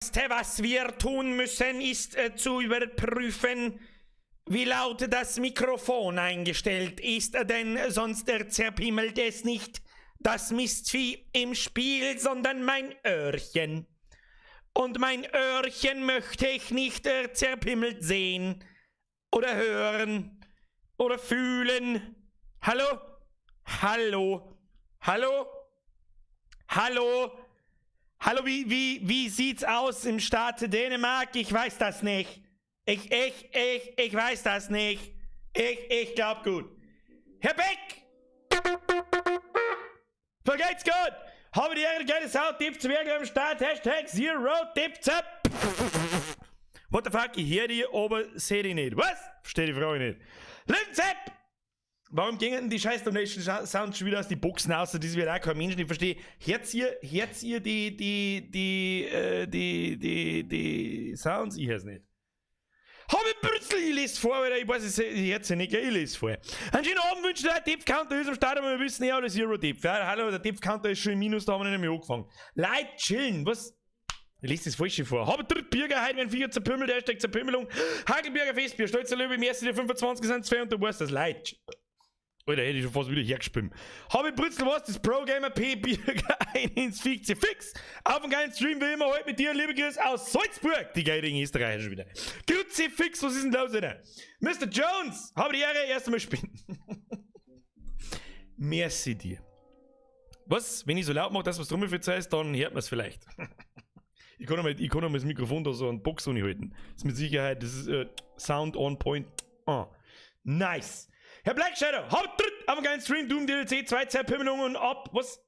Was wir tun müssen, ist zu überprüfen, wie laut das Mikrofon eingestellt ist, denn sonst zerpimmelt es nicht das Mistvieh im Spiel, sondern mein Öhrchen. Und mein Öhrchen möchte ich nicht zerpimmelt sehen oder hören oder fühlen. Hallo? Hallo? Hallo? Hallo? Hallo, wie sieht's aus im Staate Dänemark? Ich weiß das nicht. Ich weiß das nicht. Ich glaub gut. Herr Beck! Vergeht's gut! Habe die Ehre, geile Sau, Tipp zu am Start, #ZeroDepth. What the fuck, ich höre die, aber sehe die nicht. Was? Verstehe die Frage nicht. Löwenzepp! Warum gingen denn die scheiß Donation Sounds schon wieder aus die Boxen aus? Das wird auch kein Mensch nicht verstehen. Hört ihr die Sounds? Ich hör's nicht. Habe Brützel, ich lese vor, Alter, ich weiß es jetzt nicht, gell? Ich lese vor. Einen schönen Abend wünsche der Depth Counter ist am Start, aber wir wissen ja, das Zero Depth. Ja, hallo, der Depth Counter ist schon im Minus, da haben wir nicht mehr angefangen. Leute, chillen, was? Ich lese das Falsche vor. Habe dritt Bürger, heute werden Viecher zerpümmelt, #Zerpümmelung. Hagelberger Festbier, Stolzer Löwe, im ersten der 25 sind zwei und du weißt das, Leute. Alter, hätte ich schon fast wieder hergespielt. Habe Brützel was, das Pro Gamer P Bürger 1 ins Fixe fix. Auf einen geilen Stream wie immer heute mit dir, liebe Grüße aus Salzburg. Die geile Österreicher schon wieder. Grüezi fix, was ist denn los, Alter? Mr. Jones, habe die Ehre, erst einmal spinnen. Merci dir. Was? Wenn ich so laut mache, dass was drum für ist, dann hört man es vielleicht. Ich kann einmal das Mikrofon da so an die Box halten. Das ist mit Sicherheit, das ist Sound on point. Ah. Nice. Herr Black Shadow, haut tritt auf einen geilen Stream, Doom DLC, 2 Zerpimmelungen und ab, was?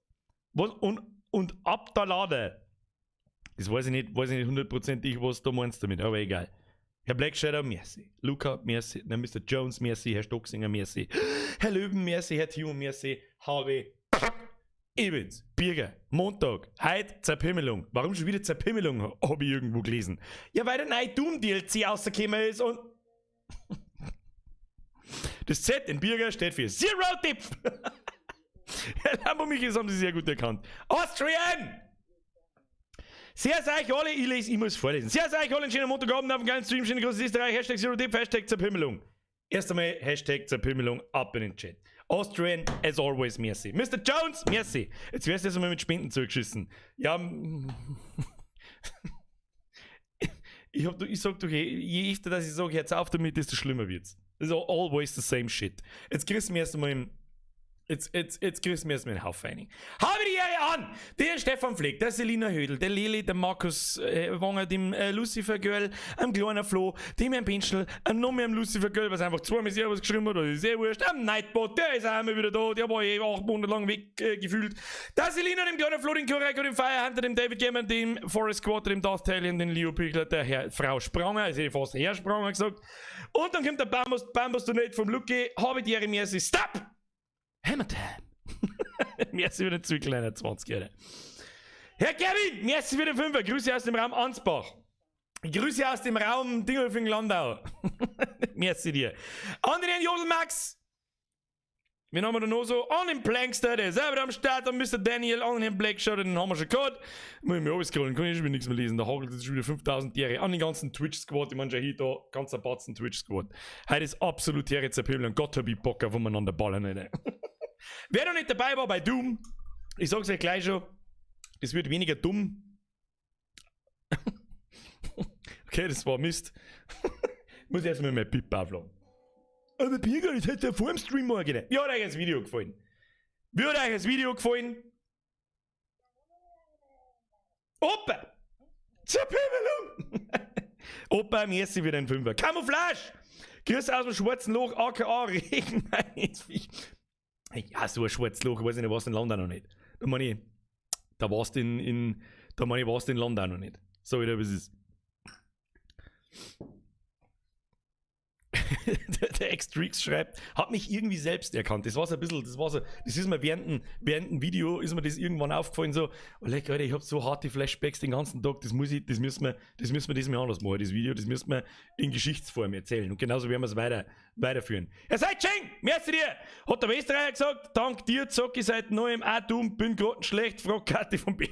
Was? Und ab der Lade. Das weiß ich nicht hundertprozentig, was du meinst damit, aber egal. Herr Black Shadow, merci. Luca, merci. Dann Mr. Jones, merci. Herr Stocksinger, merci. Herr Löwen, merci. Herr Timo, merci. HW. Ich bin's, Birger, Montag, heute Zerpimmelung. Warum schon wieder Zerpimmelung, habe ich irgendwo gelesen. Ja, weil der neue Doom DLC rausgekommen ist und das Z in Birger steht für Zero Depth. Herr Lambo-Michi, das haben Sie sehr gut erkannt. Austrian! Sehr euch alle, ich lese, ich muss vorlesen. Sehr euch alle einen schönen Montagabend auf dem geilen Stream, schöne Grüße Österreich, #ZeroDepth, #Zerpimmelung. Erst einmal #Zerpimmelung ab in den Chat. Austrian, as always, merci. Mr. Jones, merci. Jetzt wirst du erst einmal mit Spenden zugeschissen. Ja, ich sag doch, je öfter, dass ich sage, jetzt auf damit, desto schlimmer wird's. It's always the same shit. Jetzt kriegst du mir erstmal einen Haufen rein. Habe die Ehre an! Der Stefan Fleck, der Selina Hödel, der Lili, der Markus Wanger, dem Lucifer Girl, am kleinen Flo, dem Herrn Pinschel, am noch mehr am Lucifer Girl, was einfach zweimal Servus geschrieben hat, das ist sehr wurscht, am Nightbot, der ist auch immer wieder da, der war eh 8 Monate lang weg gefühlt. Der Selina, dem kleinen Flo, dem Korek, dem Firehunter, dem David Gamer, dem Forest Squatter, dem Darth Talion, dem Leo Pichler, der Herr, Frau Spranger, also ich fast Herr Spranger gesagt. Und dann kommt der Bambus, Bambus Donate vom Lucky, habe die Ehre, merci, stop! Hammer Time. Merci für den Zwickel, 21 Jahre. Herr Kevin, merci für den Fünfer. Grüße aus dem Raum Ansbach. Grüße aus dem Raum Dingolfing Landau. Merci dir. André Jodel Max. Wen haben wir da noch so? An den Plankster, der ist selber am Start. Und Mr. Daniel, an den Black Shadow, den haben wir schon gehabt. Muss ich mir alles scrollen, kann ich schon wieder nichts mehr lesen. Da hagelt es schon wieder 5000 Tiere. An den ganzen Twitch-Squad, ich meine schon hier da, ganzer Batzen Twitch-Squad. Heute ist absolut Tiere zerpöbeln und Gott hab ich Bock auf umeinander ballern, Alter. Wer noch nicht dabei war bei Doom, ich sag's euch gleich schon, es wird weniger dumm. Okay, das war Mist. Muss ich erstmal mein Pip aufladen. Aber Birger, das hätte ja vor dem Stream mal gedacht. Wie hat euch das Video gefallen? Wie hat euch das Video gefallen? Opa! Zerpimmelung! Opa, merci für den Fünfer. Camouflage! Grüße aus dem schwarzen Loch, aka Regen. Ja, so ein schwarzes Loch, ich weiß nicht, was in Landau noch nicht. Da meine ich, da warst du in, da meine ich, warst du in Landau noch nicht. So wieder, wie es ist. Der Ex-Trix schreibt, hat mich irgendwie selbst erkannt. Das war so ein bisschen, das war so, das ist mir während dem Video, ist mir das irgendwann aufgefallen, so, oh leck, Alter, ich hab so harte Flashbacks den ganzen Tag, das muss ich, das müssen wir das mal anders machen, das Video, das müssen wir in Geschichtsform erzählen. Und genauso werden wir es weiterführen. Herr Seitscheng, merci dir! Hat der Österreicher gesagt, dank dir zock ich seit neuem auch dumm, bin grottenschlecht, frag Kathi vom Berg.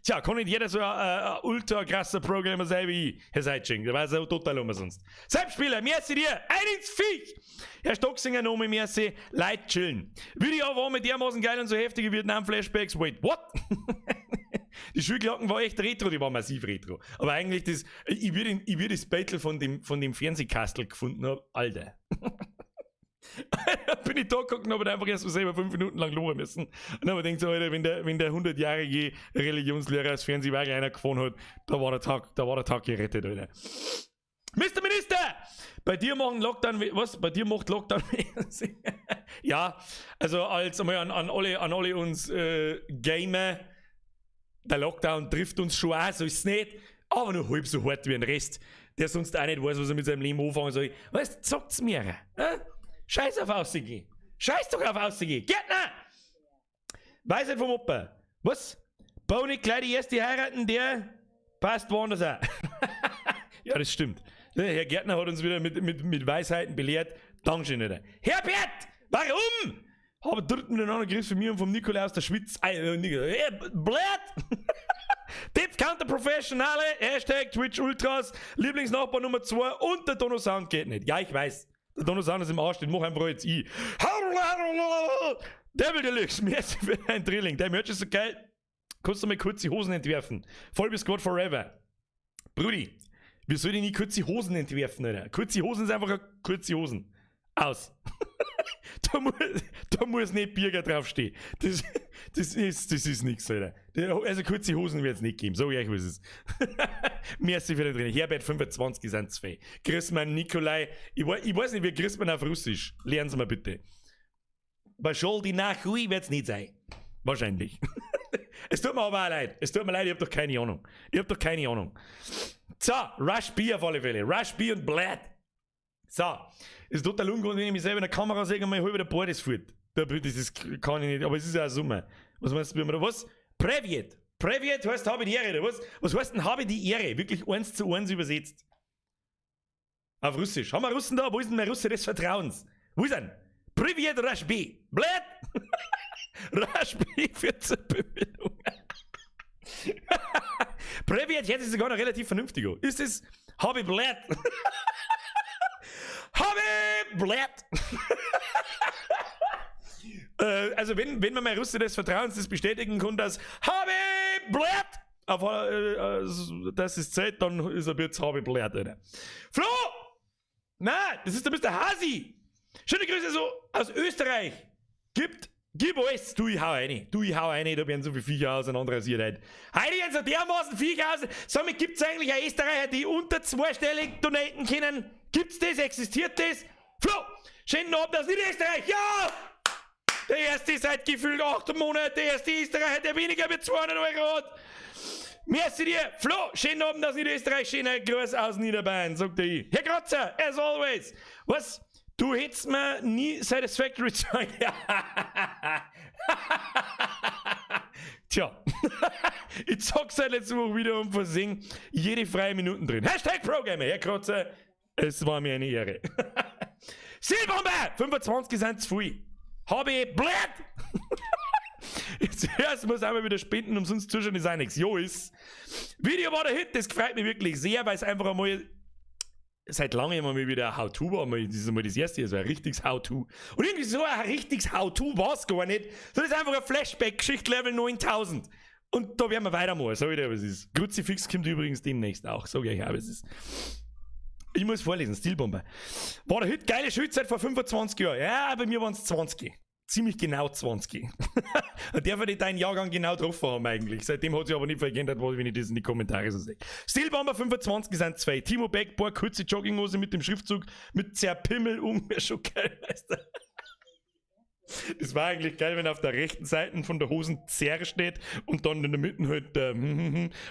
Tja, kann nicht jeder so ein ultra krasser Programmer sein wie ich, Herr Seitsching. Der weiß auch total umsonst. Selbstspieler, merci dir! Ein ins Viech! Herr Stocksinger, nochmal merci. Leid chillen. Video war mit dermaßen geil und so heftige Vietnam-Flashbacks. Wait, what? Die Schulglocken war echt retro, die war massiv retro. Aber eigentlich das, ich würd das Battle von dem Fernsehkastel gefunden haben, Alter. Bin ich da geguckt und habe einfach erst mal selber 5 Minuten lang lachen müssen. Und dann habe ich gedacht, so, Alter, wenn der 100-jährige Religionslehrer das Fernsehwagen einer gefahren hat, da war der Tag gerettet, Alter. Mr. Minister! Bei dir machen Lockdown, was? Bei dir macht Lockdown. Ja, also als einmal an alle uns Gamer, der Lockdown trifft uns schon auch, so ist es nicht, aber nur halb so hart wie ein Rest, der sonst auch nicht weiß, was er mit seinem Leben anfangen soll. Weißt, zockt's mir. Äh? Scheiß auf aussehen. Scheiß doch auf aussehen. Gärtner! Weisheit vom Opa. Was? Bau nicht gleich die erste heiraten, der passt woanders auch. Ja, das stimmt. Der Herr Gärtner hat uns wieder mit Weisheiten belehrt. Dankeschön, Alter. Herbert! Warum? Habe dritten miteinander Grüß von mir und vom Nikolaus aus der Schweiz. Blöd! Tipp Counter Professionale, #TwitchUltras, Lieblingsnachbar Nummer 2 und der Dono Sound geht nicht. Ja, ich weiß. Der Dono Sound ist im Arsch, den mach einfach jetzt ich. Devil Deluxe, merci für dein Drilling. Der Merch ist so geil. Kannst du mal kurze Hosen entwerfen? Voll bis Gott forever. Brudi, wie soll ich nie kurze Hosen entwerfen, Alter? Kurze Hosen ist einfach kurze Hosen. Aus. Da muss nicht Birger draufstehen. Das ist nix, Alter. Also kurze Hosen wird es nicht geben, so ich weiß es. Merci für den drin. Herbert 25 sind zwei. Grüß man Nikolai. Ich weiß nicht, wie grüßt man auf Russisch? Lernen Sie mal bitte. Пошёл ты нахуй wird es nicht sein. Wahrscheinlich. Es tut mir aber auch leid. Es tut mir leid, ich hab doch keine Ahnung. Ich hab doch keine Ahnung. So, Rush B auf alle Fälle. Rush B und Blad. So, ist total ungewohnt, wenn ich mich selber in der Kamera sehe und mal halb der Bord ist fort. Das ist, kann ich nicht, aber es ist ja auch Sommer. Was meinst du, wie man da was? Привет. Привет heißt habe die Ehre, oder was? Was heißt denn habe die Ehre? Wirklich eins zu eins übersetzt. Auf Russisch. Haben wir Russen da? Wo ist denn mein Russe des Vertrauens? Wo ist er? Привет, Rush B. Blöd! Rush B für zur Bewegung. Привет hört sich sogar noch relativ vernünftig an. Ist es habe blöd? Habe blöd! Also wenn man mal Russe des Vertrauens das bestätigen kann, dass habe blöd auf, das ist Zeit, dann ist er jetzt habe blöd, Alter. Flo! Na, das ist der Mr. Hasi! Schöne Grüße so aus Österreich. Gib alles. Du, ich hau rein. Du, ich hau rein, da werden so viele Viecher auseinanderrasiert heute. Heute werden so dermaßen Viecher aus. Sag mal, gibt's eigentlich einen Österreicher, die unter zweistellig donaten können? Gibt's das? Existiert das? Flo! Schönen Abend aus Niederösterreich! Ja! Der erste seit gefühlt 8 Monaten, der erste Österreicher, der weniger wie 200 € hat. Merci dir. Flo, schönen Abend aus Niederösterreich, schöner Gruß aus Niederbayern, sagt er ich. Herr Kratzer, as always. Was? Du hättest mir nie Satisfactory zeigen. Tja. Ich zock seit letzter Woche wieder und versing jede freie Minuten drin. #ProGamer, Herr Kratzer, es war mir eine Ehre. Silbombe! 25 sind zu viel. Habe ich blöd! Jetzt erst muss einmal wieder spenden, umsonst zuschauen ist auch nichts. Jo ist. Video war der Hit, das freut mich wirklich sehr, weil es einfach einmal seit langem mal wieder ein How-To war. Das ist einmal das erste, also ein richtiges How-To. Und irgendwie so ein richtiges How-To war es gar nicht. Das ist einfach ein Flashback-Geschichte Level 9000. Und da werden wir weitermachen, sag ich dir, was ist. Kruzifix kommt übrigens demnächst auch, sag ich euch auch, was ist. Ich muss vorlesen, Stilbomber. War der Hit geile Schulzeit vor 25 Jahren? Ja, bei mir waren es 20. Ziemlich genau 20. Und der ich deinen Jahrgang genau getroffen haben eigentlich. Seitdem hat sich aber nicht viel geändert, wenn ich das in die Kommentare so sehe. Stilbomber 25 sind zwei. Timo Beck, paar kurze Jogginghose mit dem Schriftzug mit Zerpimmel um, wäre schon geil, weißt du. Das war eigentlich geil, wenn auf der rechten Seite von der Hosen Zer steht und dann in der Mitte halt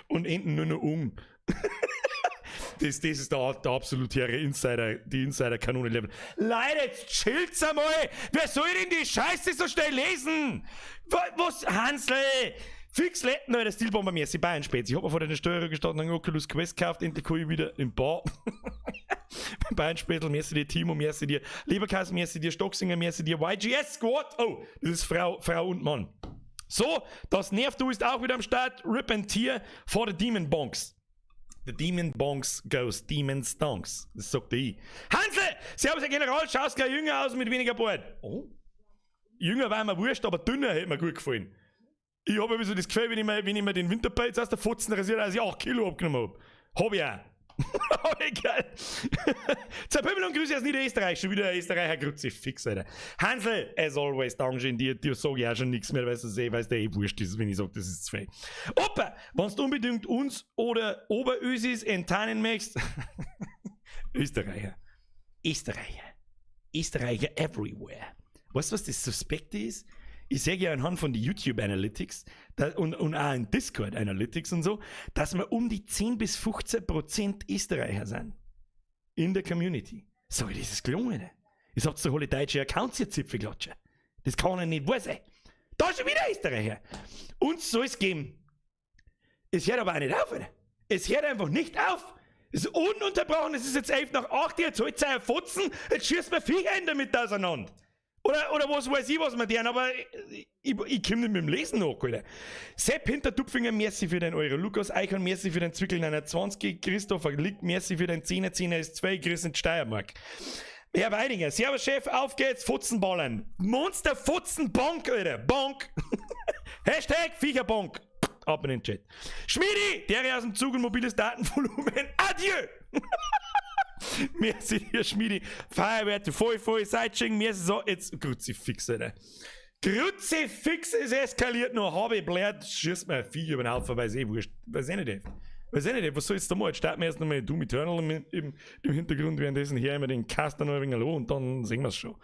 und enden nur noch um. Das ist der absolute Insider, die Insider-Kanone Level. Leute, jetzt chillt's einmal! Wer soll denn die Scheiße so schnell lesen? Was, Hansel? Fix Letten, Alter, Stilbomber mir, sie Bayern spät. Ich hab mir vor der Steuer gestanden, einen Oculus Quest gekauft, endlich kann ich wieder im Bar. Bayern Spätl, merci dir, Timo, merci dir, Leberkass, merci dir, Stocksinger, merci dir, YGS Squad. Oh, das ist Frau, Frau und Mann. So, das nervt, du ist auch wieder am Start. Rip and Tear for the Demon Bonks. The Demon Bonks goes Demon Stonks. Das sagt ich. Hansel! Servus, Herr General, schaust gleich jünger aus mit weniger Bart. Oh. Jünger war mir wurscht, aber dünner hätte mir gut gefallen. Ich habe so das Gefühl, wenn ich mir den Winterpelz aus der Fotzen rasiere, dass ich 8 Kilo abgenommen habe. Hab ich auch. Egal. Zerpümmel und Grüße aus Niederösterreich. Schon wieder ein Österreicher Kruzifix, Alter. Hansel, as always, Dankeschön. Dir sag ich auch schon nichts mehr, weil du eh, eh wurscht ist, wenn ich sag, das ist zu viel. Opa, wenn du unbedingt uns oder Oberösis enttarnen möchtest. Österreicher. Österreicher. Österreicher everywhere. Weißt du, was das Suspekte ist? Ich sehe ja anhand von den YouTube Analytics da, und auch in Discord Analytics und so, dass wir um die 10 bis 15% Österreicher sind. In der Community. Sag ich, das ist gelungen. Ich habt doch alle deutsche Accounts hier Zipfelklatsche. Das kann ja nicht wahr sein. Da ist schon wieder Österreicher. Uns soll es geben. Es hört aber auch nicht auf, Alter. Es hört einfach nicht auf. Es ist ununterbrochen. Es ist jetzt 11 nach 8, jetzt holt euch Fotzen, jetzt schießt mir Viecher in der Mitte auseinander. Oder was weiß ich, was wir deren, aber ich komme nicht mit dem Lesen nach, Alter. Sepp Hintertupfinger, merci für den Euro. Lukas Eichhorn, merci für den Zwickel 29. Christopher Lick, merci für den 10er, 10er ist 2, Chris in Steiermark. Herr Weidinger, Servus Chef, auf geht's, Fotzenballen. Monster Fotzenbank, Alter. Bank. #Viecherbank. Ab in den Chat. Schmiedi, der aus dem Zug und mobiles Datenvolumen. Adieu! Merci dir, Schmiedi. Feuerwehr, voll, voll, Seitsching, merci so. Jetzt, Kruzifix, Alter. Kruzifix ist eskaliert noch. Habe ich blärt, schießt mir ein Vieh über den Haufen, weiß eh wurscht. Weiß eh nicht. Weiß eh nicht, was soll jetzt da mal? Jetzt starten wir erst nochmal Doom Eternal im Hintergrund, währenddessen hier immer den Caster noch ein wenig an und dann sehen wir es schon.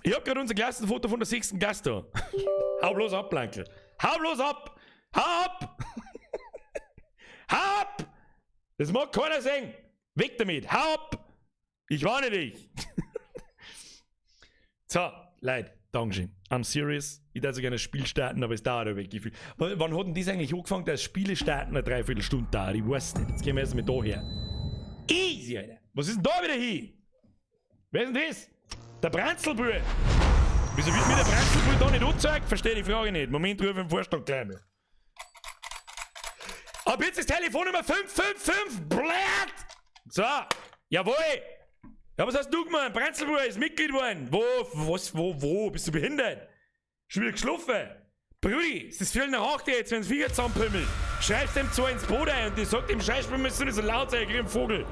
Ich hab gerade unser Klassenfoto von der sechsten Klasse da. Hau bloß ab, Blankel. Hau bloß ab! Hau ab! Hau ab! Das mag keiner sehen. Weg damit! Hau ab! Ich warne dich! So, Leute, Dankeschön. I'm serious. Ich darf so gerne ein Spiel starten, aber es dauert ein wenig. Wann hat denn das eigentlich angefangen, dass Spiele starten eine Dreiviertelstunde dauert? Ich weiß nicht. Jetzt gehen wir erst mal da her. Easy, Alter. Was ist denn da wieder hin? Wer ist denn das? Der Branzelbub. Wieso wird mir der Branzelbub da nicht angezeigt? Verstehe die Frage nicht. Moment, ruf im Vorstand gleich mal. Ab jetzt ist Telefonnummer 555. Blärt! So, jawohl! Ja, was hast du gemacht? Branzelbub ist Mitglied geworden. Wo, was, wo, wo? Bist du behindert? Schon wieder geschlafen? Brudi, es ist 8:15 jetzt, wenn's Viecher zusammenpümmelt. Schreibst dem zwar ins Boot ein und die sagt dem Scheißspiel, müsst du nicht so laut sein, ich krieg einen Vogel.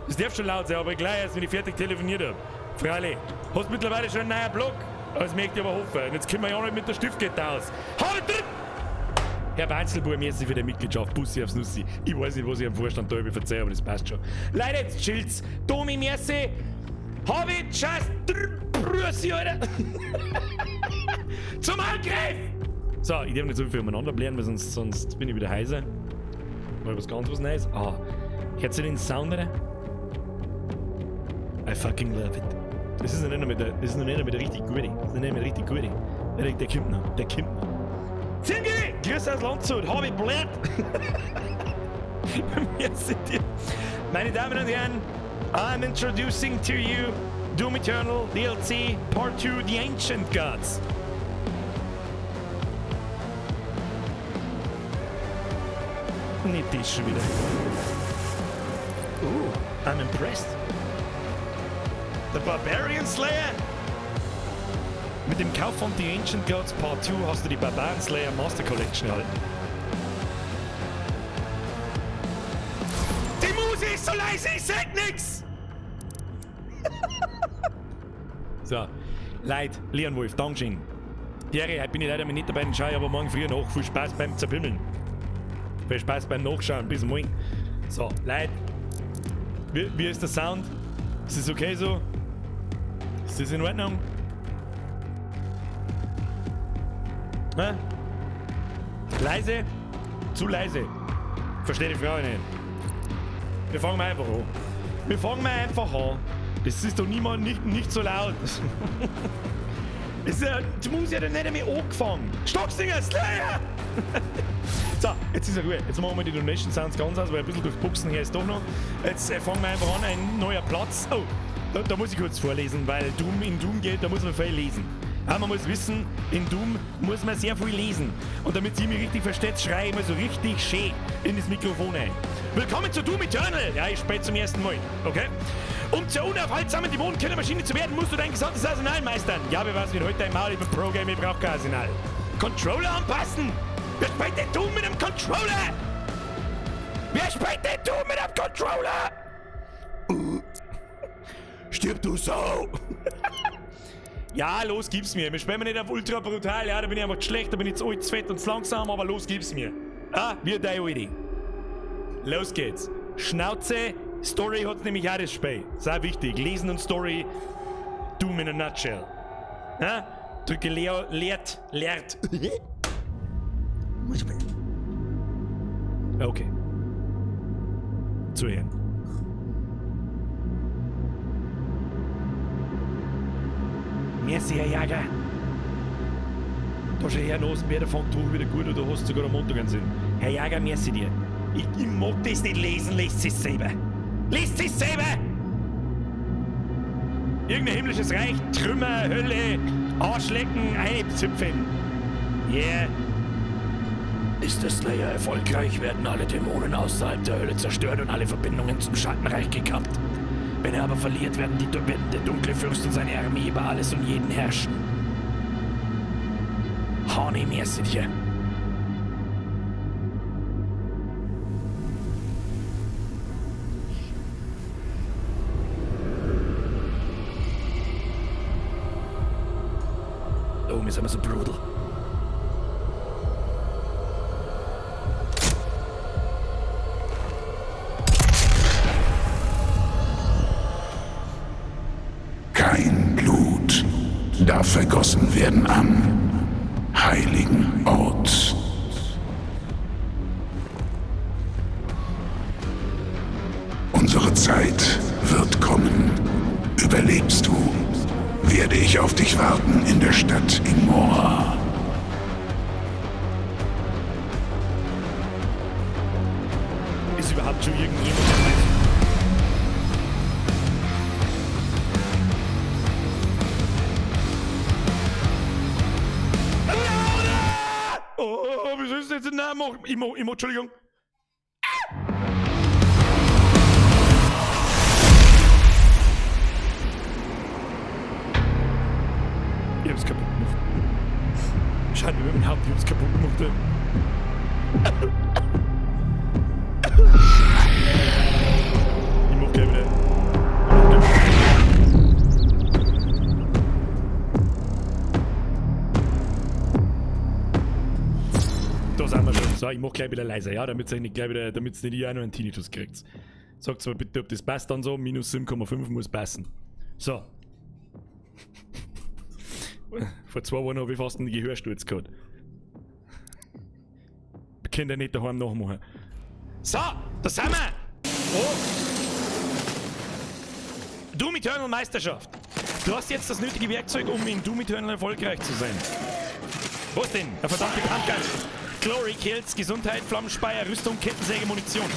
Das darf schon laut sein, aber gleich erst, wenn ich fertig telefoniert hab. Freilich. Hast mittlerweile schon einen neuen Blog? Das möchte ich aber hoffen. Und jetzt kommen wir ja auch nicht mit der Stiftkette aus. Hau drin! Herr Banzelbub, merci für die Mitgliedschaft. Bussi aufs Nussi. Ich weiß nicht, was ich am Vorstand da über verzeihe, aber das passt schon. Leute, jetzt chillt's. Domi, merci. Hab ich just Brüssi, Alter. Zum Angriff! So, ich darf nicht so viel umeinander blären, weil sonst bin ich wieder heiser. Mal was ganz was Neues. Ah, hört ihr den Sound, oder? I fucking love it. Das ist noch nicht einmal der richtig gute. Das ist noch nicht einmal der richtig gute. Der kommt noch. Der kommt noch. Zingi! Grüß aus Landshut. Hab ich blärt. Merci dir. Meine Damen und Herren, I'm introducing to you Doom Eternal DLC Part 2 The Ancient Gods. Nicht das schon wieder. Ooh, I'm impressed. The Barbarian Slayer? Mit dem Kauf von The Ancient Gods Part 2 hast du die Barbarian Slayer Master Collection erhalten. Die Musik ist so leise, ich seh nix! So, Leute, Leon Wolf, Dankeschön. Thierry, heute bin ich leider nicht dabei, den schaue ich aber morgen früh nach. Viel Spaß beim Zerpimmeln. Viel Spaß beim Nachschauen. Bis morgen. So, Leute, wie ist der Sound? Ist das okay so? Ist das in Ordnung? Hä? Leise? Zu leise. Verstehe die Frage nicht. Wir fangen mal einfach an. Wir fangen mal einfach an. Das ist doch niemand nicht so laut. Das ist ja, die Musik hat ja nicht einmal angefangen. Stocksinger, Slayer! So, jetzt ist ja gut. Jetzt machen wir die Donation Sounds ganz aus, weil ein bisschen durch Buchsen her ist doch noch. Jetzt fangen wir einfach an, ein neuer Platz. Oh, da muss ich kurz vorlesen, weil Doom in Doom geht, da muss man viel lesen. Aber man muss wissen, in Doom muss man sehr viel lesen. Und damit sie mich richtig versteht, schreie ich immer so richtig schön in das Mikrofon ein. Willkommen zu Doom Eternal! Ja, ich spiele zum ersten Mal, okay? Um zur unaufhaltsamen Dämonenkillermaschine zu werden, musst du dein gesamtes Arsenal meistern. Ja, wer weiß, wie heute dein Maul, ich bin Pro-Gamer, ich brauch kein Arsenal. Controller anpassen! Wer spielt denn Doom mit einem Controller? Wer spielt denn Doom mit einem Controller? Stirb du Sau! Ja, los, gib's mir. Wir spielen nicht auf ultra brutal, ja, da bin ich einfach schlecht, da bin ich zu alt, zu fett und zu langsam, aber los, gib's mir. Ah, wir deine Alte. Los geht's. Schnauze, Story hat's nämlich auch das Spiel. Ist auch wichtig. Lesen und Story, Doom in a nutshell. Ja? Drücke leer, leert, leert. Okay. Zuhören. Merci, Herr Jager. Da schau her, Nasenbär, der fängt hoch wieder gut oder hast sogar am Montag einen Sinn. Herr Jager, merci dir. Ich mag das nicht lesen, lest es selber. Lest es selber! Irgendein himmlisches Reich, Trümmer, Hölle, Arschlecken, Einzipfen. Yeah. Ist der Slayer erfolgreich, werden alle Dämonen außerhalb der Hölle zerstört und alle Verbindungen zum Schattenreich gekappt. Wenn er aber verliert, werden der dunkle Fürst und seine Armee über alles und jeden herrschen. Hani, merci dir. Oh, wir sind so brutal. Kein Blut darf vergossen werden am heiligen Ort. Unsere Zeit wird kommen. Überlebst du, werde ich auf dich warten in der Stadt Immora. Ist überhaupt schon irgendjemand dabei? Oh, wieso ist das jetzt? Nein, mach, ich mach, ich mach, Entschuldigung. Ich hab's kaputt gemacht. Schade, über mein Haupt, ich hab's kaputt gemacht. Ich mach gleich wieder. Da sind wir schon. So, ich mach gleich wieder leiser, ja, damit ihr nicht gleich wieder, damit's nicht ihr auch noch einen Tinnitus kriegt. Sagt mal bitte, ob das passt dann so. Minus 7,5 muss passen. So. Vor 2 Wochen hab ich fast einen Gehörsturz gehabt. Wir können ja nicht daheim nachmachen. So, da sind wir! Oh! Doom Eternal Meisterschaft. Du hast jetzt das nötige Werkzeug, um in Doom Eternal erfolgreich zu sein. Was denn? Eine verdammte Pumpgun. Glory Kills, Gesundheit, Flammenspeier, Rüstung, Kettensäge, Munition.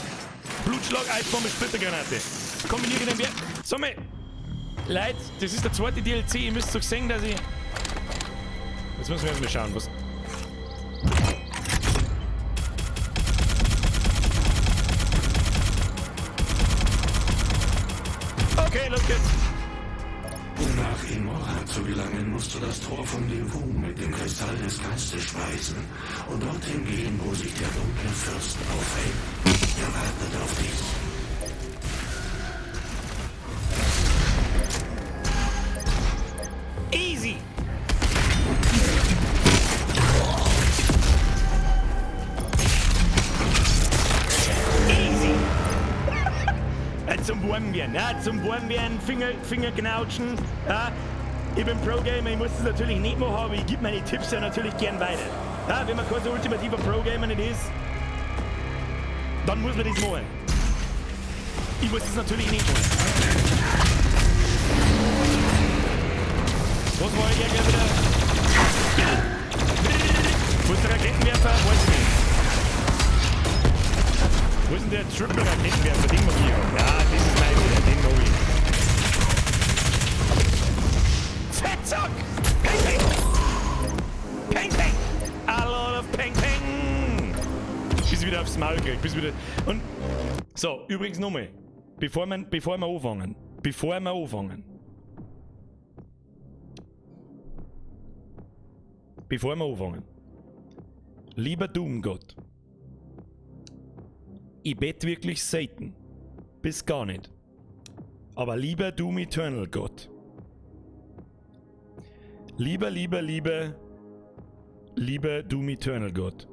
Blutschlag, Eisbombe, Splittergranate. Kombiniere den Wert. Sag mal, Leute, das ist der zweite DLC. Ihr müsst doch sehen, dass ich. Jetzt müssen wir erstmal schauen, was. Okay, los geht's. Um nach Immora zu gelangen, musst du das Tor von Devu mit dem Kristall des Geistes speisen und dorthin gehen, wo sich der dunkle Fürst aufhält. Er wartet auf dich. Easy! Easy! Zum Warmwerden, ja, zum Warmwerden, Finger knautschen. Ja. Ich bin Pro-Gamer, ich muss das natürlich nicht machen, aber ich gebe meine Tipps ja natürlich gern weiter. Ja, wenn man kein so ultimativer Pro-Gamer nicht ist, dann muss man das machen. Ich muss das natürlich nicht machen. Was war ich gleich wieder? Wo ist der Raketenwerfer? Weiß ich nicht. Wo ist denn der Triple-Raketenwerfer? Den mag ich. Ja, das ist mein wieder. Den mag ich. Fettsack! Hey, hey. Bis ich wieder aufs Maul krieg. Bis wieder. Und. So, übrigens nochmal. Bevor wir anfangen. Bevor wir anfangen. Bevor wir anfangen. Lieber Doom-Gott. Ich bett wirklich selten. Bis gar nicht. Aber lieber Doom Eternal Gott. Lieber, lieber, lieber, lieber Doom Eternal Gott.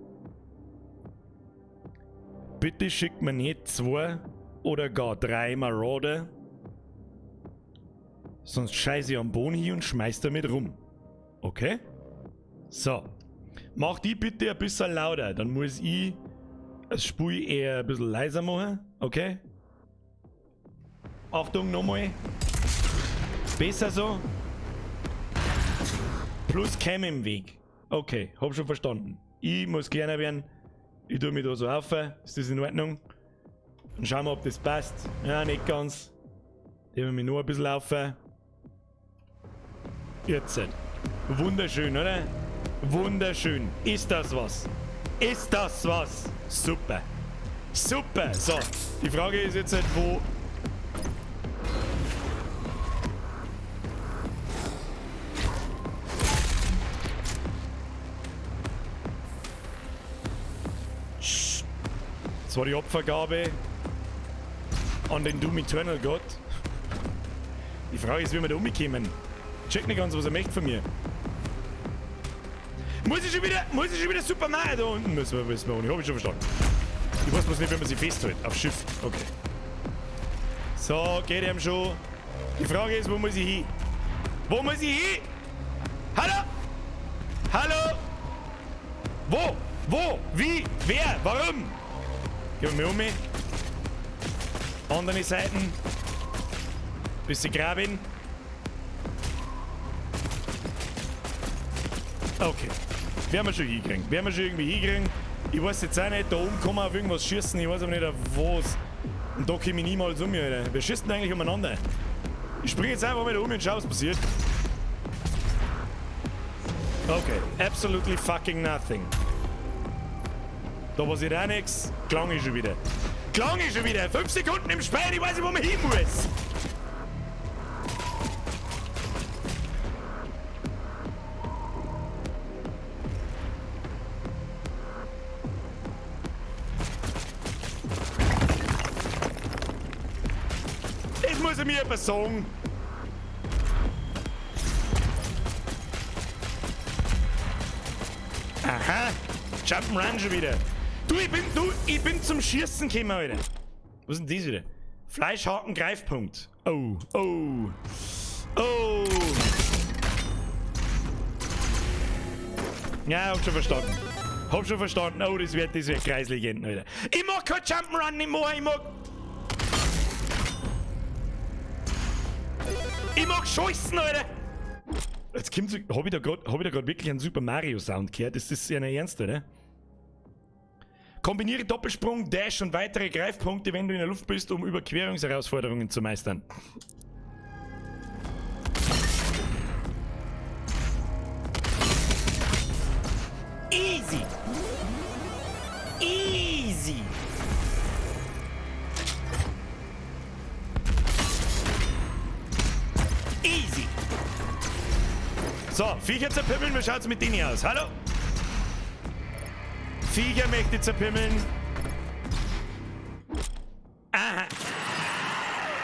Bitte schick mir nicht 2 oder gar 3 Marauder. Sonst scheiße ich am Boden hier und schmeiß damit rum. Okay? So. Mach die bitte ein bisschen lauter. Dann muss ich das Spiel eher ein bisschen leiser machen. Okay? Achtung, nochmal. Besser so. Plus Cam im Weg. Okay, hab schon verstanden. Ich muss kleiner werden. Ich tue mich da so auf. Ist das in Ordnung? Dann schauen wir, ob das passt. Ja, nicht ganz. Ich mich nur ein bisschen auf. Jetzt. Wunderschön, oder? Wunderschön. Ist das was? Ist das was? Super. Super. So, die Frage ist jetzt halt, wo... Das war die Opfergabe an den Doom Eternal Gott. Die Frage ist, wie wir da umkommen. Check nicht ganz, was er möchte von mir. Muss ich schon wieder Super Mario da unten? Müssen wir, ich hab ich schon verstanden. Ich weiß bloß nicht, wie man sie festhält. Auf Schiff. Okay. So, geht ihm schon. Die Frage ist, wo muss ich hin? Wo muss ich hin? Hallo? Hallo? Wo? Wo? Wie? Wer? Warum? Gehen wir um. Andere Seiten. Bisschen graben. Okay. Werden wir schon hinkriegen. Werden wir schon irgendwie hinkriegen. Ich weiß jetzt auch nicht, da oben kann man auf irgendwas schießen. Ich weiß aber nicht auf was. Und da komme ich niemals um, Alter. Wir schießen eigentlich umeinander. Ich springe jetzt einfach mal da um und schau, was passiert. Okay. Absolutely fucking nothing. Da passiert auch nichts. Klang ich schon wieder. Klang ich schon wieder. 5 Sekunden im Spiel, ich weiß nicht, wo man hin muss. Das muss er mir etwas sagen. Aha. Jump'n'Run schon wieder. Du, ich bin zum Schießen gekommen, Alter. Was ist denn das wieder? Fleischhaken, Greifpunkt. Oh, oh, oh. Ja, hab schon verstanden. Hab schon verstanden. Oh, das wird kreislig enden, Alter. Ich mag kein Jump'n'Run nicht mehr, ich mag Scheißen, Alter. Jetzt kommt so, hab ich da grad wirklich einen Super Mario Sound gehört? Das ist ja nicht ernst, oder? Kombiniere Doppelsprung, Dash und weitere Greifpunkte, wenn du in der Luft bist, um Überquerungsherausforderungen zu meistern. Easy! Easy! Easy! So, Viecher zerpimmeln, wie schaut's mit denen aus? Hallo? Viecher möchte zerpimmeln. Aha.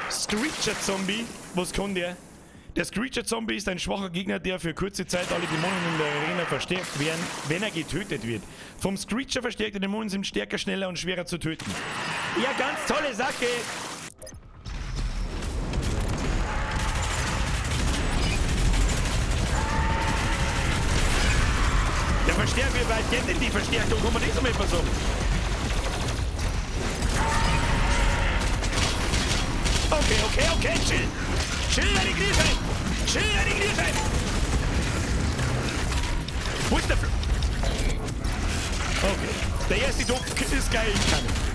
Screecher-Zombie. Was kann der? Der Screecher-Zombie ist ein schwacher Gegner, der für kurze Zeit alle Dämonen in der Arena verstärkt werden, wenn er getötet wird. Vom Screecher verstärkte Dämonen sind stärker, schneller und schwerer zu töten. Ja, ganz tolle Sache. Der Verstärker, wie weit geht denn die Verstärkung? Kann man das einmal versuchen? Okay, okay, okay, chill! Chill deine Kniescheiben! Chill deine Kniescheiben! Wo ist der Fl... Okay, der erste Topf ist geil gegangen.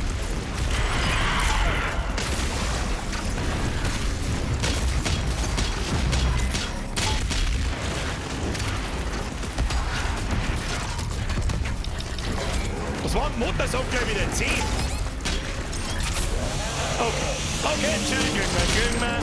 Was war ein Motor? Sag gleich wieder 10. Okay, okay, Entschuldigung, kriegen wir.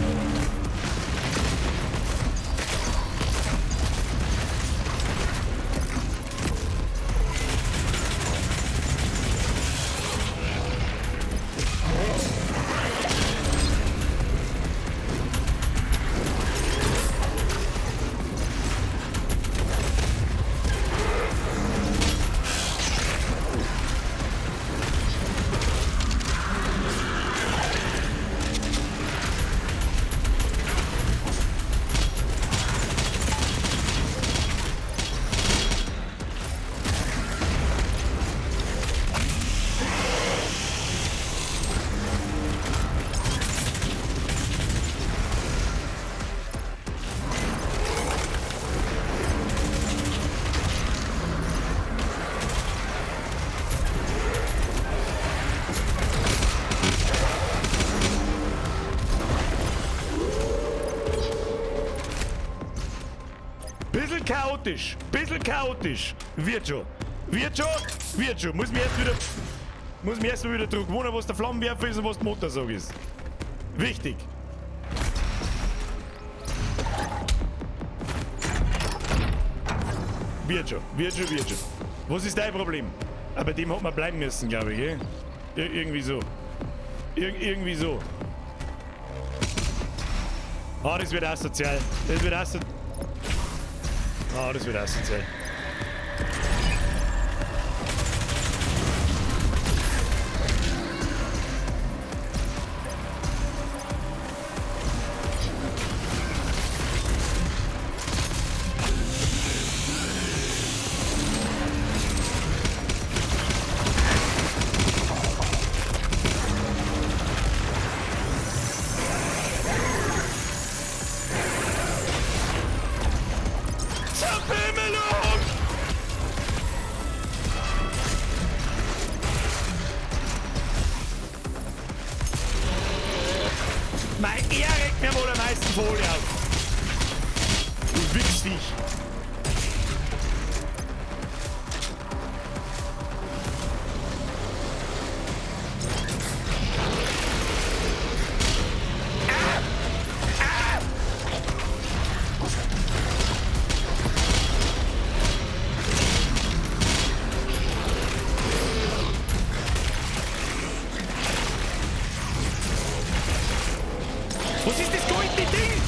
Bisschen chaotisch, bisschen chaotisch. Wird schon. Wird schon, wird schon. Muss mich erst mal wieder drüber gewöhnen, was der Flammenwerfer ist und was die Motorsäge ist. Wichtig. Wird schon, wird schon, wird schon. Was ist dein Problem? Aber dem hat man bleiben müssen, glaube ich, gell? Irgendwie so. Irgendwie so. Ah, das wird asozial. Das wird asozial. Ah, das wird asozial. Mein er regt mir wohl am meisten Folie auf. Du wichst dich. Ah! Ah! Was ist das goldene Ding?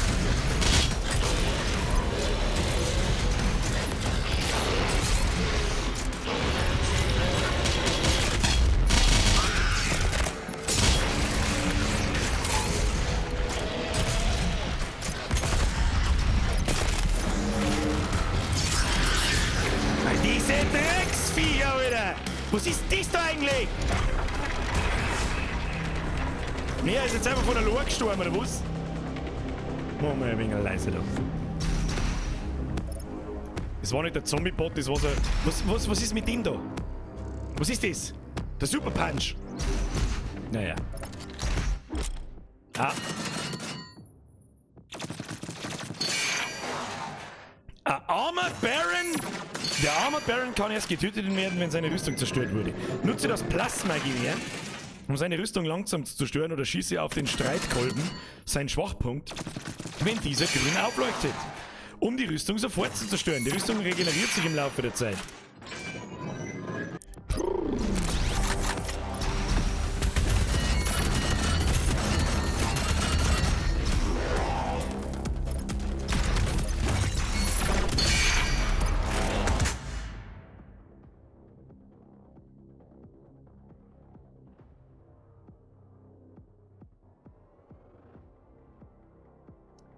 Diese Drecksviecher, Alter! Was ist das da eigentlich? Mir ist jetzt einfach von der Lore gestorben, oder was? Machen wir ein wenig leise da. Das war nicht der Zombie-Bot, das war so. Was ist mit dem da? Was ist das? Der Super Punch! Naja. Ah. Ein Armored Baron? Der Armored Baron kann erst getötet werden, wenn seine Rüstung zerstört wurde. Nutze das Plasmagewehr, um seine Rüstung langsam zu zerstören, oder schieße auf den Streitkolben, sein Schwachpunkt, wenn dieser grün aufleuchtet, um die Rüstung sofort zu zerstören. Die Rüstung regeneriert sich im Laufe der Zeit.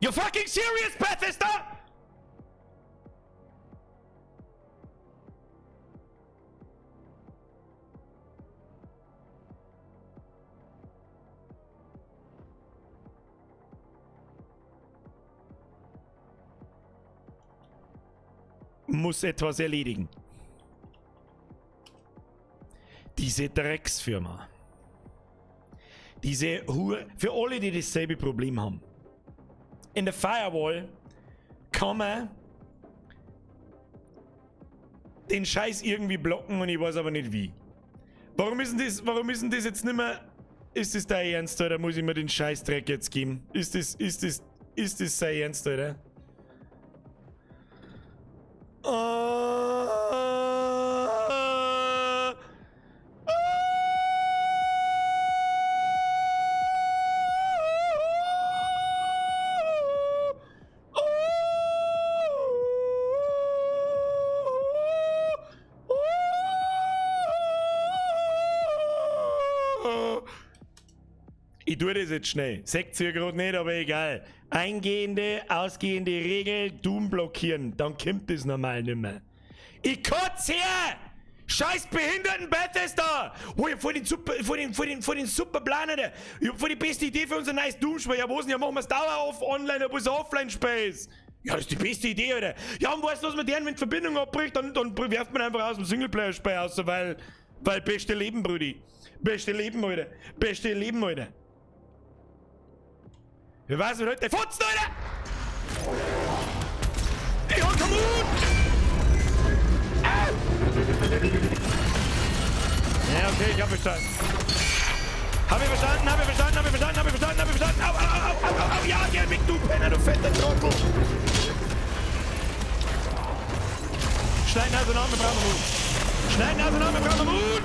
You're fucking serious, Bethesda? Muss etwas erledigen. Diese Drecksfirma. Diese Hure. Für alle, die dasselbe Problem haben. In der Firewall kann man den Scheiß irgendwie blocken und ich weiß aber nicht wie. Warum ist denn das, warum ist denn das jetzt nimmer... Ist das dein Ernst, oder muss ich mir den Scheißdreck jetzt geben? Ist das sein Ernst, oder? Ich tue das jetzt schnell. Seht ihr gerade nicht, aber egal. Eingehende, ausgehende Regel, Doom blockieren. Dann kommt das normal nimmer. Ich kotze her! Scheiß behinderten Bethesda! Oh, ich hab voll den super, voll den super Plan, Alter. Ich hab voll die beste Idee für unser neues Doom-Spiel. Ja, wo ist denn? Ja, machen wir's Dauer auf online, obwohl es Offline-Spiel ist. Ja, das ist die beste Idee, Alter. Ja, und weißt du, was mit denen, wenn die Verbindung abbricht, dann wirft man einfach aus dem Singleplayer-Spiel aus, weil beste Leben, Brudi. Beste Leben, Alter. Beste Leben, Alter. Wer weiß, wie heute der Futzen, Alter! Ich hab keinen Mut! Ah! Ja, okay, ich hab verstanden. Hab ich verstanden, hab ich verstanden, hab ich verstanden, hab ich verstanden, hab ich verstanden. Au, au, au, au, au, au, ja, geh weg, du Penner, du fetter Trottel! Schneiden auseinander, wir brauchen Mut. Schneiden auseinander, wir brauchen Mut!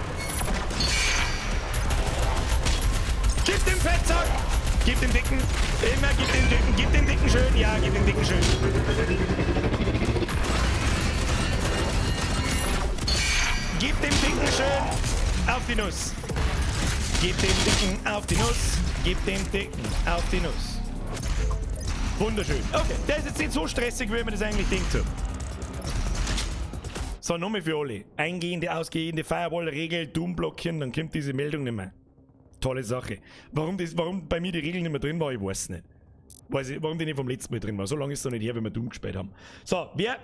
Gib dem Fettsack! Gib dem Dicken! Immer gib dem Dicken! Gib dem Dicken schön! Ja, gib dem Dicken schön! Gib dem Dicken schön auf die Nuss! Gib dem Dicken auf die Nuss! Gib dem Dicken auf die Nuss! Wunderschön! Okay, der ist jetzt nicht so stressig, wie man das eigentlich denkt. So, nochmal für alle. Eingehende, ausgehende Firewall-Regel, Doom blockieren, dann kommt diese Meldung nicht mehr. Tolle Sache. Warum bei mir die Regel nicht mehr drin war, ich weiß nicht. Weiß ich, warum die nicht vom letzten Mal drin war. So lange ist es noch nicht her, wenn wir Doom gespielt haben. So, wer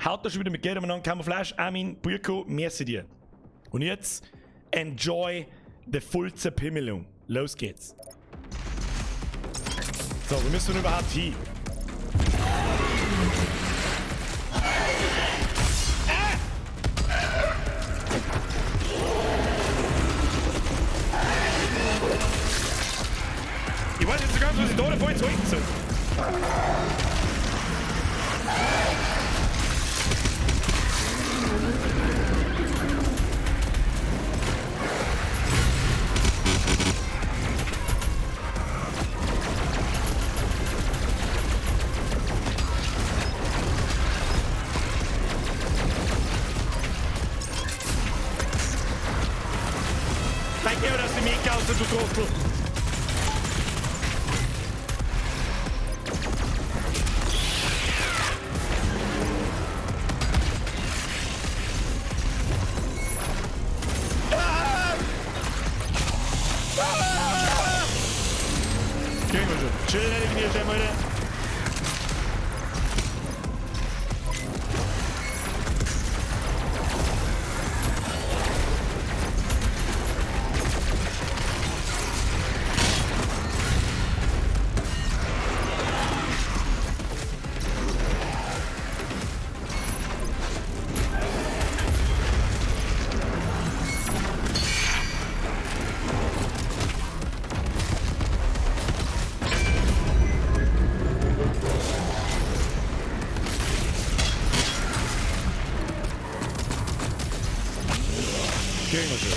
haut da schon wieder mit Geld umeinander? Camouflage, Armin, Burko, merci dir. Und jetzt, enjoy the full Zerpimmelung. Los geht's. So, wo müssen wir denn überhaupt hin? Ich weiß jetzt nicht ganz, was ich da davon jetzt halten soll. Danke, dass du mich raus, du Trottel.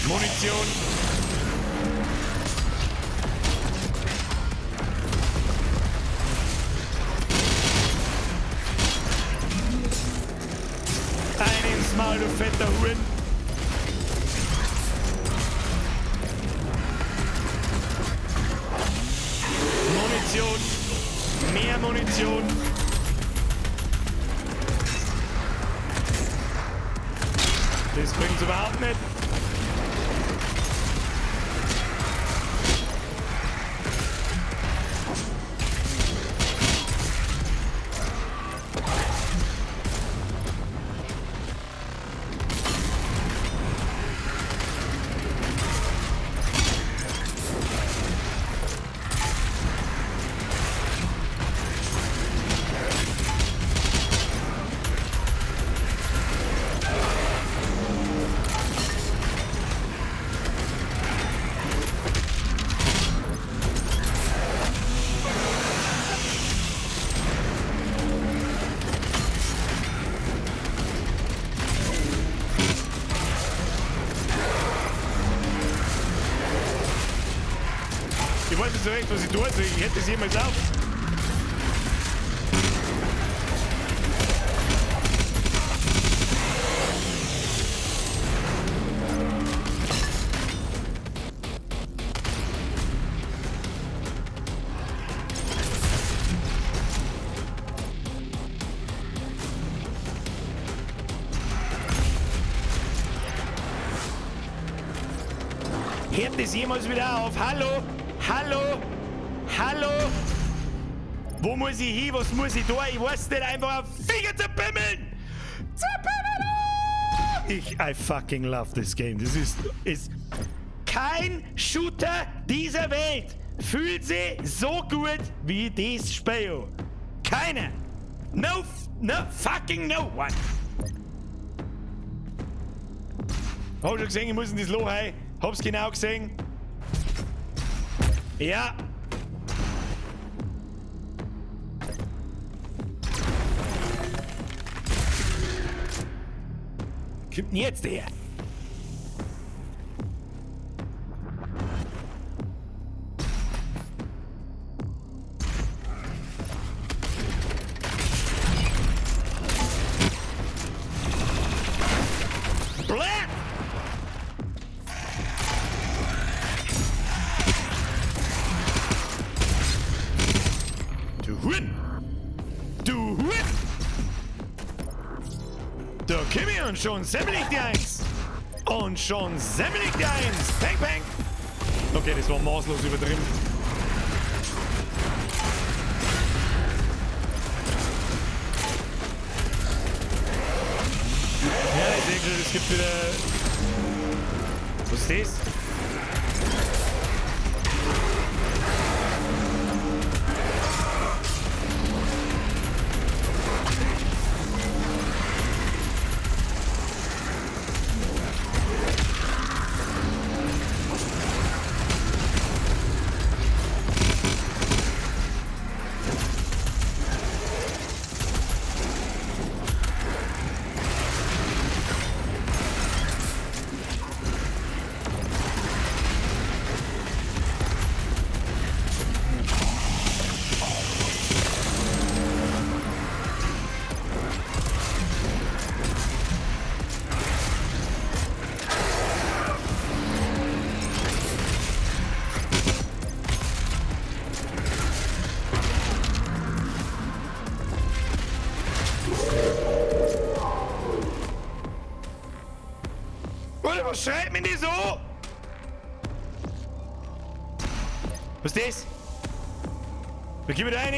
Munition. Ein ins Maul, du fetter Huren. Munition. Mehr Munition. Das bringt's überhaupt nicht. Ich weiß nicht so recht, was ich tue. Also ich hätte es jemals auf. Hört das jemals wieder auf? Hallo? Hallo? Hallo? Wo muss ich hin? Was muss ich tun? Ich weiß nicht. Einfach auf Finger zerbimmeln! Zerbimmeln! I fucking love this game. Das ist kein Shooter dieser Welt fühlt sich so gut wie das Spiel. Keiner. No, no fucking no one. Hab schon gesehen, ich muss in das Loch rein. Hab's genau gesehen. Ja. Kommt denn jetzt her? Bläh! Du Huren! Du Huren! Da komm ich und schon semmel ich dir eins! Und schon semmel ich dir eins! Peng, peng! Okay, das war maßlos übertrieben. Ja, ich sehe schon, es gibt wieder... Was ist das? Alter, was schreit mich denn so? Was ist das? Wir gehen wieder rein.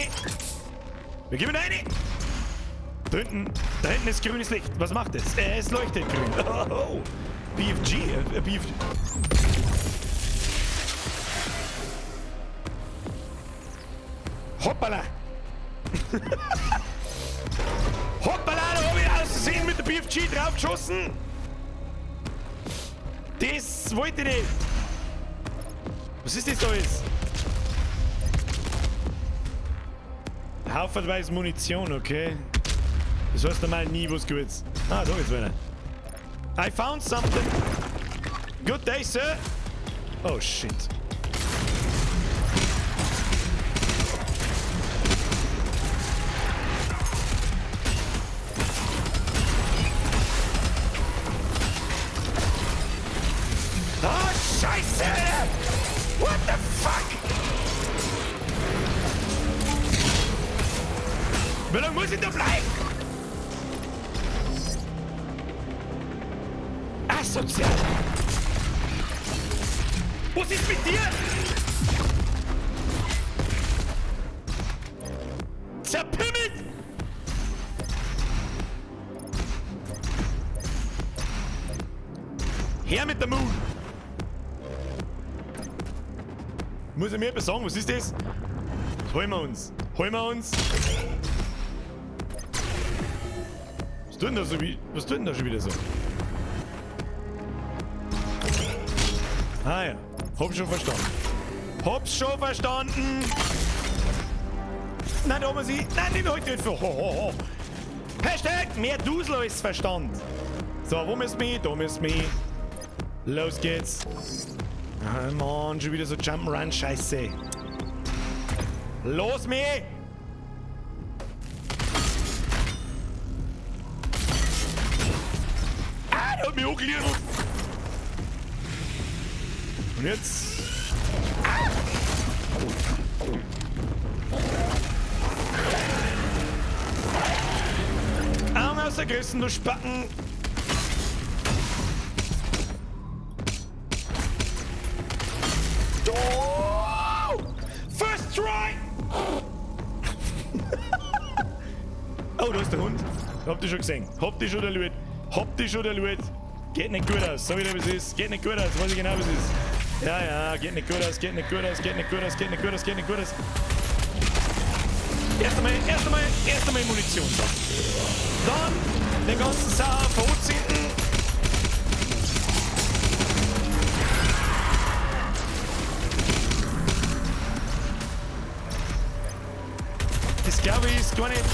Wir gehen wieder rein. Da hinten ist grünes Licht. Was macht es? Es leuchtet grün. Oh, BFG, BFG. Hoppala. Hoppala, da hab ich aus Versehen mit der BFG draufgeschossen. Das wollte ich nicht. Was ist das da jetzt? Haufenweise Munition, okay. Das heißt einmal nie was Gutes. Ah, da ist einer. I found something. Good day, sir. Oh, shit. Ah, Scheiße! What the fuck? Wie lange muss ich da bleiben? Asozial! Was ist mit dir? Zerpimmelt! Her mit der Moon! Muss ich mir etwas sagen? Was ist das? Das holen wir uns. Holen wir uns. Was tut denn da so wie, was tut denn da schon wieder so? Ah ja, hab schon verstanden. Hab's schon verstanden. Nein, da haben wir sie. Nein, nicht heute nicht für. Ho, ho, ho. Hashtag mehr Dusel als Verstand. So, wo müssen wir? Da müssen wir. Los geht's. Ah, Mann, schon wieder so Jump'n'Run-Scheiße. Los mich! Ah, der hat mich angelierert. Und jetzt... Ah! Arme aus der Größen, du Spacken! Oh! First try! Oh, da ist der Hund. Habt ihr schon gesehen? Habt ihr schon erlöht? Habt ihr schon erlöht? Geht nicht gut aus. Sag ich dir, wie es ist. Geht nicht gut aus. Weiß ich genau, wie es ist. Ja, ja, geht nicht gut aus, geht nicht gut aus, geht nicht gut aus, geht nicht gut aus, geht nicht gut aus. Erst einmal Munition. Dann den ganzen Sachen verunziehen. Das glaube ich ist gar nicht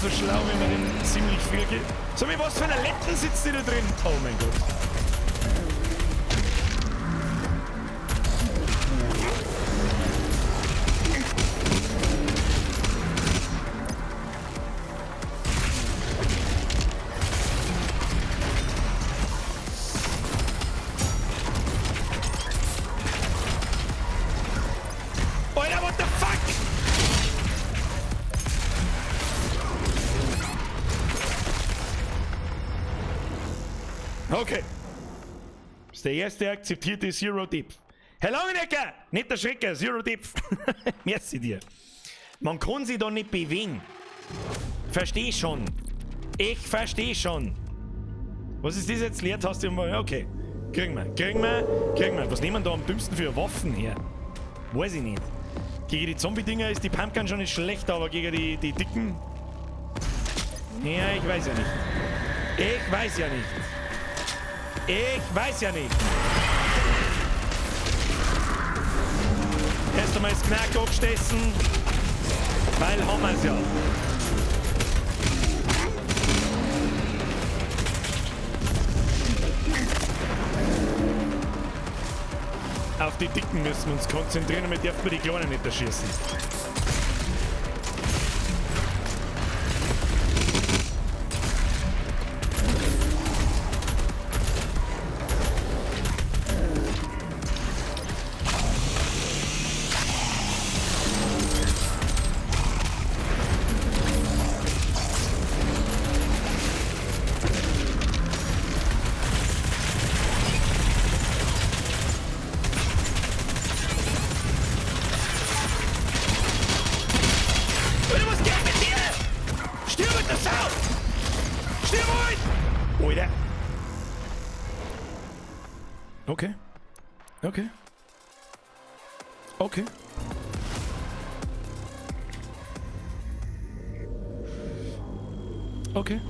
so schlau, wenn man den ziemlich früh geht. Sag mal, was für eine Letten sitzt die da drin? Oh mein Gott. Alter, what the fuck? Okay. Das ist der erste akzeptierte Zero Depth. Herr Langenecker! Nicht der Schrecker, Zero Depth. Merci dir. Man kann sich da nicht bewegen. Versteh schon. Ich versteh schon. Was ist das jetzt? Leertaste? Okay. Kriegen wir, kriegen wir, kriegen wir. Was nehmen wir da am dümmsten für Waffen her? Weiß ich nicht. Gegen die Zombie-Dinger ist die Pumpgun schon nicht schlecht, aber gegen die Dicken... Ja, ich weiß ja nicht. Ich weiß ja nicht. Ich weiß ja nicht. Erst einmal das Knack abstessen, weil haben wir es ja. Auf die Dicken müssen wir uns konzentrieren, damit dürfen wir die Kleinen nicht erschießen. Okay. Okay. Okay. Okay.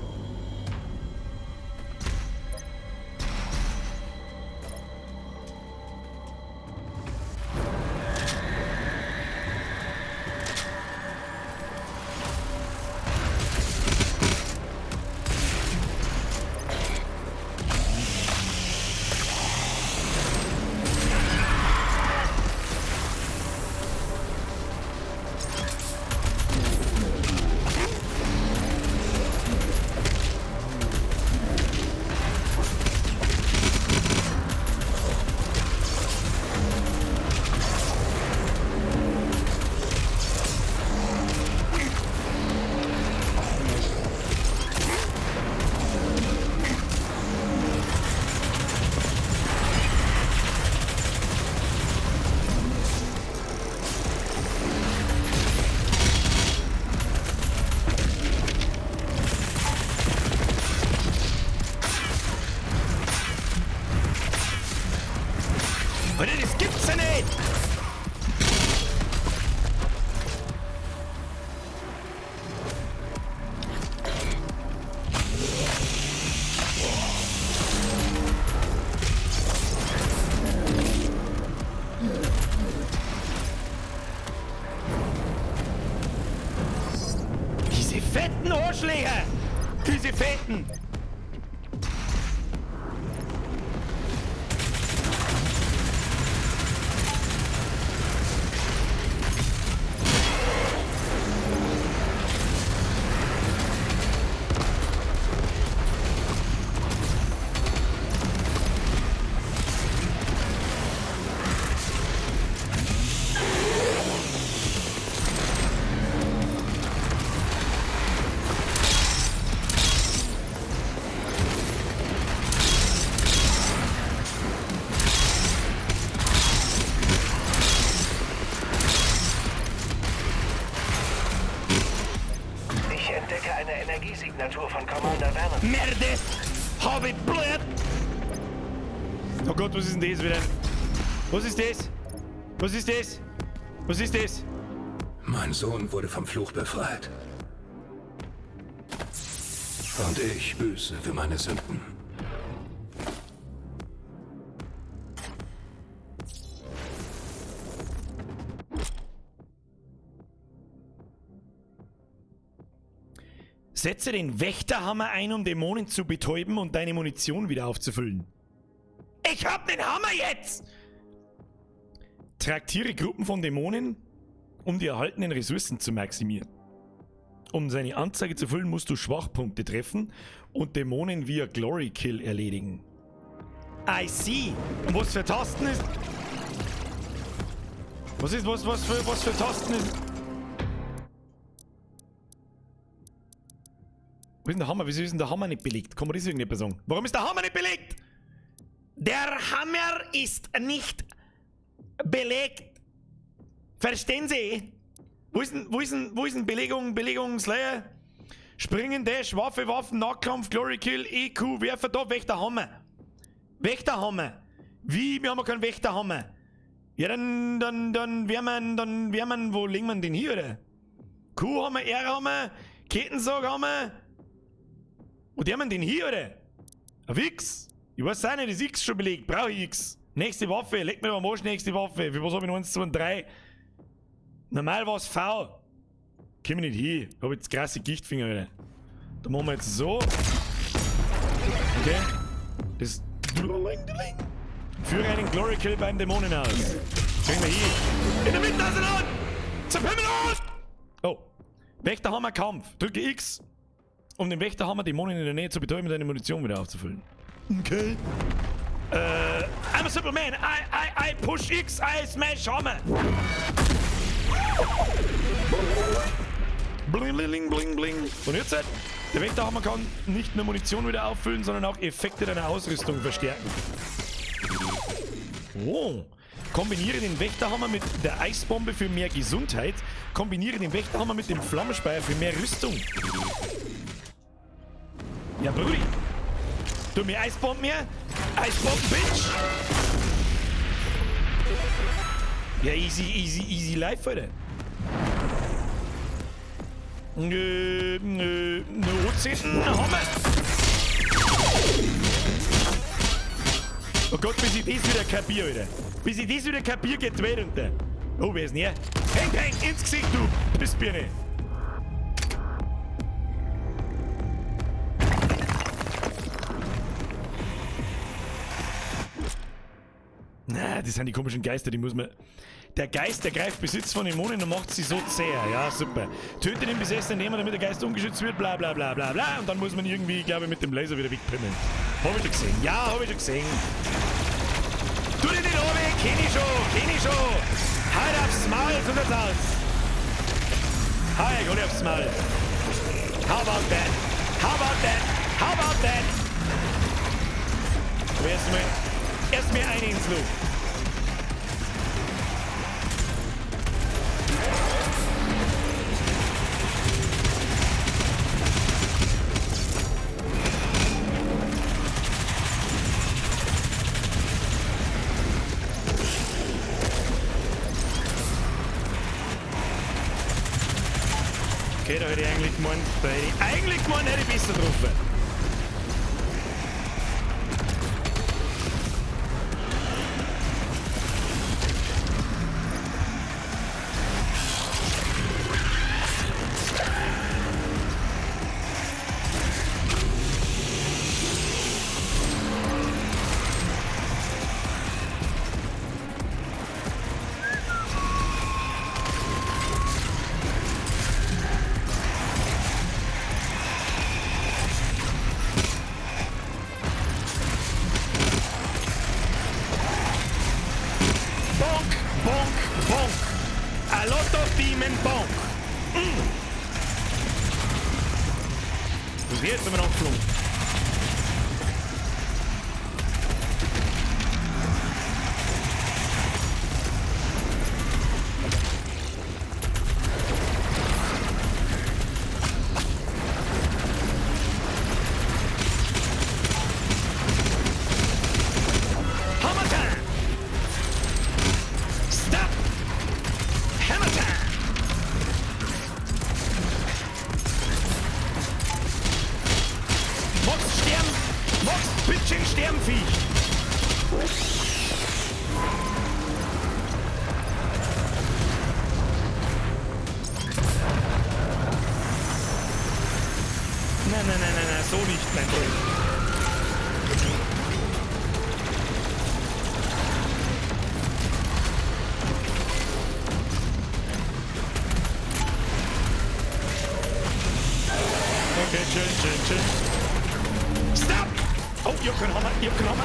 Alter, das gibt's ja nicht! Diese fetten Arschlöcher! Diese fetten! Signatur von Commander Valentine. Merde! Hab ich blöd! Oh Gott, was ist denn das wieder? Was ist das? Was ist das? Was ist das? Mein Sohn wurde vom Fluch befreit. Und ich büße für meine Sünden. Setze den Wächterhammer ein, um Dämonen zu betäuben und deine Munition wieder aufzufüllen. Ich hab den Hammer jetzt! Traktiere Gruppen von Dämonen, um die erhaltenen Ressourcen zu maximieren. Um seine Anzeige zu füllen, musst du Schwachpunkte treffen und Dämonen via Glory Kill erledigen. I see. Und was für Tasten ist... Was ist, was für Tasten ist... Wo ist denn der Hammer? Wieso ist denn der Hammer nicht belegt? Kann man das irgendjemand sagen? Warum ist der Hammer nicht belegt? Der Hammer ist nicht belegt. Verstehen Sie? Wo ist denn Belegung, Belegung, Slayer? Springen, Dash, Waffe, Waffen, Nahkampf, Glory Kill, EQ, Werfer da, Wächterhammer. Wächterhammer. Wie? Wir haben ja keinen Wächterhammer. Ja, dann werden wir, wo legen wir den hier, oder? Q haben wir, R haben wir, Kettensag haben wir. Wo haben wir den hier, oder? Auf X. Ich weiß auch nicht, ist X schon belegt. Brauche ich X. Nächste Waffe, leg mir am Arsch, nächste Waffe. Für was hab ich noch 1, 2 und 3? Normal war's V. Komm ich nicht hin. Ich hab jetzt krasse Gichtfinger, Alter. Da machen wir jetzt so. Okay. Das. Führe einen Glory Kill beim Dämonen aus. Kriegen wir hier. In der Mitte auseinander! Zerpimmeln aus! Oh. Wächterhammer Kampf. Drücke X, um den Wächterhammer Dämonen in der Nähe zu betäuben und deine Munition wieder aufzufüllen. Okay. I'm a simple man. I push X, I smash Hammer. Bling, bling, bling, bling. Und jetzt halt, der Wächterhammer kann nicht nur Munition wieder auffüllen, sondern auch Effekte deiner Ausrüstung verstärken. Oh. Kombiniere den Wächterhammer mit der Eisbombe für mehr Gesundheit. Kombiniere den Wächterhammer mit dem Flammenspeier für mehr Rüstung. Ja, Brudi. Tu mir Eisbomben her. Eisbomben, Bitch. Ja, easy, easy, easy life, Alter. Nö, nö, nö, Hammer. Oh Gott, bis ich das wieder kapier, Alter. Bis ich das wieder kapier, geht die Welt unter. Oh, wer ist denn her? Peng, peng, ins Gesicht, du Pissbirne. Na, das sind die komischen Geister, die muss man... Der Geist ergreift Besitz von Dämonen und macht sie so zäh. Ja, super. Töte den besessenen Dämon, damit der Geist ungeschützt wird, bla bla bla bla bla. Und dann muss man irgendwie, glaube ich, mit dem Laser wieder wegpimmeln. Hab ich schon gesehen. Ja, hab ich schon gesehen. Tu dich nicht runter, kenn ich schon, kenn ich schon. Halt aufs Maul, so das aus. Halt, hol aufs Maul. How about that? How about that? How about that? Aber erst mal eine ins Loch. Okay, da hätte ich eigentlich gemeint, hätte ich besser getroffen. Jetzt sind wir noch geflogen. mein Freund. Okay, chill, chill, chill. Stop! Oh, ich hab keinen Hammer, ich hab keinen Hammer.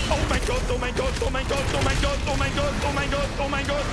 Oh mein Gott, oh mein Gott, oh mein Gott, oh mein Gott, oh mein Gott, oh mein Gott, oh mein Gott.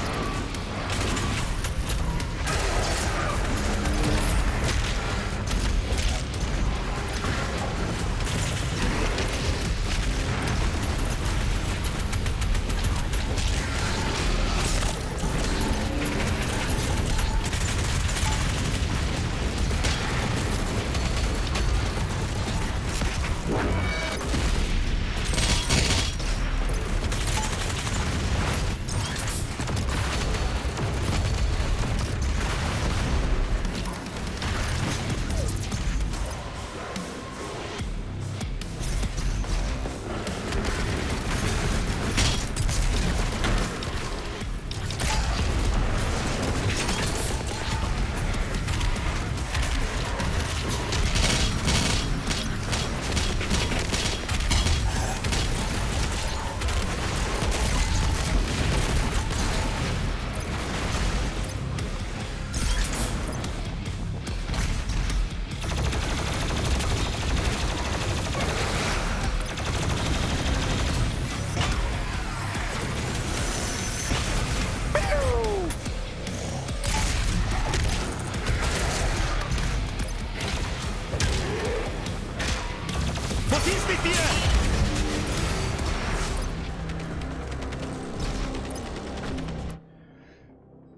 Was ist mit dir?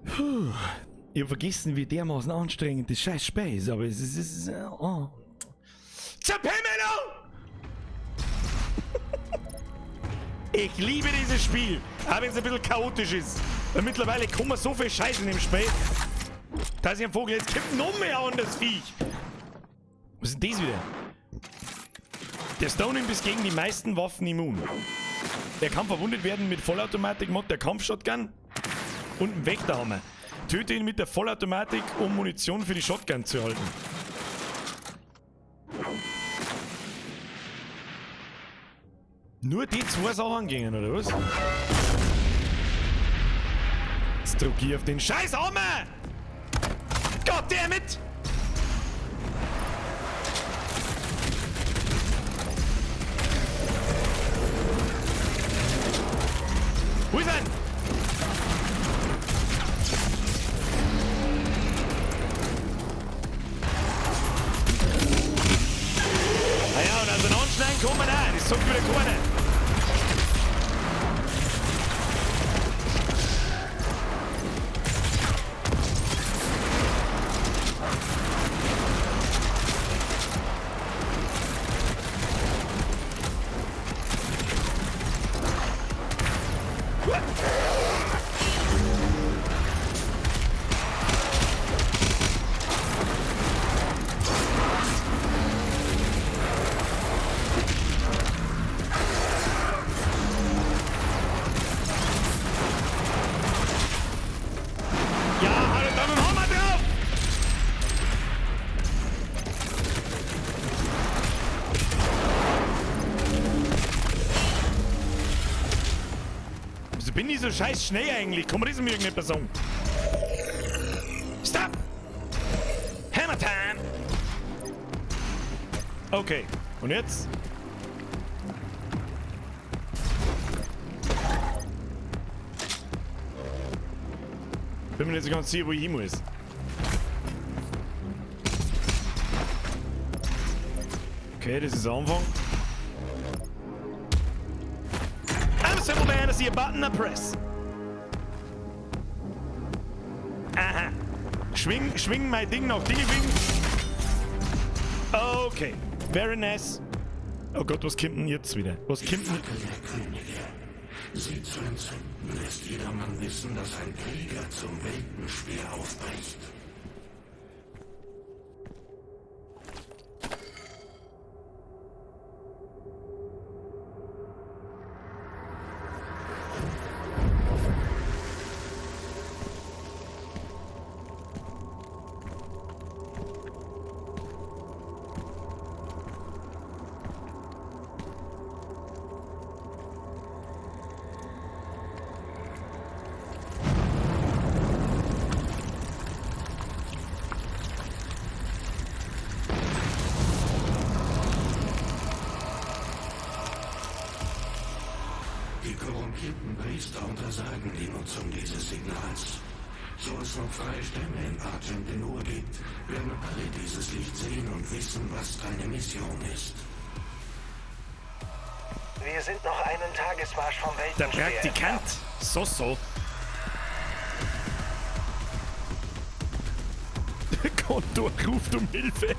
Puh. Ich hab vergessen, wie dermaßen anstrengend das scheiß Spiel ist, aber es ist. Es ist oh. Zerpimmelung! Ich liebe dieses Spiel, auch wenn es ein bisschen chaotisch ist. Weil mittlerweile kommen so viel Scheiße in dem Spiel, dass ich ein Vogel. Jetzt kommt noch mehr an das Viech. Was ist denn das wieder? Der Stone Imp ist gegen die meisten Waffen immun. Er kann verwundet werden mit Vollautomatik-Mod der Kampfshotgun und einem Wächterhammer. Töte ihn mit der Vollautomatik, um Munition für die Shotgun zu erhalten. Nur die zwei Sachen gingen, oder was? Jetzt drück ich auf den scheiß Hammer! Goddammit! Wo ist er? Ah ja, und also anschneiden kann man auch, das sagt wieder keiner. Ja, hallo da mit dem Hammer drauf! Wieso bin ich so scheiß schnell eigentlich? Kann man das mir irgendjemand sagen? Stop! Hammer time! Okay, und jetzt? Bin mir nicht so ganz sicher, wo ich hin muss. Okay, das ist der Anfang. I'm a simple man, I see a button, I press. Aha. Schwing, schwing mein Ding nach Dinge. Okay, very nice. Oh Gott, was kommt denn jetzt wieder? Was kommt denn? Fackel der Könige. Sie zu entzünden, lässt jedermann wissen, dass ein Krieger zum Weltenspeer aufbricht. korrumpierten Priester untersagen die Nutzung dieses Signals. So es noch freie Stämme in Argent D'Nur gibt, werden alle dieses Licht sehen und wissen, was deine Mission ist. Wir sind noch einen Tagesmarsch vom Der Weltenspeer Praktikant. So, so. Der Kontor ruft um Hilfe.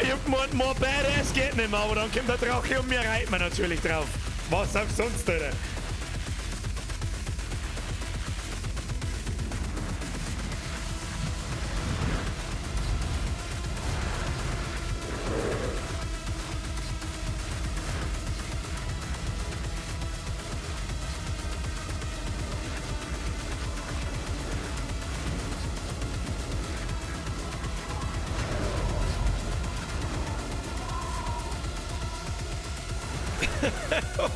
Ich hab gemeint, more badass geht nicht mehr, aber dann kommt der Drache und mir reiten wir natürlich drauf. Was auch sonst, Alter.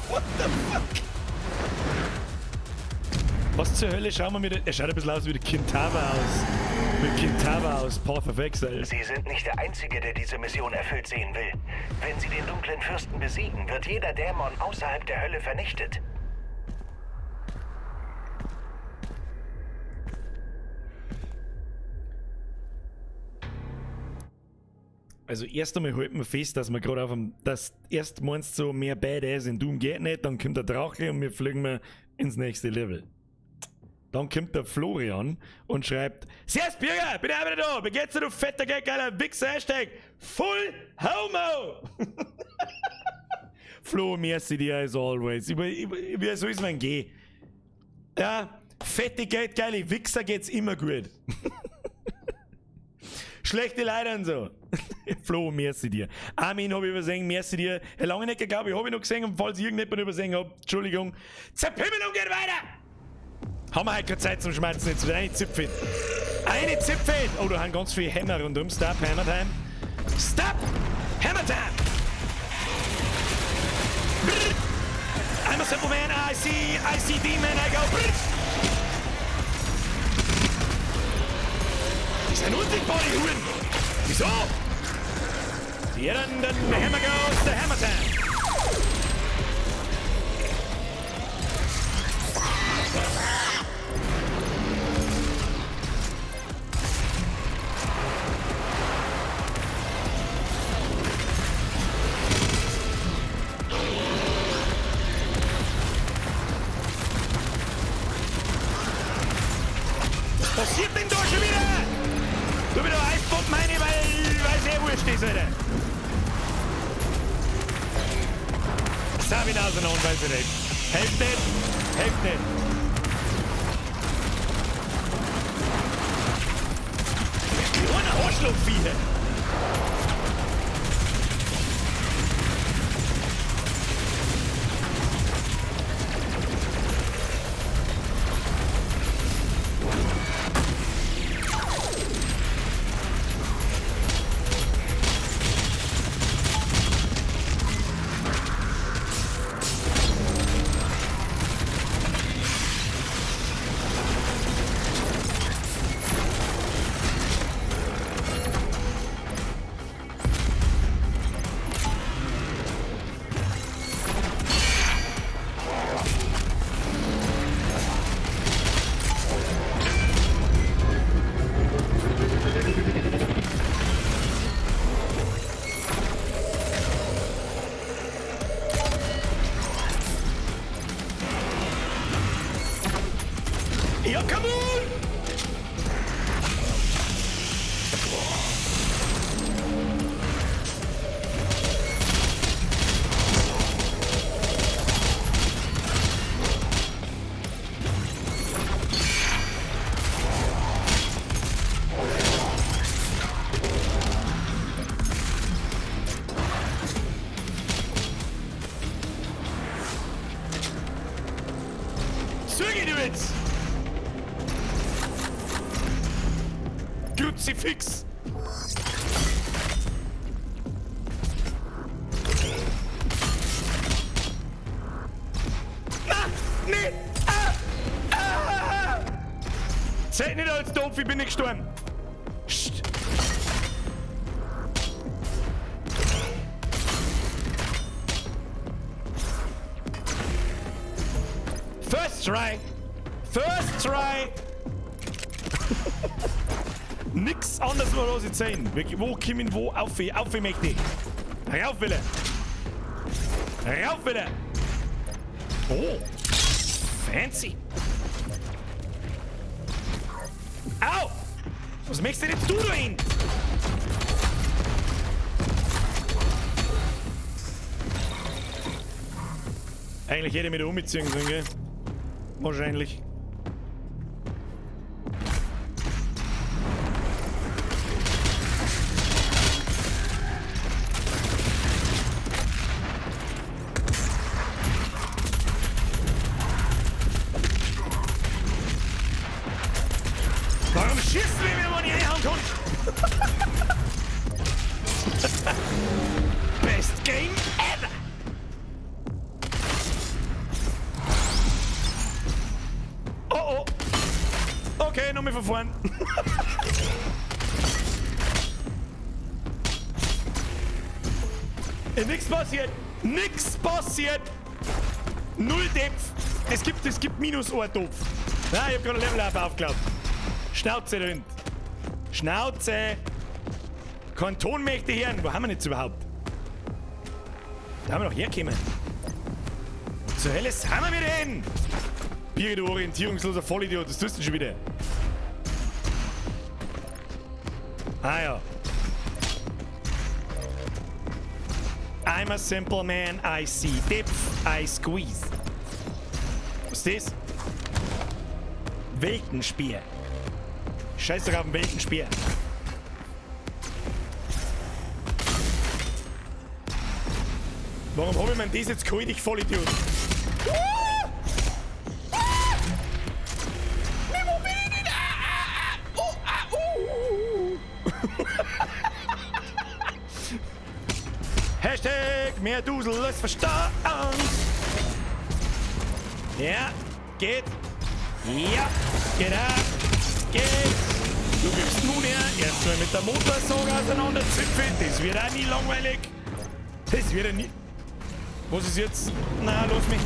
What the fuck? Was zur Hölle schauen wir mir den... Er schaut ein bisschen aus wie der Kintaba aus. Mit Kintaba aus Path of Exile. Sie sind nicht der Einzige, der diese Mission erfüllt sehen will. Wenn Sie den dunklen Fürsten besiegen, wird jeder Dämon außerhalb der Hölle vernichtet. Also erst einmal halten wir fest, dass wir gerade auf dem... Dass erst meinst du so, mehr Badass in Doom geht nicht, dann kommt der Drache und wir fliegen wir ins nächste Level. Dann kommt der Florian und schreibt: Servus Birger, bin auch wieder da, wie geht's dir, du fetter, geiler Wichser, Hashtag Full Homo! Flo, merci dir as always. Wie soll es mir gehen? Ja, fette, geile Wichser geht's immer gut. Schlechte Leute und so. Flo, merci dir. Armin habe ich übersehen, merci dir. Herr Langenecker, glaube ich, habe ich noch gesehen. Und falls ich irgendjemand übersehen habe, Entschuldigung. Zerpimmelung geht weiter! Haben wir heute keine Zeit zum Schmerzen, jetzt wird eine Zipfel. Eine Zipfel! Oh, da haben ganz viele Hämmer rundum. Stop, Hammer Time. Stop! Hammer Time! Brrr. I'm a simple man, I see demon, I go. Brrr. Die sind unsichtbar, die Huren! Wieso? Ja, dann Hammer goes the Hammer Time! Was passiert denn da schon wieder? Du wieder Eisbomben meine, weil es eh wurscht ist, Alter. Sabine auseinander, weiß ich nicht. Helft nicht, helft nicht. Kleiner Arschlochviecher. Ja, come on! Züge du jetzt! Kruzifix! Zählt nicht als doof, ich bin nicht gestorben. Psst. First try. First try. Nix anderes mehr los jetzt sehen. Wo kommen wo auf? Auf möchte ich. Rauf wieder. Rauf wieder. Oh. Fancy. Au! Was möchtest denn jetzt du da hin? Eigentlich hätte ich mich da umziehen sollen, gell? Wahrscheinlich. Warum schießt du mir, wenn ich einhauen kann? Best Game ever! Oh oh! Okay, nochmal von vorn. Nix passiert! Nix passiert! Null Depf! Es gibt minus ein Topf. Nein, ich hab gerade Level Up aufgeklappt. Schnauze, du Hund. Schnauze! Kein Ton möchte ich hören. Wo haben wir denn jetzt überhaupt? Da haben wir doch hergekommen. Zur Hölle sind wir denn? Biri, du orientierungsloser Vollidiot, was tust du denn schon wieder? Ah ja. I'm a simple man, I see depth, I squeeze. Was ist das? Weltenspeer. Scheiß doch auf den Weltenspeer. Warum hab ich mir das jetzt geholt, ich Vollidiot? Ah! Ah! Wo bin ich denn? Ah, ah, ah. Oh, ah, Hashtag mehr Dusel als Verstand. Ja, geht. Ja, geht ab. Geht. Du gibst nun her. Erstmal mit der Motorsäge auseinanderzüpfen. Das wird auch nie langweilig. Das wird auch nie. Was ist jetzt? Na, lass mich.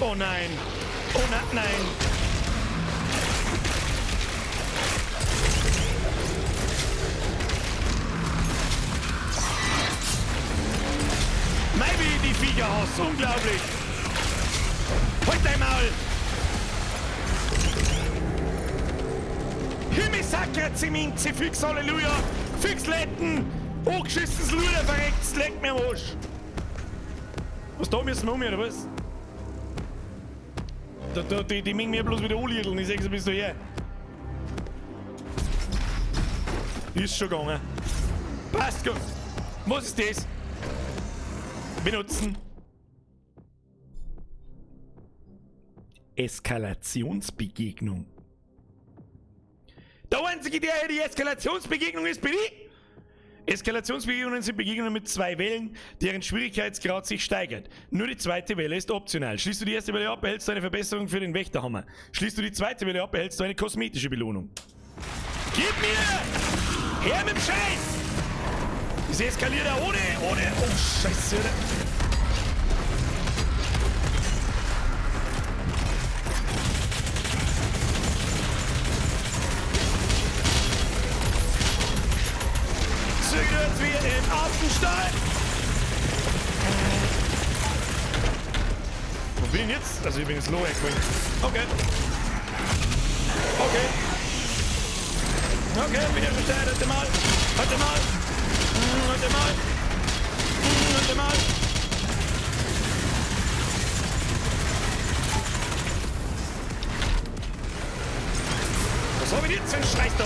Oh nein. Oh nein, nein. Maybe die Viecher hast. Unglaublich. Halt dein Maul. Himmel, Sakra, Zeminze, Fix, Halleluja. Fixletten. Angeschissenes Luder, verreckt, leck mir am Arsch. Was da müssen wir um, oder was? Die mengen mir bloß wieder anliedeln, ich seh's bis daher. Ist schon gegangen. Passt gut. Was ist das? Benutzen. Eskalationsbegegnung. Der einzige, der hier die Eskalationsbegegnung ist, bin ich. Eskalationsbegegnungen sind Begegnungen mit zwei Wellen, deren Schwierigkeitsgrad sich steigert. Nur die zweite Welle ist optional. Schließt du die erste Welle ab, erhältst du eine Verbesserung für den Wächterhammer. Schließt du die zweite Welle ab, erhältst du eine kosmetische Belohnung. Gib mir! Her mit dem Scheiß! Das eskaliert ja ohne. Oh, Scheiße, oder? Zügelt wir im Affenstall! Wo bin ich jetzt? Also ich bin jetzt low gefallen. Okay. Okay. Okay, bin ja schon steil. Warte mal. Warte mal. Warte mal. Warte mal. Was hab ich jetzt für einen Scheiß da?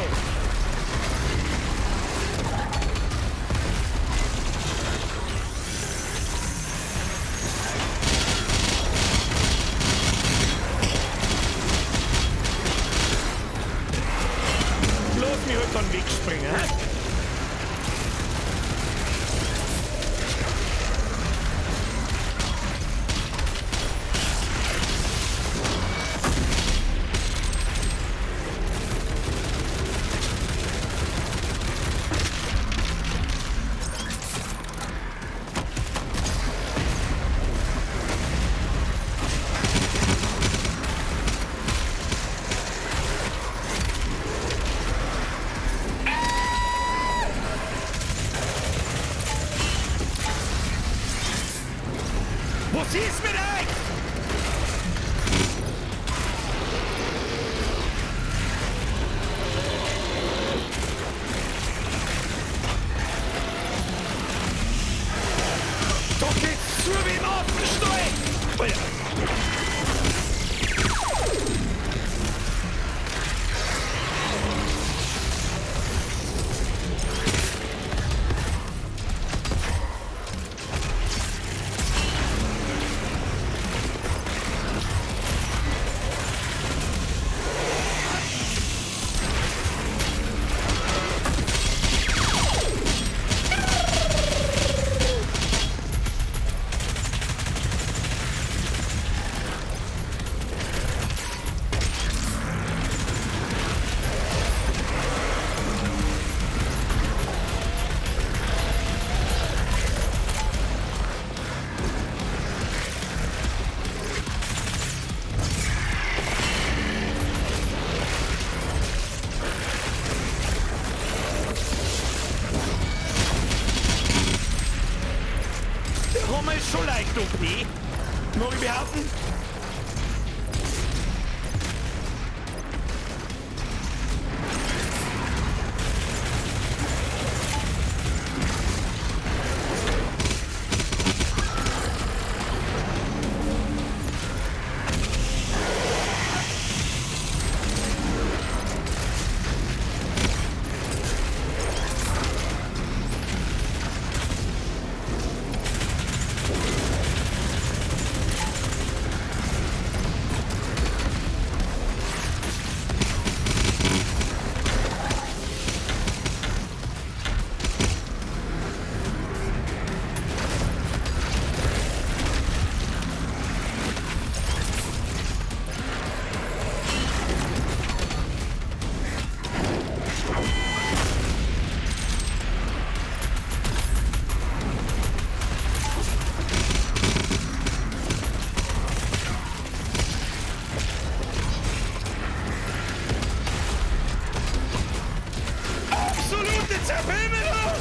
Was ist mit euch? Da geht's zu wie im Affenstall! Alter. Der Hammer ist schon leicht OP. Mag ich behaupten? Absolute Zerpimmelung!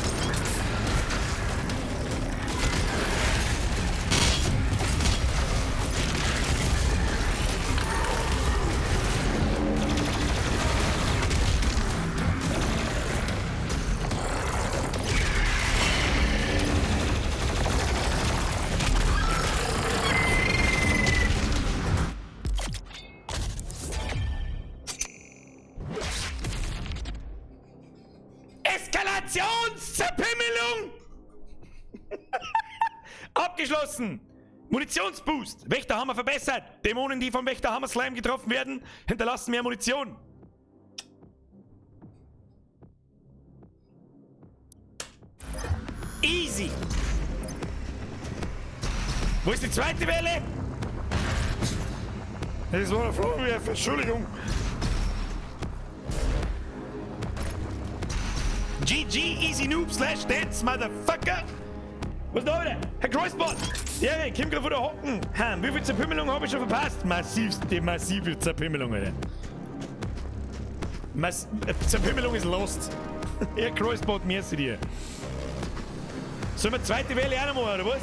Eskalationszerpimmelung! Abgeschlossen! Munitionsboost! Wächterhammer verbessert! Dämonen, die vom Wächterhammer Slam getroffen werden, hinterlassen mehr Munition. Easy! Wo ist die zweite Welle? Das war der Flammenwerfer, Entschuldigung. GG, Easy Noob slash Dance, Motherfucker! Was ist da wieder? Herr Kreuzbot! Ja, ich komm grad von der Hocken. Hm, wie viel Zerpimmelung hab ich schon verpasst? Massivste, massive Zerpimmelung, Alter. Zerpimmelung ist lost. Herr Kreuzbot, merci dir. Sollen wir zweite Welle auch noch machen, oder was?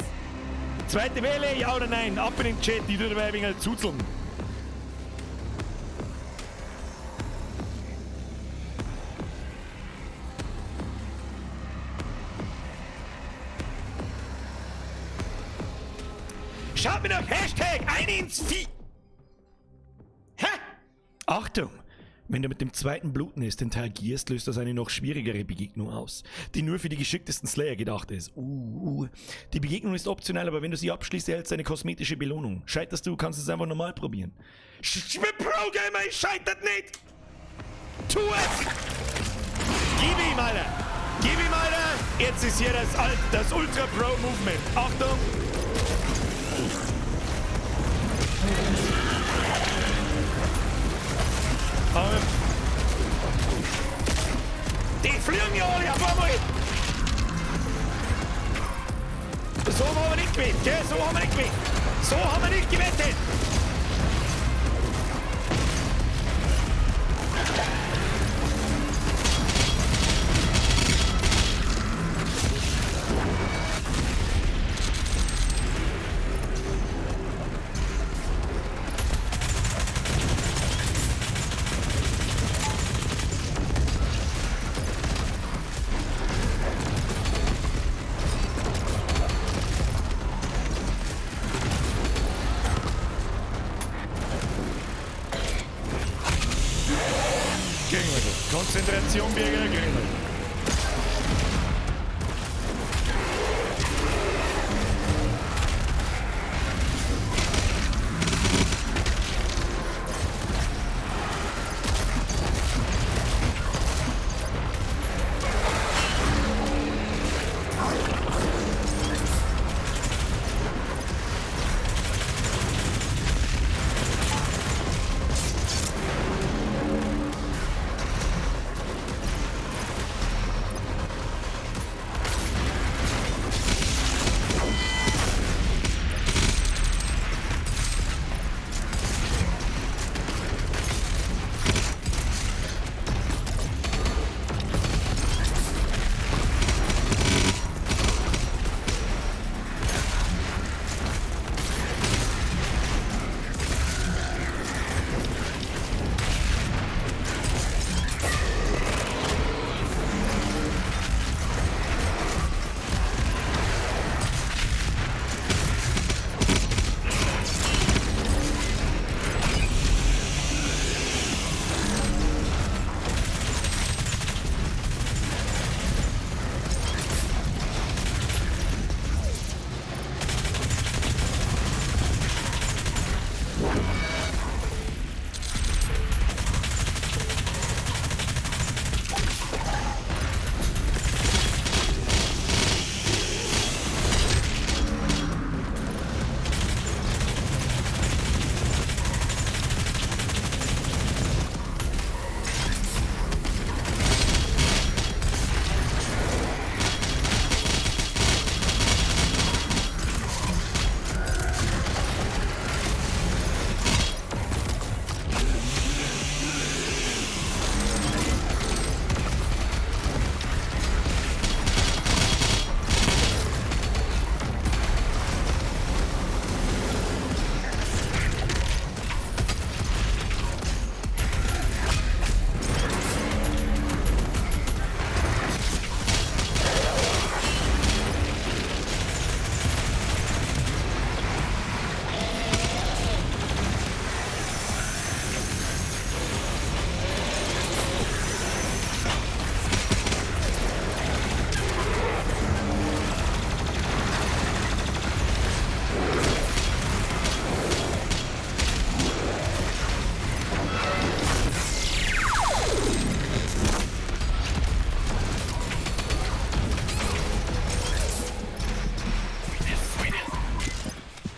Zweite Welle, ja oder nein? Ab in den Chat, die tut dabei ein wenig zuzeln. Schaut mir nach Hashtag ein ins Vieh. Hä? Achtung! Wenn du mit dem zweiten Blutnest interagierst, löst das eine noch schwierigere Begegnung aus, die nur für die geschicktesten Slayer gedacht ist. Die Begegnung ist optional, aber wenn du sie abschließt, erhältst du eine kosmetische Belohnung. Scheiterst du, kannst du es einfach normal probieren. Ich bin Pro-Gamer, ich scheitert nicht! Tu es! Gib ihm, Alter! Gib ihm, Alter! Jetzt ist hier das Ultra Pro Movement. Achtung! Die fliegen ja alle auf einmal! So haben wir nicht gewettet, gell? So haben wir nicht gewettet! So haben wir nicht gewettet! Konzentration wie ein Grüner.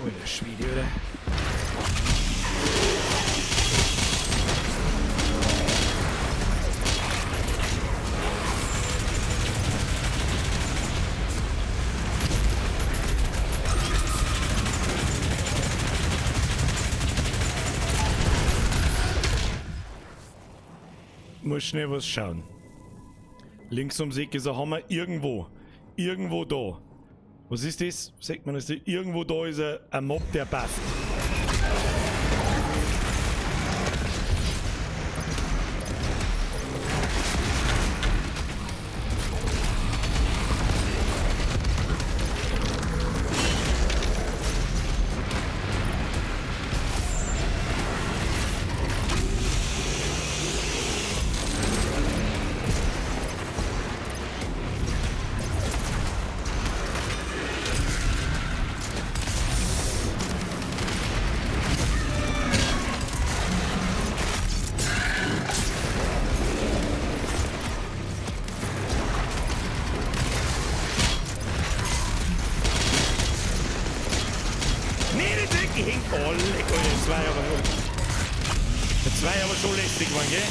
Alter Schwede, oder? Muss schnell was schauen. Links ums Eck ist ein Hammer irgendwo. Irgendwo da. Was ist das? Sagt man das? Irgendwo da ist ein Mob, der bufft. Oh, leck, Alter, das war aber... Das war aber schon lästig geworden, gell?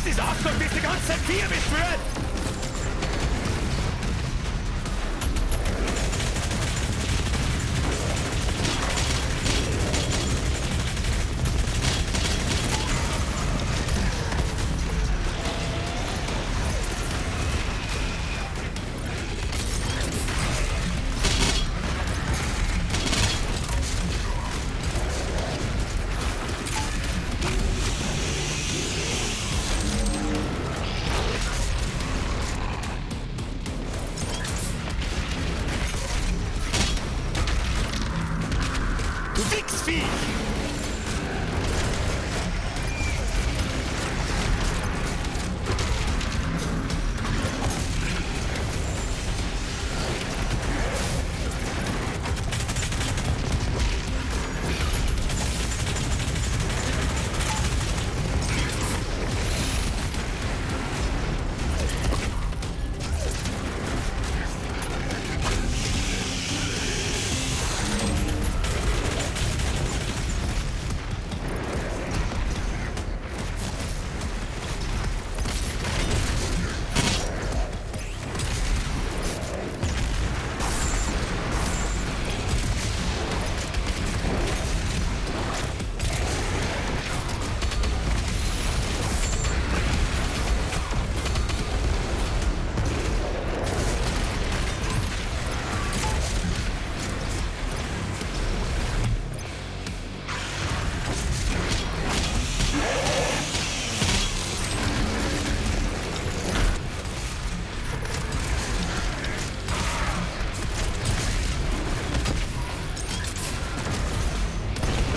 ist das Arschloch, das die ganze Zeit Vier beschwört? Du Wichsviech!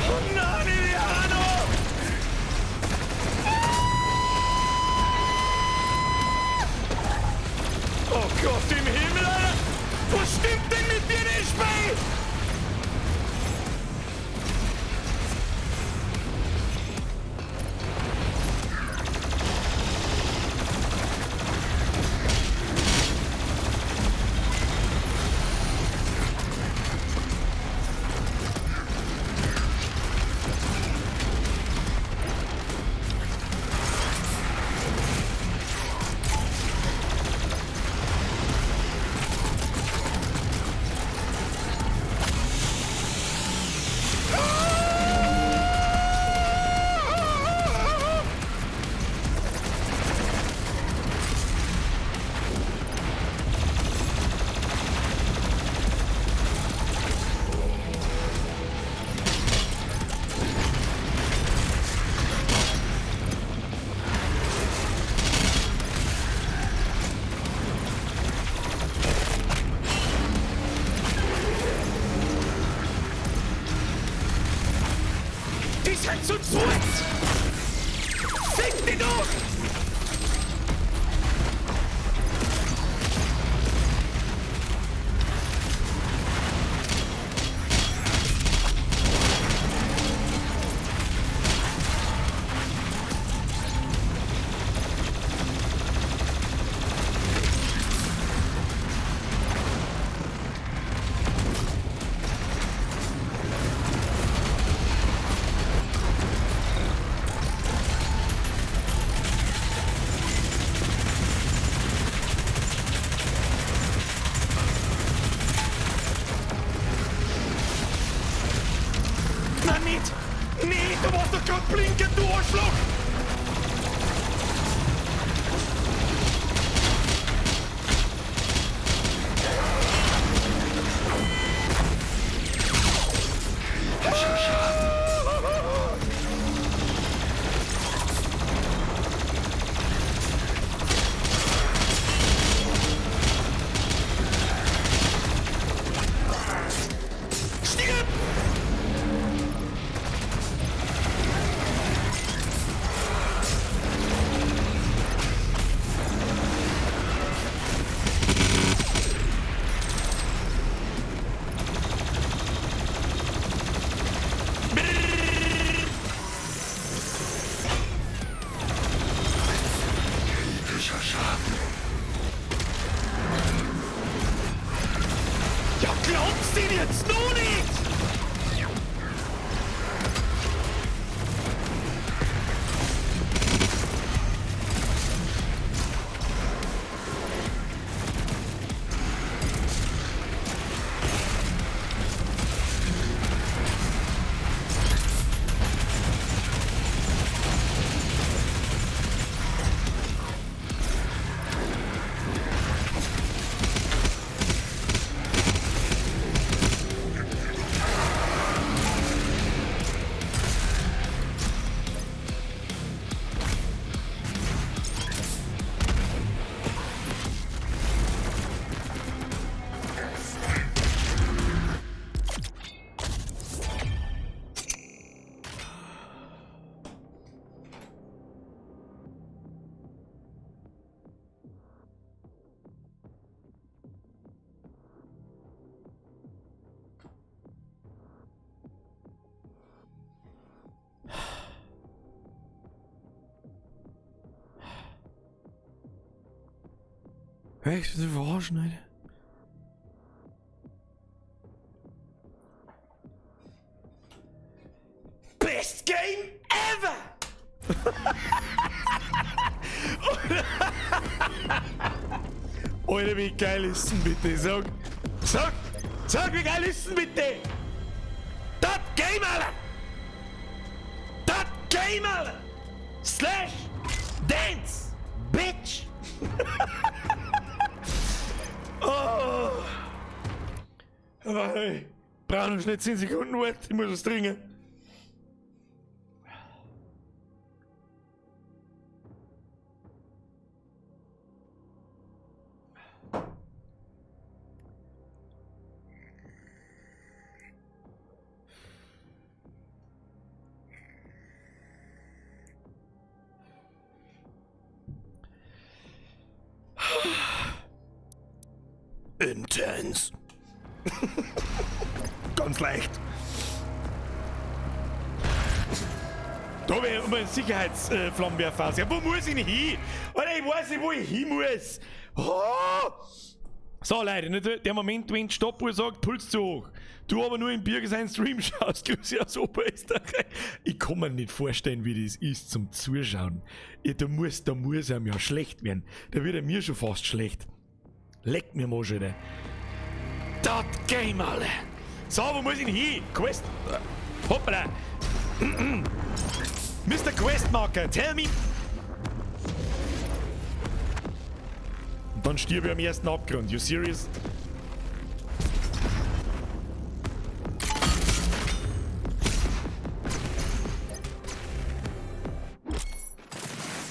Oh nein, Emiliano! Oh Gott im Himmel, Alter! Was stimmt denn mit dir nicht, Bay? Die sind zu zweit! Fick dich doch! Nein, nicht! Nee, du warst doch grad blinken, du Arschloch! Stirb! Echt, das verarschen, Alter. Best Game ever! Alter, wie geil ist denn bitte? Sag, sag, sag, wie geil ist denn bitte? Das Game, Alter! Das Game, Alter! Slash Dance, Bitch! Oh. Aber hey, brauche noch schnell 10 Sekunden, warte, ich muss was trinken. Intense. Ganz leicht. Da wäre immer ein Sicherheitsflammenwerfer. Ja, wo muss ich denn hin? Alter, ich weiß nicht, wo ich hin muss. Oh! So, Leute, nicht der Moment, wenn die Stoppuhr sagt, Puls zu hoch. Du aber nur im Birger seinen Stream schaust, Grüße aus Oberösterreich. Ich kann mir nicht vorstellen, wie das ist zum Zuschauen. Ja, da muss einem ja schlecht werden. Da wird er mir schon fast schlecht. Leck mir mal schon, ey. Das Game, Alter. So, wo muss ich denn hin? Quest. Hoppala. Mr. Questmarker, tell me. Und dann stirb ich am ersten Abgrund. You serious?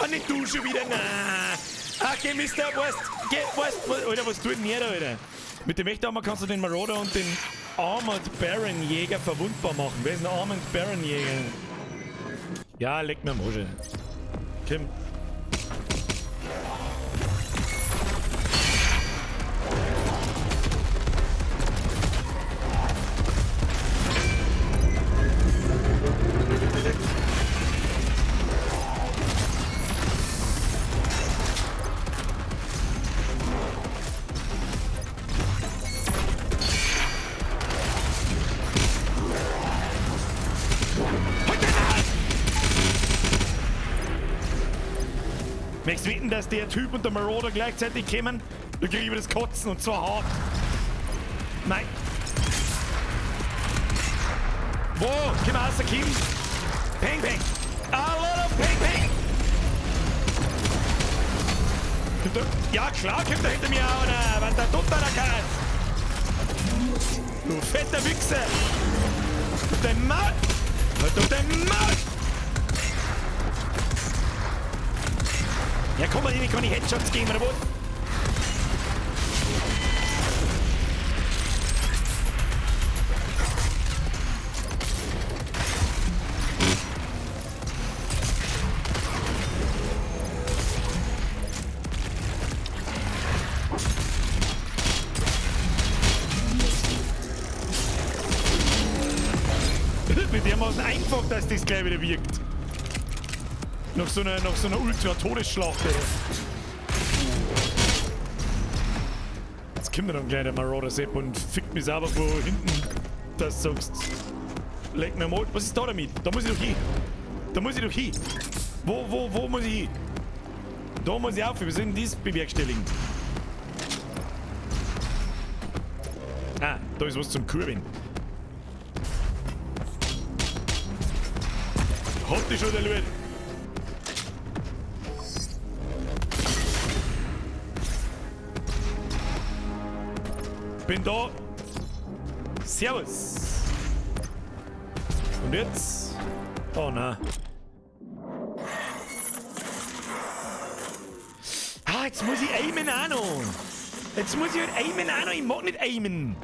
Ah, nicht du schon wieder, nein. Okay, Mister, weißt, geh, weißt, Alter, was tut denn der da, Alter? Mit dem Wächterhammer kannst du den Marauder und den Armored Baron Jäger verwundbar machen. Wer ist ein Armored Baron Jäger? Ja, leck mir am Arsch. Komm. Möchtest du wetten, dass der Typ und der Marauder gleichzeitig kommen? Da krieg ich über das Kotzen und zwar hart. Nein. Wo? Komm raus, Kim. Peng, peng. A lot of peng, peng. Kommt da, ja klar, kommt da hinter mir auch einer. Was da tut da der Katz? Du fetter Wichser. Halt dein Maul. Halt doch dein Maul. Ja, komm mal hin, ich kann nicht Headshots geben, oder was? Mit dem war es einfach, dass das gleich wieder wirkt. Nach so einer Ultra-Todesschlacht, ey. Jetzt kommt dann gleich der Marauder Sepp und fickt mich sauber von hinten, dass du sagst, leck mir mal. Was ist da damit? Da muss ich doch hin. Da muss ich doch hin. Wo muss ich hin? Da muss ich auf. Wir sind das bewerkstelligen. Ah, da ist was zum Kurbeln. Hat die schon der Leute. Bin da. Servus. Und jetzt? Oh nein. Ah, jetzt muss ich aimen auch noch. Jetzt muss ich halt aimen auch noch. Ich mag nicht aimen.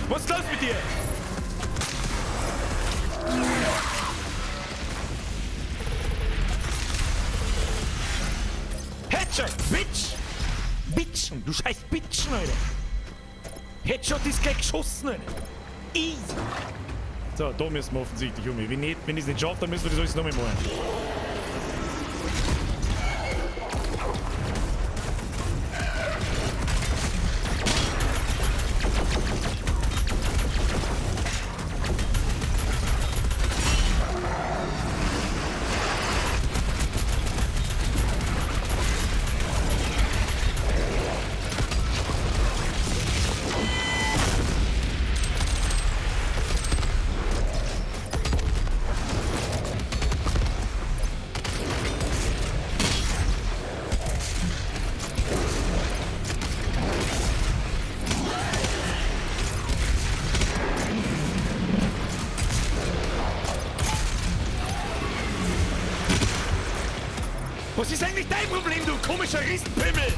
Was ist los mit dir? Du scheiß Bitchen, Alter. Headshot ist gleich geschossen, Alter. Easy. So, da müssen wir offensichtlich um. Wenn, nicht, wenn ich es nicht schaffe, dann müssen wir das alles nochmal machen. Was ist eigentlich dein Problem, du komischer Riesenpimmel?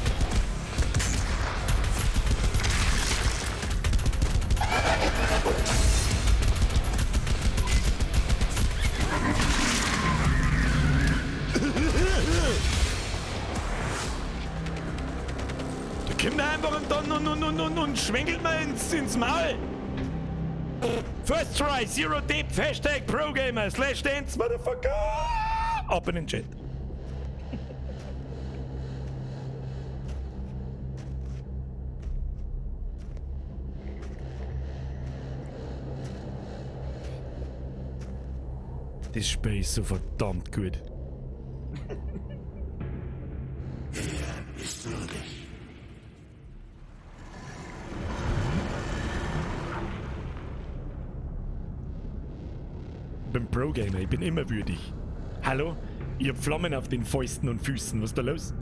Da kommt er einfach und dann und schwenkelt mal ins Maul. First try, zero depth, Hashtag ProGamer, /dance, Motherfucker. Up in den Chat. Das Spiel ist so verdammt gut. Er ist würdig. Ich bin Pro-Gamer, ich bin immer würdig. Hallo? Ich hab Flammen auf den Fäusten und Füßen, was ist da los?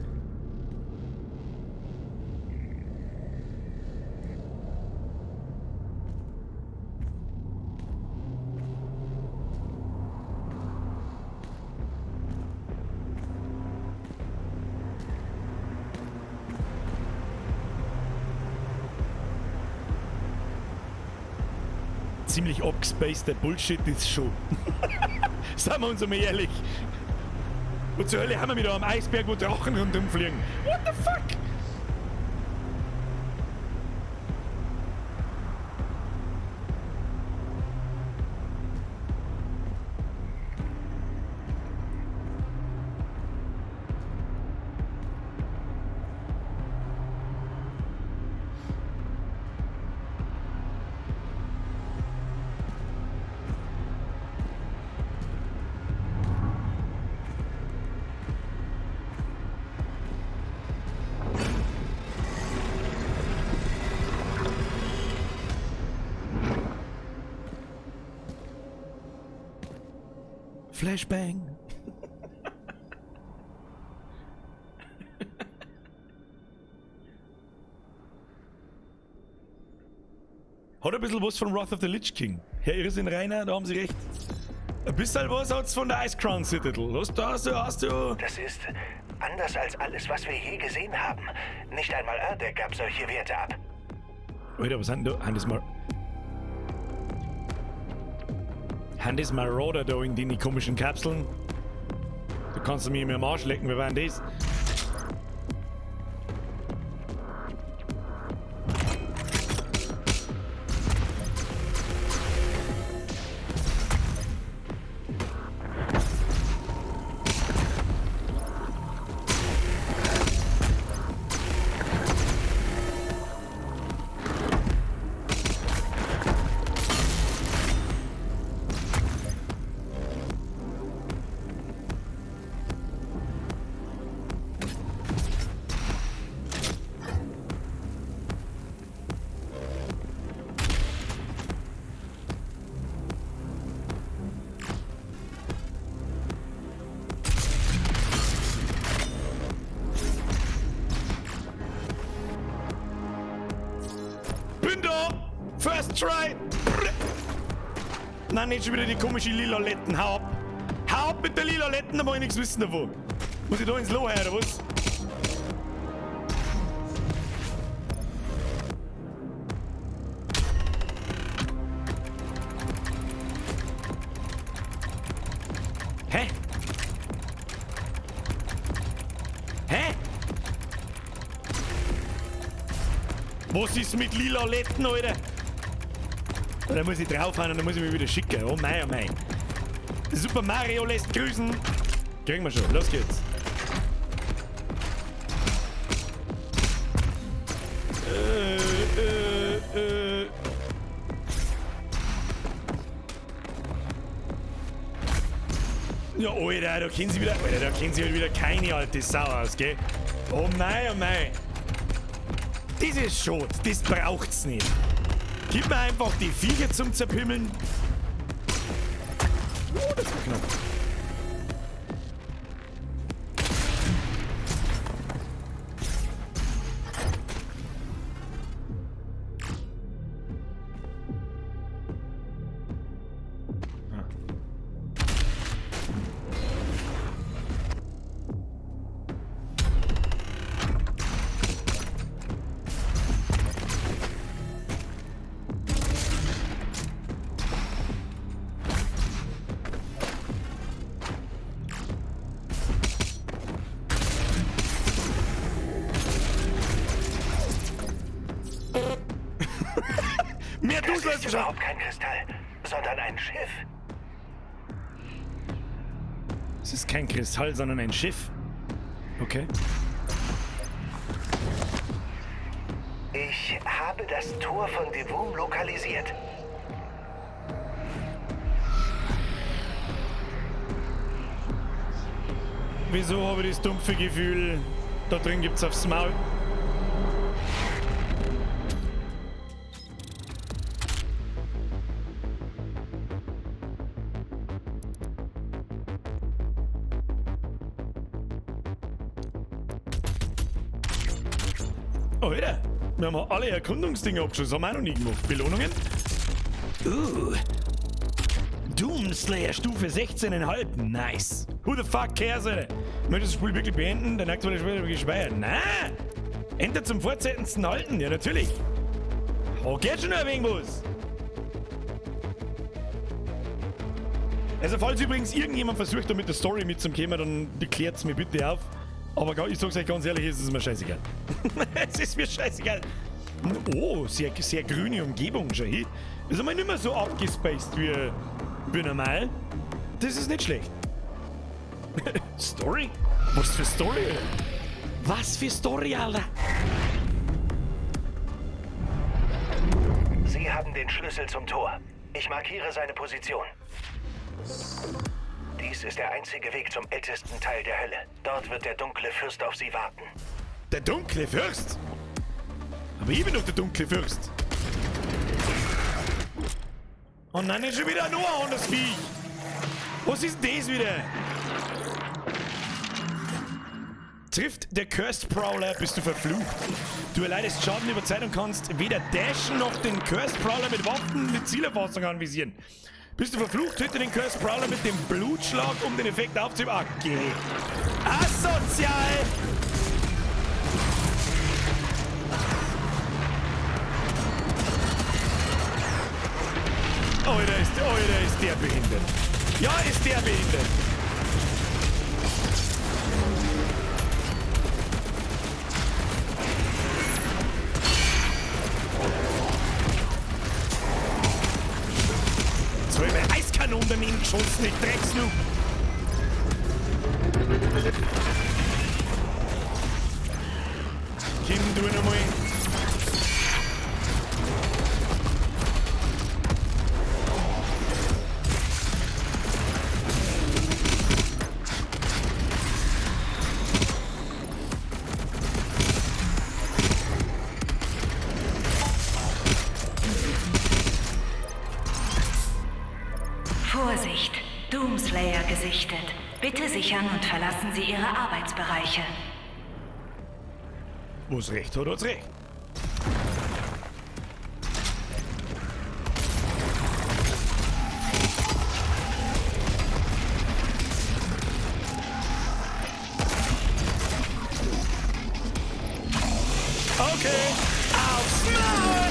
Ziemlich abgespaceder Bullshit ist schon. Sagen wir uns einmal ehrlich. Wo zur Hölle haben wir wieder am Eisberg, wo Drachen rundum fliegen? What the fuck? Flashbang. Hat ein bisschen was von Wrath of the Lich King. Herr Irrsinn Rainer, da haben Sie recht. Ein bisschen was hat's von der Icecrown Citadel. Hast du. Das ist anders als alles, was wir je gesehen haben. Nicht einmal Erdek gab solche Werte ab. Alter, was sind da? Haben das mal. Haben das Marauder da in den komischen Kapseln? Da kannst du mir im Arsch lecken, wer war denn das? Bin da! First try! Nein, nicht schon wieder die komischen lila Letten. Hau ab! Hau ab mit der lila Letten, da mag ich nichts wissen davon. Muss ich da ins Loch her, oder was? Hä? Hä? Was ist mit lila Letten, Alter? Da muss ich draufhauen und dann muss ich mich wieder schicken. Oh mei, oh mei. Super Mario lässt grüßen. Kriegen wir schon. Los geht's. Ja, Alter, da kennen sie wieder, Alter, da kennen sie halt wieder keine alte Sau aus, gell? Oh mei, oh mei. Das ist schade, das braucht's nicht. Gib mir einfach die Viecher zum Zerpimmeln. Oh, das war knapp. Mehr Das Dusel ist überhaupt kein Kristall, sondern ein Schiff. Es ist kein Kristall, sondern ein Schiff. Okay. Ich habe das Tor von Devum lokalisiert. Wieso habe ich das dumpfe Gefühl, da drin gibt's aufs Maul? Alter, wir haben alle Erkundungsdinge abgeschlossen, haben wir auch noch nie gemacht. Belohnungen? Doomslayer Stufe 16,5. Nice. Who the fuck cares, Alter? Möchtest du das Spiel wirklich beenden? Dein aktuelles Spiel wird gespeichert. Na! Enter zum Fortsetzen halten. Ja, natürlich. Oh, geht schon ein wenig was. Also, falls übrigens irgendjemand versucht, da mit der Story mitzukommen, dann klärt's mir bitte auf. Aber ich sag's euch ganz ehrlich, es ist mir scheißegal. Es ist mir scheißegal. Oh, sehr, sehr grüne Umgebung schon hier. Ist einmal nicht mehr so abgespaced wie normal. Das ist nicht schlecht. Story? Was für Story, Alter? Was für Story, Alter? Sie haben den Schlüssel zum Tor. Ich markiere seine Position. Dies ist der einzige Weg zum ältesten Teil der Hölle. Dort wird der dunkle Fürst auf Sie warten. Der dunkle Fürst? Aber ich bin doch der dunkle Fürst. Oh nein, ist schon wieder ein anderes Viech. Was ist denn das wieder? Trifft der Cursed Prowler, bist du verflucht. Du erleidest Schaden über Zeit und kannst weder dashen noch den Cursed Prowler mit Waffen mit Zielerfassung anvisieren. Bist du verflucht, töte den Cursed Prowler mit dem Blutschlag, um den Effekt aufzuheben. Ah, geh. Asozial! Alter, ist der behindert. Ja, ist der behindert. So, ich meine Eiskanonen daneben geschossen, ich Drecksnoob. Kim, du nochmal. Vorsicht! Doomslayer gesichtet. Bitte sichern und verlassen Sie Ihre Arbeitsbereiche. Wo's recht hat, hat's recht. Okay, aufs Maul!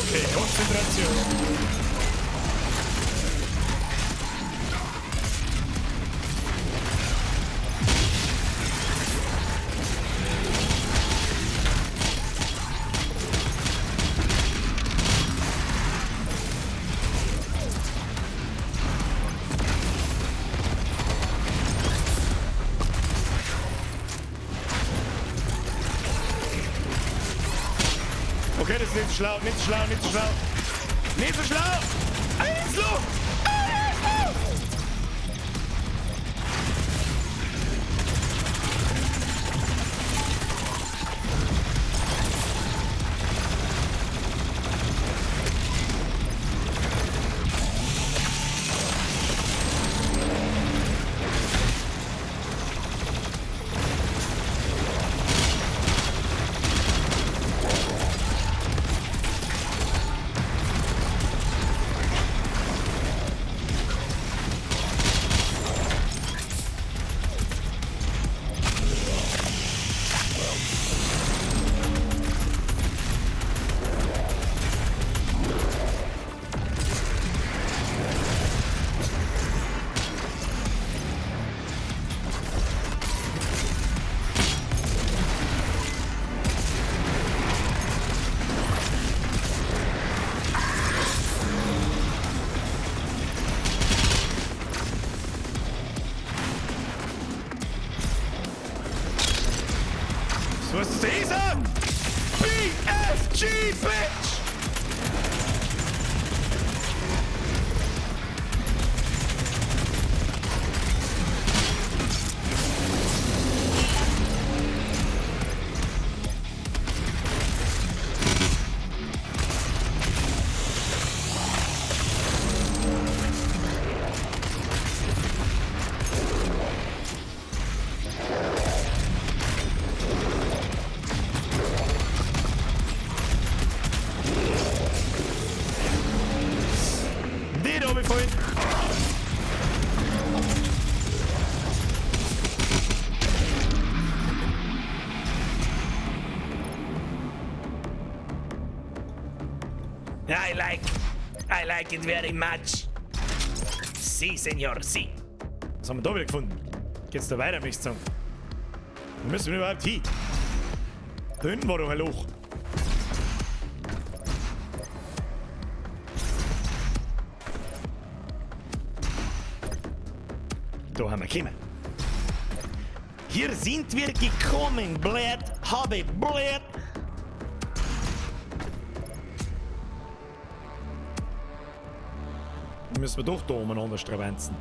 Okay, Konzentration. Okay, das ist nicht so schlau, nicht so schlau, nicht so schlau. Nicht so schlau! Eins, los! Eins, los! Was ist dieser? BFG, Bitch! Den hab ich vorhin. I like it very much. Sí, señor, sí. Was haben wir da wieder gefunden? Geht's da weiter, möchte ich sagen. Wo müssen wir überhaupt hin? Da hinten war doch ein Loch. Da haben wir gekommen. Hier sind wir gekommen, blöd, habe blöd. Müssen wir doch da umeinander stravanzen.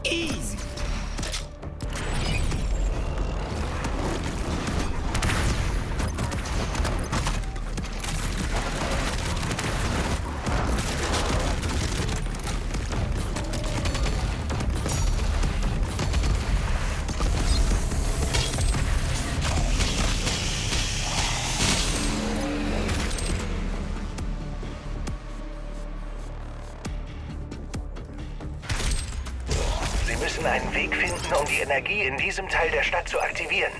Easy! Sie müssen einen Weg finden, um die Energie in diesem Teil der Stadt zu aktivieren.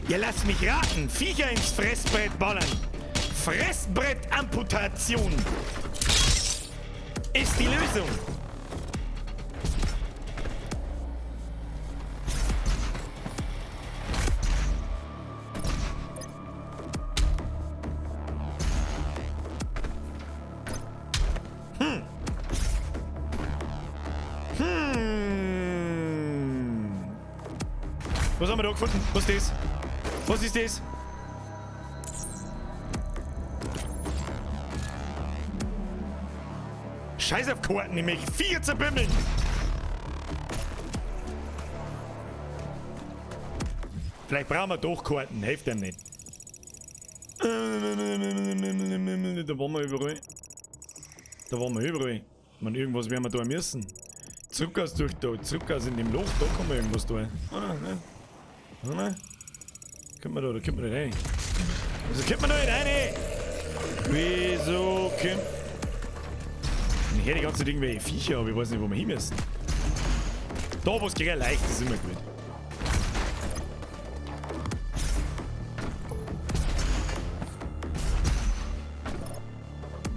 Ja, lass mich raten. Viecher ins Fressbrett ballern. Fressbrettamputation ist die Lösung. Was haben wir da gefunden? Was ist das? Was ist das? Scheiß auf Karten, ich möchte 4 zerbimmeln! Vielleicht brauchen wir doch Karten, hilft dem nicht. Da waren wir überall. Da waren wir überall. Ich meine, irgendwas werden wir da müssen. Zurück aus durch da, zurück aus in dem Loch, da kann man irgendwas tun. Oder? Ne? Oder? Kommt man da, da kommt man nicht rein. Wieso kommt man da nicht rein? Wieso kommt... Ich höre die ganze Zeit irgendwelche Viecher, aber ich weiß nicht, wo wir hin müssen. Da, wo es geht, leicht ist immer gut.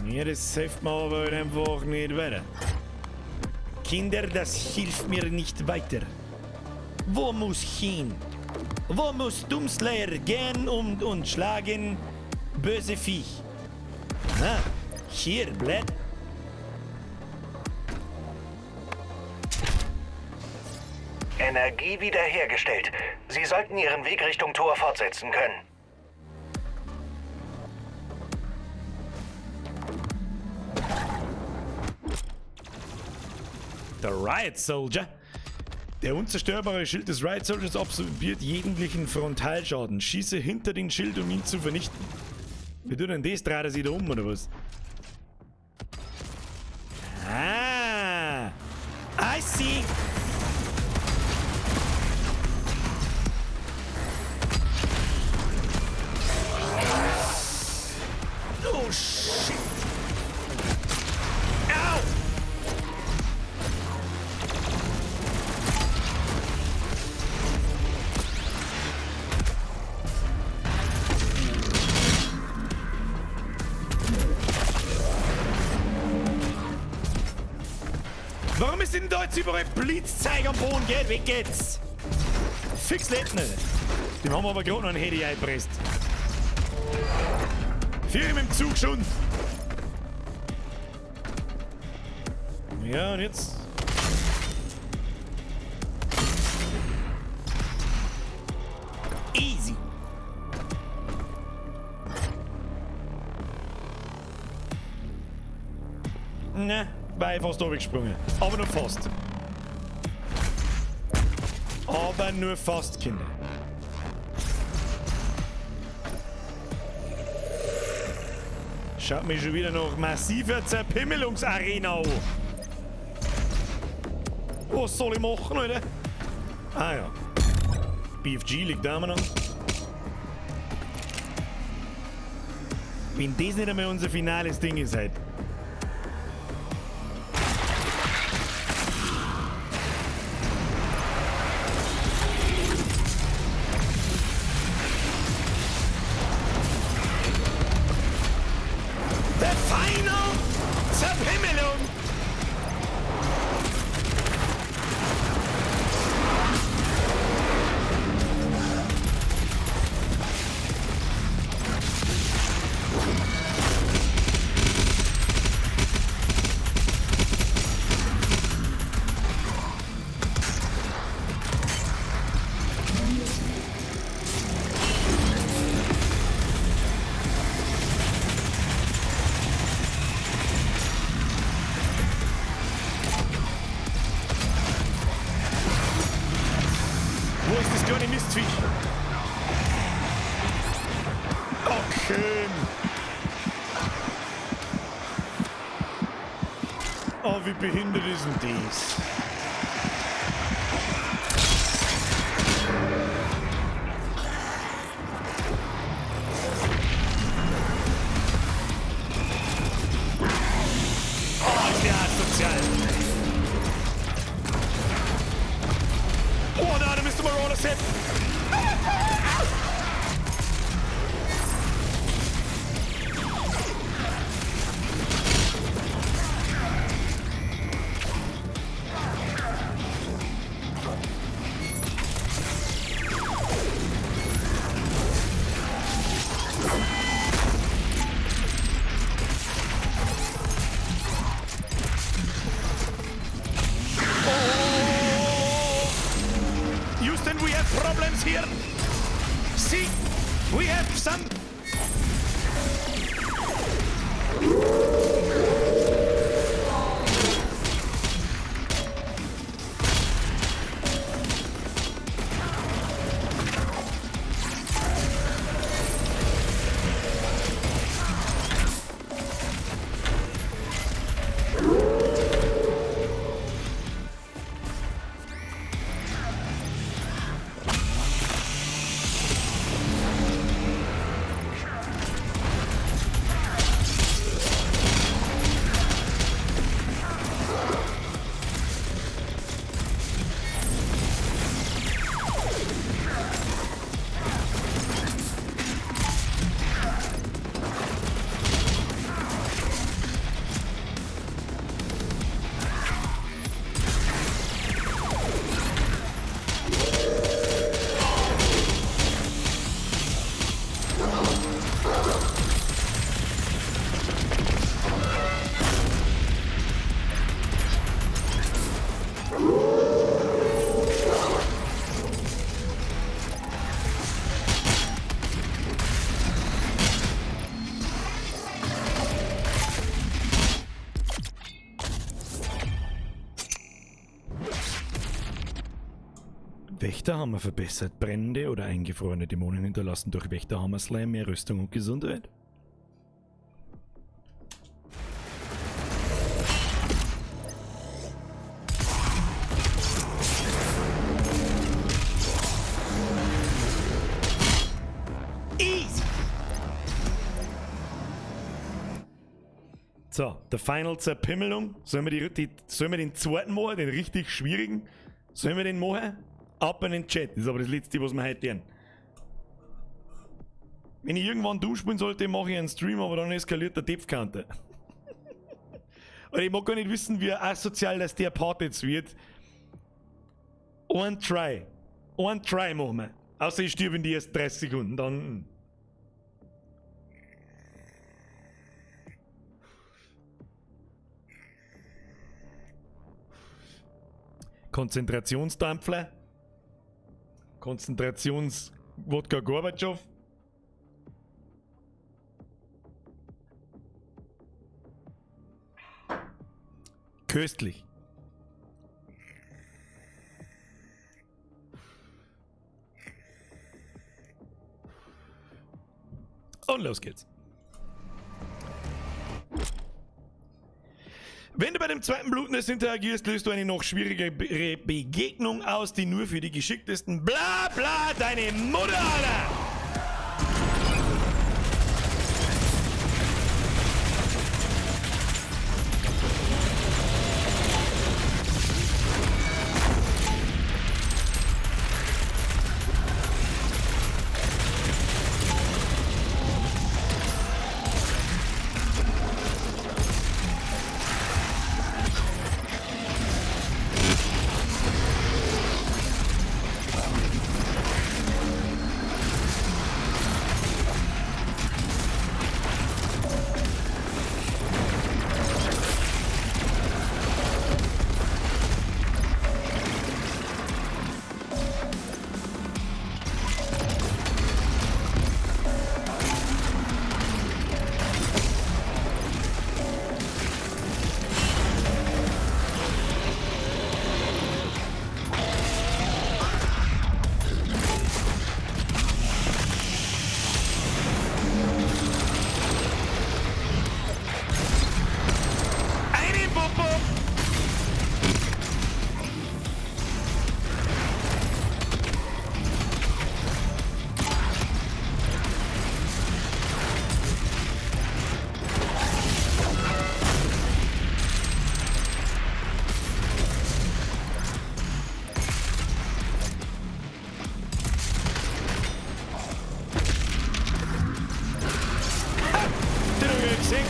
Ja, das hilft mir aber halt einfach nicht weiter. Kinder, das hilft mir nicht weiter. Wo muss hin? Wo muss Doomslayer gehen und schlagen böse Viech? Ah, hier, blöd. Energie wiederhergestellt. Sie sollten Ihren Weg Richtung Tor fortsetzen können. Der Riot Soldier. Der unzerstörbare Schild des Riot Soldiers absorbiert jeglichen Frontalschaden. Schieße hinter den Schild, um ihn zu vernichten. Wie tut denn das? Dreht er sich da um, oder was? Ah! I see! Oh shit! Au! Warum ist denn da jetzt überall Blitzzeug am Boden? Geht, weg geht's! Fix lebt nicht. Dem haben wir aber gerade noch ein Handy eingepresst. Vier mit dem Zug schon. Ja, und jetzt? Easy. Ne, war ich fast gesprungen. Aber nur fast. Aber nur fast, Kinder. Schaut mich schon wieder noch massiver Zerpimmelungsarena an. Was soll ich machen, Alter? Ah ja. BFG liegt da immer noch. Wenn das nicht einmal unser finales Ding ist heute. The final Zerpimmelung! Wo ist das kleine Mistviech? Okay. Oh, wie behindert ist denn das? Oh, ist der asozial. Oh nein, da müsste Marauder Set. Wächterhammer verbessert. Brennende oder eingefrorene Dämonen hinterlassen durch Wächterhammer Slam mehr Rüstung und Gesundheit. Easy! So, the Final Zerpimmelung. Sollen wir, sollen wir den zweiten machen, den richtig schwierigen? Sollen wir den machen? Ab in den Chat. Das ist aber das letzte, was wir heute lernen. Wenn ich irgendwann du spielen sollte, mache ich einen Stream, aber dann eskaliert der Depfkante. Und ich mag gar nicht wissen, wie asozial das der Part jetzt wird. One Try. One Try machen wir. Außer ich stirb in die ersten 30 Sekunden, dann. Konzentrationsdampfler. Konzentrations-Wodka Gorbatschow. Köstlich. Und los geht's. Wenn du bei dem zweiten Blutnest interagierst, löst du eine noch schwierigere Begegnung aus, die nur für die geschicktesten Bla bla deine Mutter, Alter! Einen Popo! Den hab ich gesehen.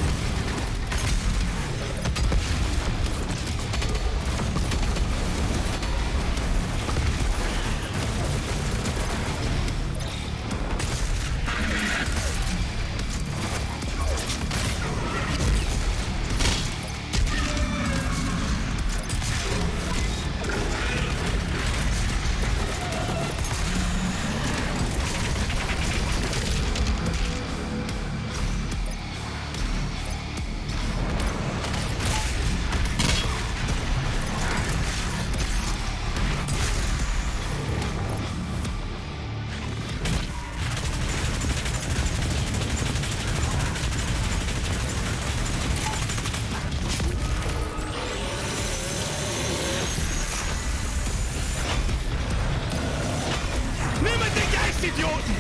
Nimm den Geist, Idioten!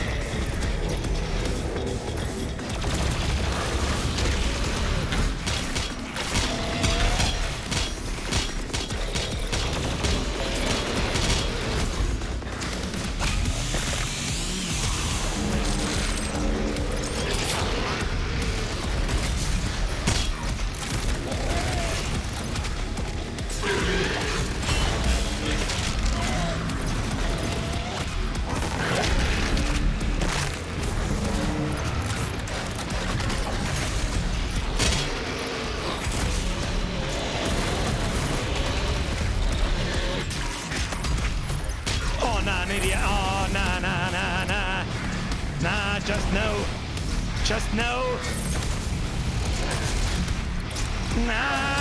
Oh na, nicht ihr. Oh na, na, na, na. Na, just no. Just no. Na.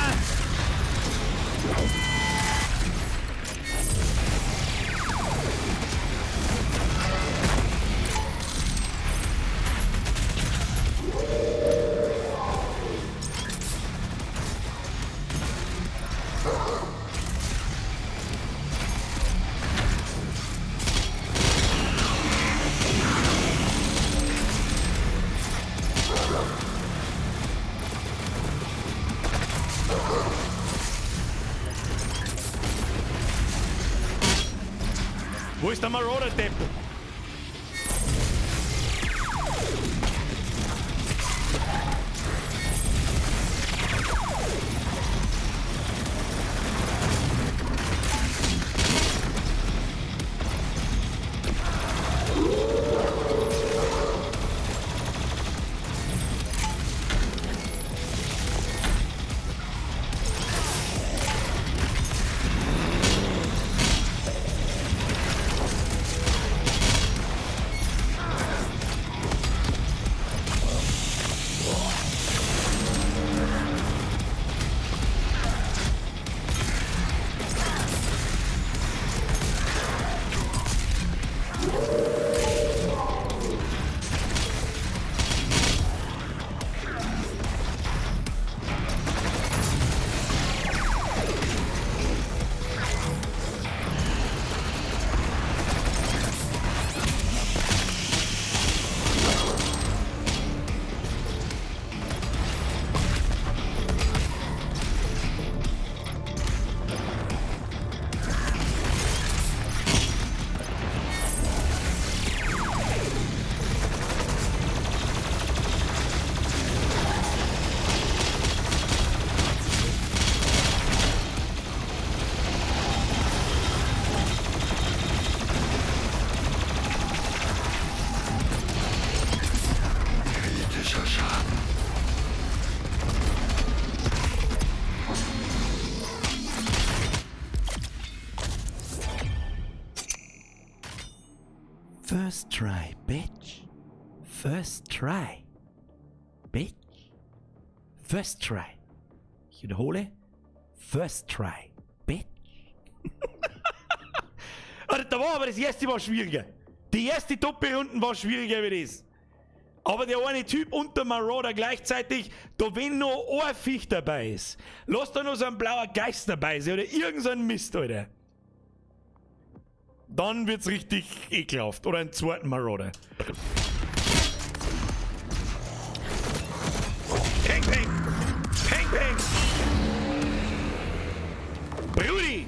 Wo ist der Marauder-Depp? Kritischer Schaden. First try, bitch. First try. Bitch. First try. Ich wiederhole. First try, bitch. Alter, da war aber das erste war schwieriger. Die erste Doppelrunden war schwieriger wie das. Aber der eine Typ und der Marauder gleichzeitig, da wenn noch ein Viech dabei ist, lass da noch so ein blauer Geist dabei sein oder irgend so ein Mist, Alter. Dann wird's richtig ekelhaft. Oder einen zweiten Marauder. Peng, peng! Peng, peng! Brudi!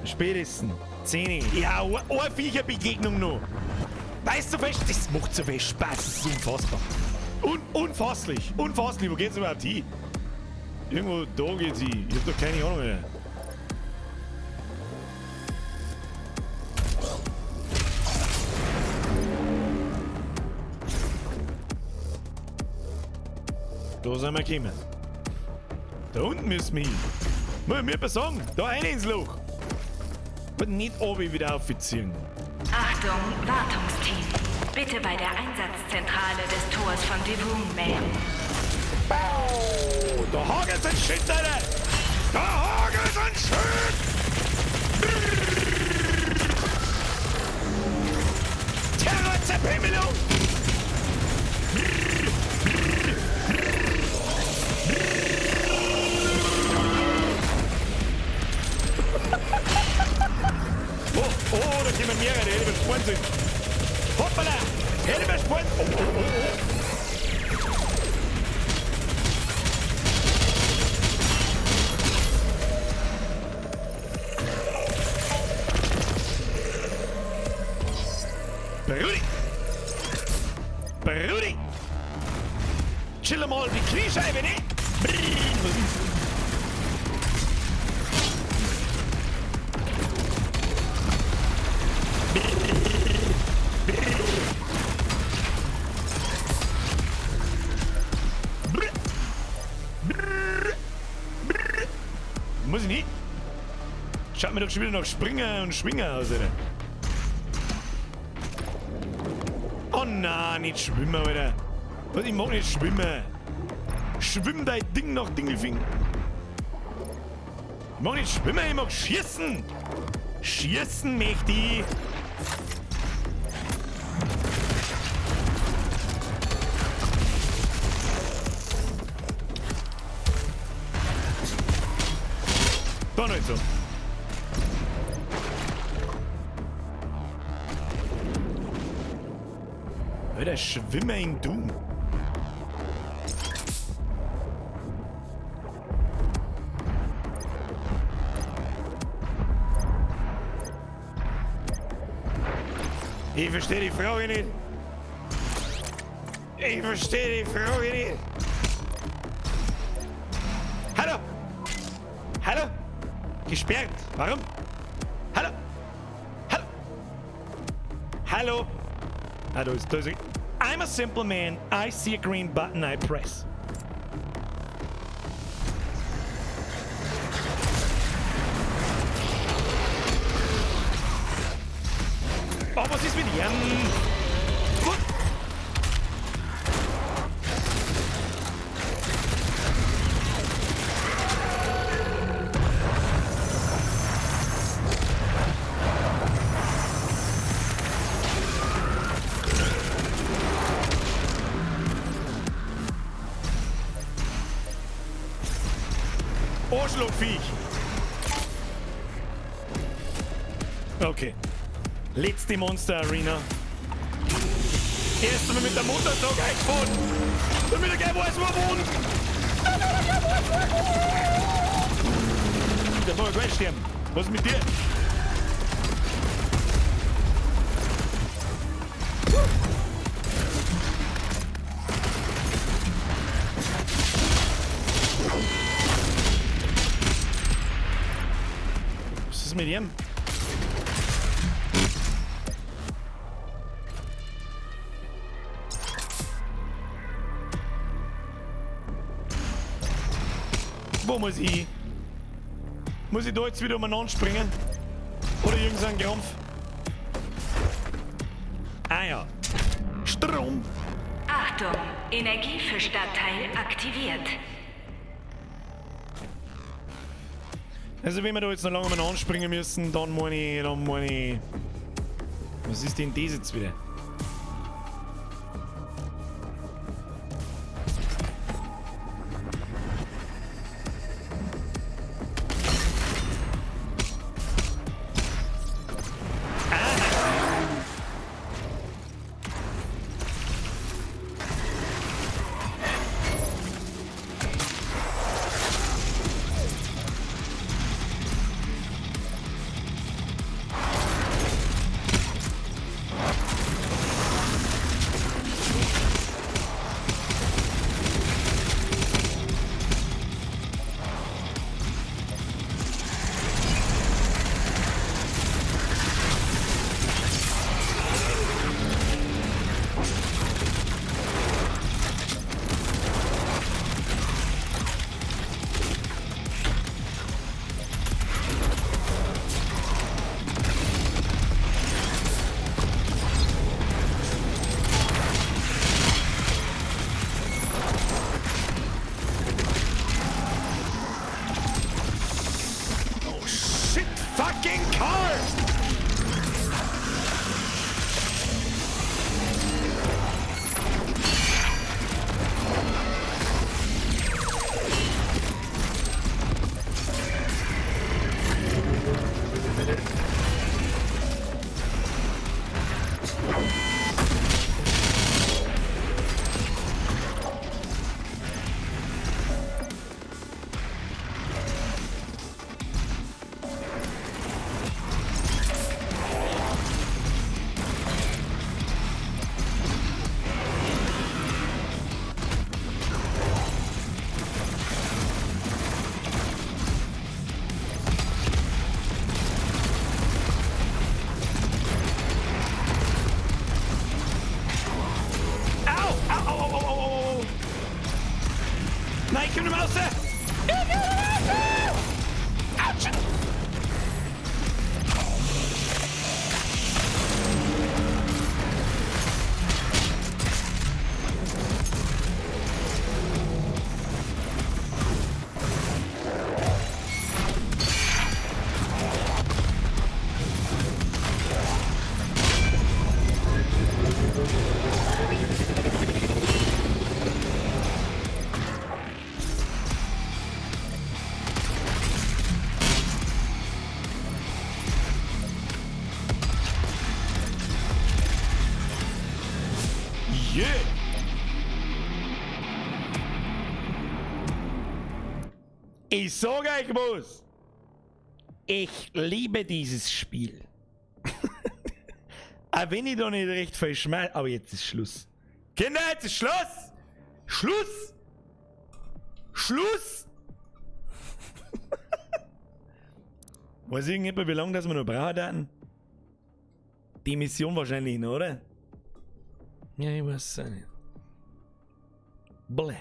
Spätestens. 10. Ja, eine Viecherbegegnung noch. Weißt du, was? Das macht so viel Spaß. Das ist unfassbar. Unfasslich. Unfasslich. Wo geht's überhaupt hin? Irgendwo da geht's hin. Ich hab doch keine Ahnung mehr. Da sind wir gekommen. Da unten müssen wir hin. Muss ich mir sagen, da rein ins Loch. Aber nicht oben wieder aufziehen. Achtung, Wartungsteam. Bitte bei der Einsatzzentrale des Tors von Divun melden. Bau! Da hagelt's ein Shit, Alter! Da hagelt's ein Shit! Terrorzerpimmelung! Oh, oh, da kommen mehrere, hätte ich mir sind. Hoppala! Hätte ich mir sparen. Oh, oh, oh, oh. Brudi! Brudi! Chill mal die Kniescheibe, ne? Brrr, was ist? Muss ich nicht. Schaut mir doch schon wieder nach Springer und Schwinger aus, Alter. Oh nein, nicht schwimmen, Alter. Was, ich mag nicht schwimmen. Schwimm dein Ding nach Dingelfing. Ich mag nicht schwimmen, ich mag schießen. Schießen möchte ich. Da nicht so. Alter, Schwimmer in Doom. Ich verstehe die Frage nicht. Ich verstehe die Frage nicht. Hallo? Hallo? Gesperrt. Warum? Hallo? Hallo? Hallo? Ah, da ist. I'm a simple man. I see a green button, I press. Oh, was ist mit ihm? What? Arschlochviech! Okay. Letzte Monster Arena. Erst einmal mit der Muttertag eingefahren. Damit er gleich weiß, wo er wohnt. Damit er gleich weiß, wo er wohnt. Der soll gleich sterben. Was ist mit dir? Was ist mit ihm? Wo muss ich hin? Muss ich da jetzt wieder umeinander springen? Oder irgendein Krampf? Ah ja. Strom! Achtung, Energie für Stadtteil aktiviert. Also wenn wir da jetzt noch lange umeinander springen müssen, dann meine ich. Was ist denn das jetzt wieder? Oh shit fucking car! Au! Au, au, au, au, au, au, au! Nein, ich komm nicht mehr raus! Ich komm nicht mehr raus! Autsch! Yeah! Ich sag euch was! Ich liebe dieses Spiel. Auch wenn ich da nicht recht viel schmeiß, aber jetzt ist Schluss. Kinder, jetzt ist Schluss! Schluss! Schluss! Weiß irgendjemand, wie lange das wir noch brauchen werden? Die Mission wahrscheinlich noch, oder? Ja, ich weiß es nicht. Bläh.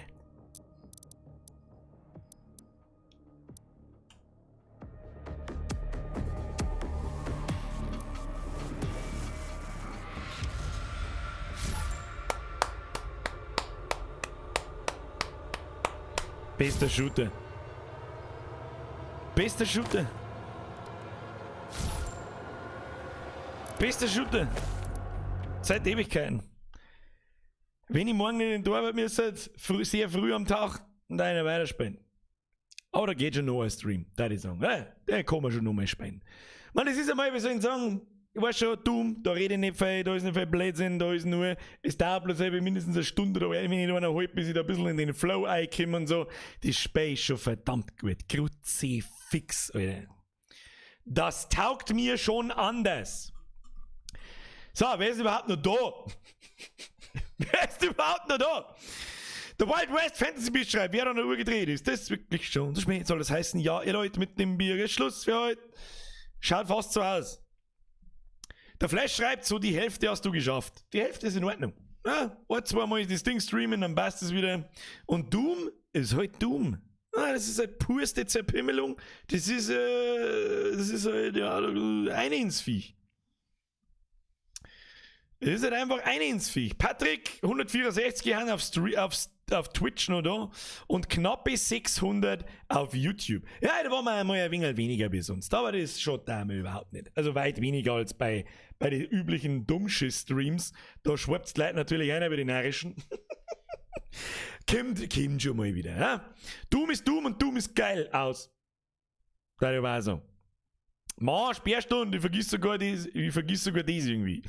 Bester Shooter. Bester Shooter. Bester Shooter. Seit Ewigkeiten. Wenn ich morgen in den Torwart müsste, früh, sehr früh am Tag und einer weiterspielen. Aber da geht schon noch ein Stream, da ich sagen. Ja, der kann man schon noch mal spielen. Man, das ist einmal, wie soll ich sagen, ich weiß schon, Doom, da rede ich nicht viel, da ist nicht viel Blödsinn, da ist nur, es dauert bloß eben mindestens eine Stunde oder wenn ich noch halb, bis ich da ein bisschen in den Flow reinkomme und so. Das Spiel ist schon verdammt gut. Kruzifix, Alter. Das taugt mir schon anders. So, wer ist überhaupt noch da? Wer ist überhaupt noch da? Der Wild West Fantasy Beast schreibt, wer an der Uhr gedreht ist. Das ist wirklich schon zu spät. Soll das heißen, ja, ihr Leute mit dem Bier ist Schluss für heute. Schaut fast so aus. Der Flash schreibt, so die Hälfte hast du geschafft. Die Hälfte ist in Ordnung. Ja, ein, zweimal das Ding streamen, dann passt es wieder. Und Doom ist halt Doom. Ja, das ist halt purste Zerpimmelung. Das ist halt, ja, ein ins Viech. Das ist halt einfach ein ins Viech. Patrick, 164 haben auf Twitch noch da und knappe 600 auf YouTube. Ja, da waren wir einmal ein wenig weniger wie sonst, aber das schaut da mir überhaupt nicht. Also weit weniger als bei den üblichen Dummschiss-Streams. Da schwappt die Leute natürlich einer über die Narischen. Kommt schon mal wieder. Ja? Doom ist Doom und Doom ist geil aus. Da war so. Ma, Sperrstunde, ich vergiss sogar das irgendwie.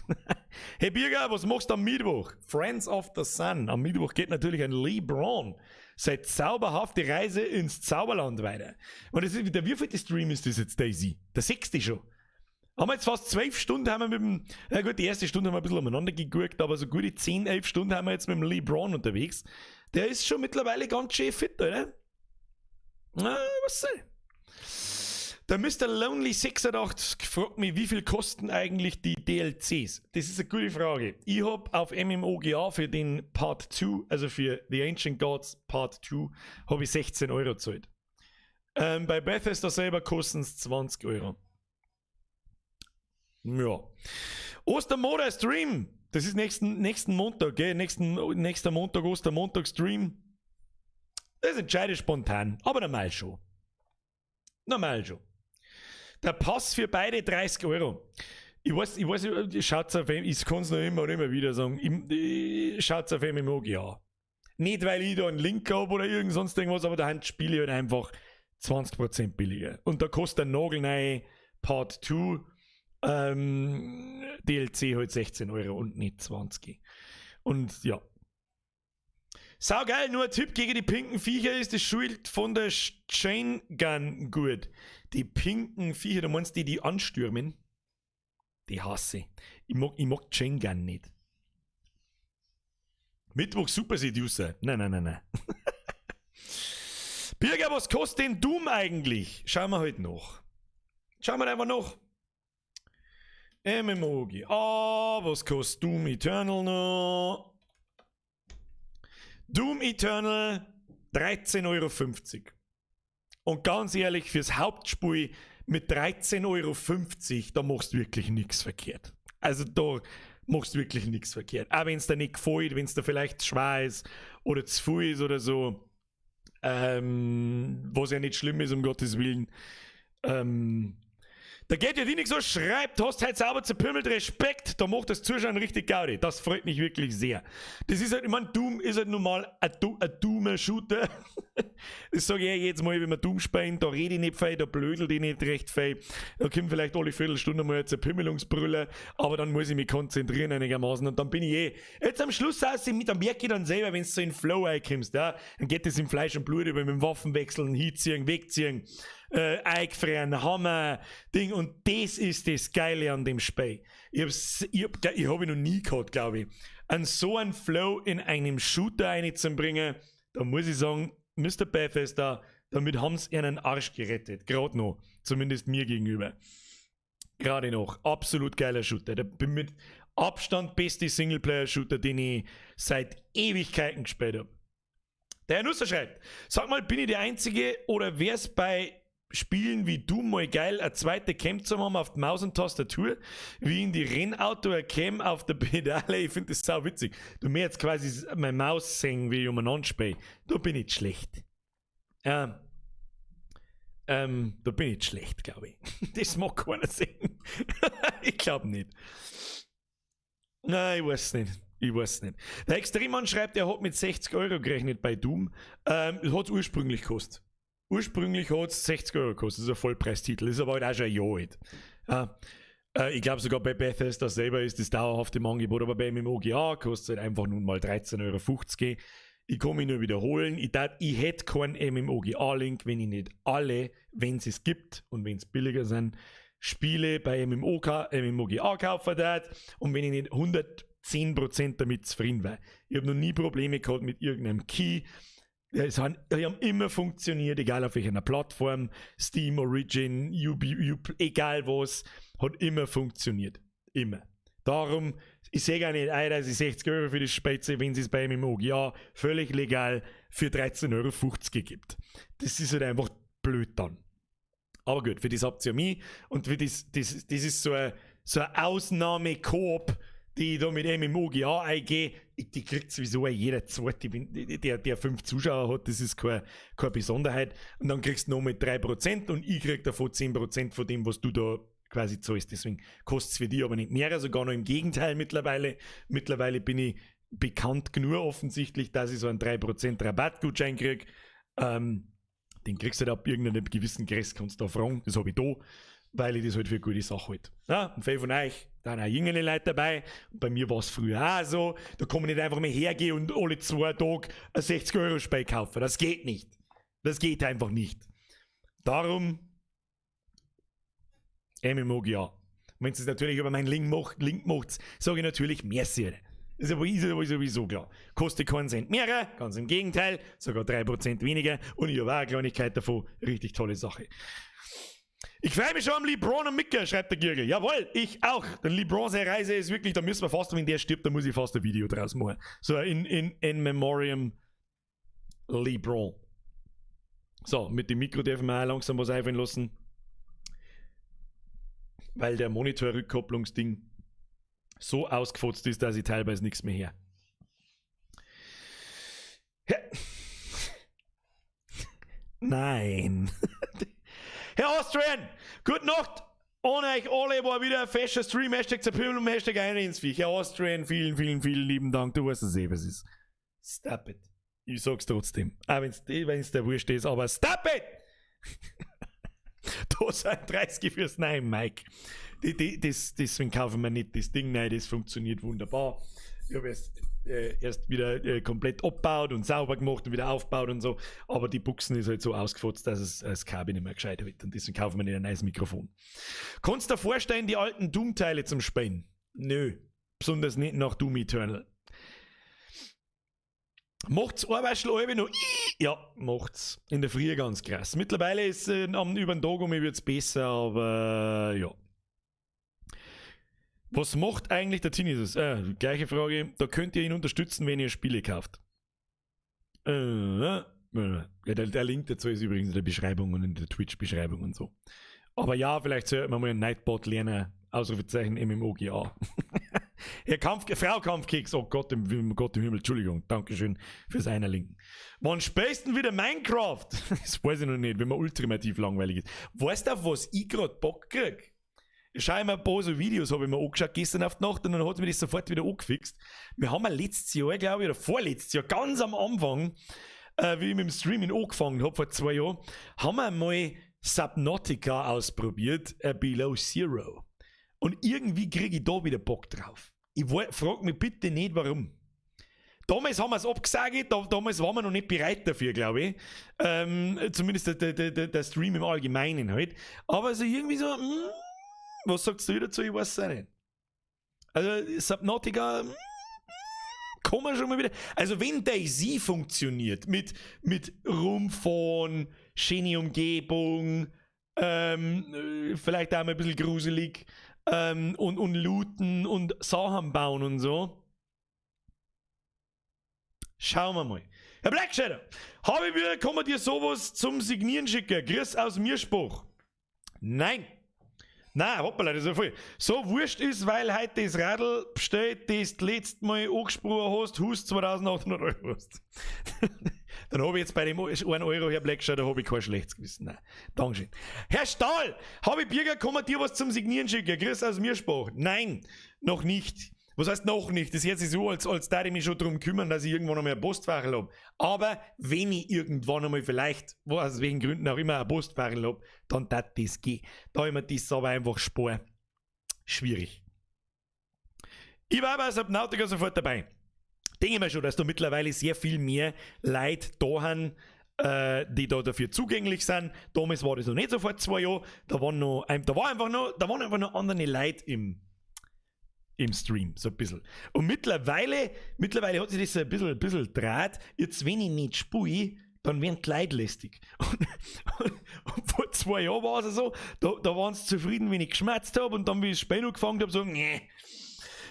Hey Birger, was machst du am Mittwoch? Friends of the Sun. Am Mittwoch geht natürlich ein Lee Braun seine zauberhafte Reise ins Zauberland weiter. Und das ist, der wievielte Stream ist das jetzt, Daisy? Der 6. schon. Haben wir jetzt fast 12 Stunden haben wir mit dem, na gut, die erste Stunde haben wir ein bisschen umeinander gegurkt, aber so gute 10, 11 Stunden haben wir jetzt mit dem Lee Braun unterwegs. Der ist schon mittlerweile ganz schön fit, oder? Na, was soll? Der Mr. Lonely 86 fragt mich, wie viel kosten eigentlich die DLCs? Das ist eine gute Frage. Ich hab auf MMOGA für den Part 2, also für The Ancient Gods Part 2, habe ich 16 Euro gezahlt. Bei Bethesda selber kosten es 20 Euro. Ja. Ostermontag Stream. Das ist nächsten Montag, gell? Nächster Montag, Ostermontag Stream. Das entscheide ich spontan, aber normal schon. Normal schon. Der Pass für beide 30 Euro. Ich weiß, schaut's auf, ich kann es noch immer und immer wieder sagen, schaut's auf MMOGA. Nicht, weil ich da einen Link habe oder irgend sonst irgendwas, aber da spiele ich halt einfach 20% billiger. Und da kostet der nagelneue Part 2 DLC halt 16 Euro und nicht 20. Und ja. Saugeil, nur ein Tipp gegen die pinken Viecher ist die Schuld von der Chain Gun gut. Die pinken Viecher, du meinst die, die anstürmen? Die hasse ich. Ich mag Chain Gun nicht. Mittwoch Super Seducer. Nein, nein, nein, nein. Birger, was kostet denn Doom eigentlich? Schauen wir halt noch. Schauen wir einfach noch. MMOGA, was kostet Doom Eternal noch? Doom Eternal 13,50 Euro. Und ganz ehrlich, fürs Hauptspiel mit 13,50 Euro, da machst du wirklich nichts verkehrt. Also da machst du wirklich nichts verkehrt. Auch wenn es dir nicht gefällt, wenn es dir vielleicht schwer ist oder zu viel ist oder so. Was ja nicht schlimm ist, um Gottes Willen. Da geht ja die nicht so, schreibt, hast halt sauber zerpümmelt, Respekt, da macht das Zuschauen richtig Gaudi. Das freut mich wirklich sehr. Das ist halt, ich meine, Doom ist halt nun mal ein Doomer-Shooter. Das sage ich eh jedes Mal, wenn wir Doom spielen, da rede ich nicht viel, da blödel ich nicht recht viel. Da kommt vielleicht alle Viertelstunde mal jetzt ein Pimmelungsbrüller, aber dann muss ich mich konzentrieren einigermaßen und dann bin ich eh. Jetzt am Schluss aus, dann merke ich dann selber, wenn du so in den Flow reinkommst, ja, dann geht das in Fleisch und Blut über mit dem Waffenwechseln, hinziehen, wegziehen, eingefrieren, Hammer, Ding. Und das ist das Geile an dem Spiel. Ich hab ich noch nie gehabt, glaube ich. An so einen Flow in einem Shooter reinzubringen, da muss ich sagen, Mr. Bethesda, damit haben sie ihren Arsch gerettet. Gerade noch. Zumindest mir gegenüber. Gerade noch. Absolut geiler Shooter. Der bin mit Abstand beste Singleplayer-Shooter, den ich seit Ewigkeiten gespielt habe. Der Herr Nusser schreibt: Sag mal, bin ich der Einzige oder wär's bei Spielen wie Doom mal geil, eine zweite Cam zu haben auf der Maus und Tastatur, wie in die Rennauto eine Cam auf der Pedale? Ich finde das sau witzig. Du mir jetzt quasi meine Maus sehen, wie ich umeinander spiele. Da bin ich schlecht. Ja. Da bin ich schlecht, glaube ich. Das mag keiner sehen. Ich glaube nicht. Nein, ich weiß nicht. Ich weiß nicht. Der Extremmann schreibt, er hat mit 60 € gerechnet bei Doom. Hat es ursprünglich gekostet. Ursprünglich hat es 60 € gekostet. Das ist ein Vollpreistitel. Ist aber halt auch schon ein Jahr alt. Ja. Ich glaube, sogar bei Bethesda selber ist das dauerhaft im Angebot, aber bei MMOGA kostet es halt einfach nun mal 13,50 Euro. Ich kann mich nur wiederholen. Ich hätte keinen MMOGA-Link, wenn ich nicht alle, wenn es gibt und wenn es billiger sind, Spiele bei MMOGA kaufen tät und wenn ich nicht 110% damit zufrieden war. Ich habe noch nie Probleme gehabt mit irgendeinem Key. Die haben immer funktioniert, egal auf welcher Plattform, Steam, Origin, UB, U, egal was, hat immer funktioniert. Immer. Darum, ich sehe gar nicht ein, dass ich 60 € für das Spiel zahle, wenn es bei MMOGA völlig legal für 13,50 Euro gibt. Das ist halt einfach blöd dann. Aber gut, für das habt ihr mich und für das, das ist so eine Ausnahme-Koop, die ich da mit MMOGA eingehe. Die kriegt sowieso jeder Zweite, der, der fünf Zuschauer hat, das ist keine Besonderheit. Und dann kriegst du noch mit 3% und ich krieg davon 10% von dem, was du da quasi zahlst. Deswegen kostet es für dich aber nicht mehr, sogar noch im Gegenteil mittlerweile. Mittlerweile bin ich bekannt genug offensichtlich, dass ich so einen 3% Rabattgutschein krieg. Den kriegst du halt ab irgendeinem gewissen Größe, kannst du da fragen. Das habe ich da, weil ich das halt für eine gute Sache halte. Ja, und viele von euch, da sind auch jüngere Leute dabei. Und bei mir war es früher auch so. Da kann man nicht einfach mehr hergehen und alle 2 Tage ein 60-Euro-Spiel kaufen. Das geht nicht. Das geht einfach nicht. Darum MMOGA. Wenn es natürlich über meinen Link macht, sage ich natürlich merci. Ist aber sowieso klar. Kostet keinen Cent mehr, ganz im Gegenteil, sogar 3% weniger und ich habe auch eine Kleinigkeit davon. Richtig tolle Sache. Ich freue mich schon am LeBron und Micke, schreibt der Girgel. Jawohl, ich auch. Der LeBron seine Reise ist wirklich, da müssen wir fast, wenn der stirbt, da muss ich fast ein Video draus machen. So in Memoriam LeBron. So, mit dem Mikro dürfen wir auch langsam was einfallen lassen. Weil der Monitor-Rückkopplungsding so ausgefotzt ist, dass ich teilweise nichts mehr her. Ja. Nein. Herr Austrian, gute Nacht an euch alle, war wieder ein fescher Stream, #Zerpimmelung, #EineInsViech. Herr Austrian, vielen, vielen, vielen lieben Dank. Du weißt es eh, was ist. Stop it. Ich sag's trotzdem. Auch wenn's der Wurscht ist, aber stop it! Da sind 30 fürs neue Mic. Deswegen kaufen wir nicht das Ding nein, das funktioniert wunderbar. Ich habe erst wieder komplett abgebaut und sauber gemacht und wieder aufgebaut und so. Aber die Buchsen ist halt so ausgefotzt, dass es das Kabel nicht mehr gescheit wird. Und deswegen kaufen wir nicht ein neues Mikrofon. Kannst du dir vorstellen, die alten Doom-Teile zum Spielen? Nö. Besonders nicht nach Doom Eternal. Macht's Ohrwaschel alle noch? Ja, macht's. In der Früh ganz krass. Mittlerweile ist über den Tag um wird's besser, aber ja. Was macht eigentlich der Tinnitus? Gleiche Frage. Da könnt ihr ihn unterstützen, wenn ihr Spiele kauft. Ja, der Link dazu ist übrigens in der Beschreibung und in der Twitch-Beschreibung und so. Aber ja, vielleicht sollte man mal einen Nightbot lernen. Ausrufezeichen MMOGA. Herr Kampf, Frau Kampfkeks, oh Gott im Himmel, Entschuldigung, Dankeschön fürs Einerlinken. Wann spielst du denn wieder Minecraft? Das weiß ich noch nicht, wenn mir ultimativ langweilig ist. Weißt du, auf was ich gerade Bock krieg? Ich schaue mir ein paar so Videos, habe ich mir angeschaut gestern auf die Nacht und dann hat mir das sofort wieder angefixt. Wir haben ja letztes Jahr, glaube ich, oder vorletztes Jahr, ganz am Anfang, Wie ich mit dem Streaming angefangen habe vor 2 Jahren, haben wir mal Subnautica ausprobiert, Below Zero. Und irgendwie kriege ich da wieder Bock drauf. Ich frag mich bitte nicht, warum. Damals haben wir es abgesagt, damals waren wir noch nicht bereit dafür, glaube ich. Zumindest der Stream im Allgemeinen halt. Aber so irgendwie so, was sagst du dazu? Ich weiß es auch nicht. Also Subnautica, kann man schon mal wieder. Also wenn DayZ funktioniert, mit Rumfahren, schöne Umgebung, vielleicht auch mal ein bisschen gruselig, und looten und Sachen bauen und so. Schauen wir mal. Herr Black Shadow, habe ich wieder, kann man dir sowas zum Signieren schicken? Grüß aus Mirspach. Nein. Nein, hoppala, das ist ja voll. So wurscht ist, weil heute das Radl bestellt, das du letztes Mal angesprochen hast, Hus 2800 Euro hast. Dann hab ich jetzt bei dem 1 Euro, Herr Black Shadow, hab ich kein schlechtes Gewissen. Nein. Dankeschön. Herr Stahl, hab ich Birger, kann man dir was zum Signieren schicken? Grüß aus Mirspach. Nein, noch nicht. Was heißt noch nicht? Das hört sich so, als da ich mich schon drum kümmern, dass ich irgendwann einmal ein Postfach hab. Aber wenn ich irgendwann einmal vielleicht, aus welchen Gründen auch immer, ein Postfach hab, dann tat das gehen. Da ich mir das aber einfach spar. Schwierig. Ich war bei Subnautica sofort dabei. Denke ich mir schon, dass da mittlerweile sehr viel mehr Leute da haben, die da dafür zugänglich sind. Damals war das noch nicht so vor 2 Jahren. Da waren noch, da war einfach noch, da waren einfach noch andere Leute im Stream, so ein bisschen. Und mittlerweile hat sich das so ein bisschen draht. Jetzt, wenn ich nicht spiele, dann werden die Leute lästig. Und vor 2 Jahren war es so, da waren sie zufrieden, wenn ich geschmerzt hab und dann, wie ich das Spiel angefangen hab, so, nee.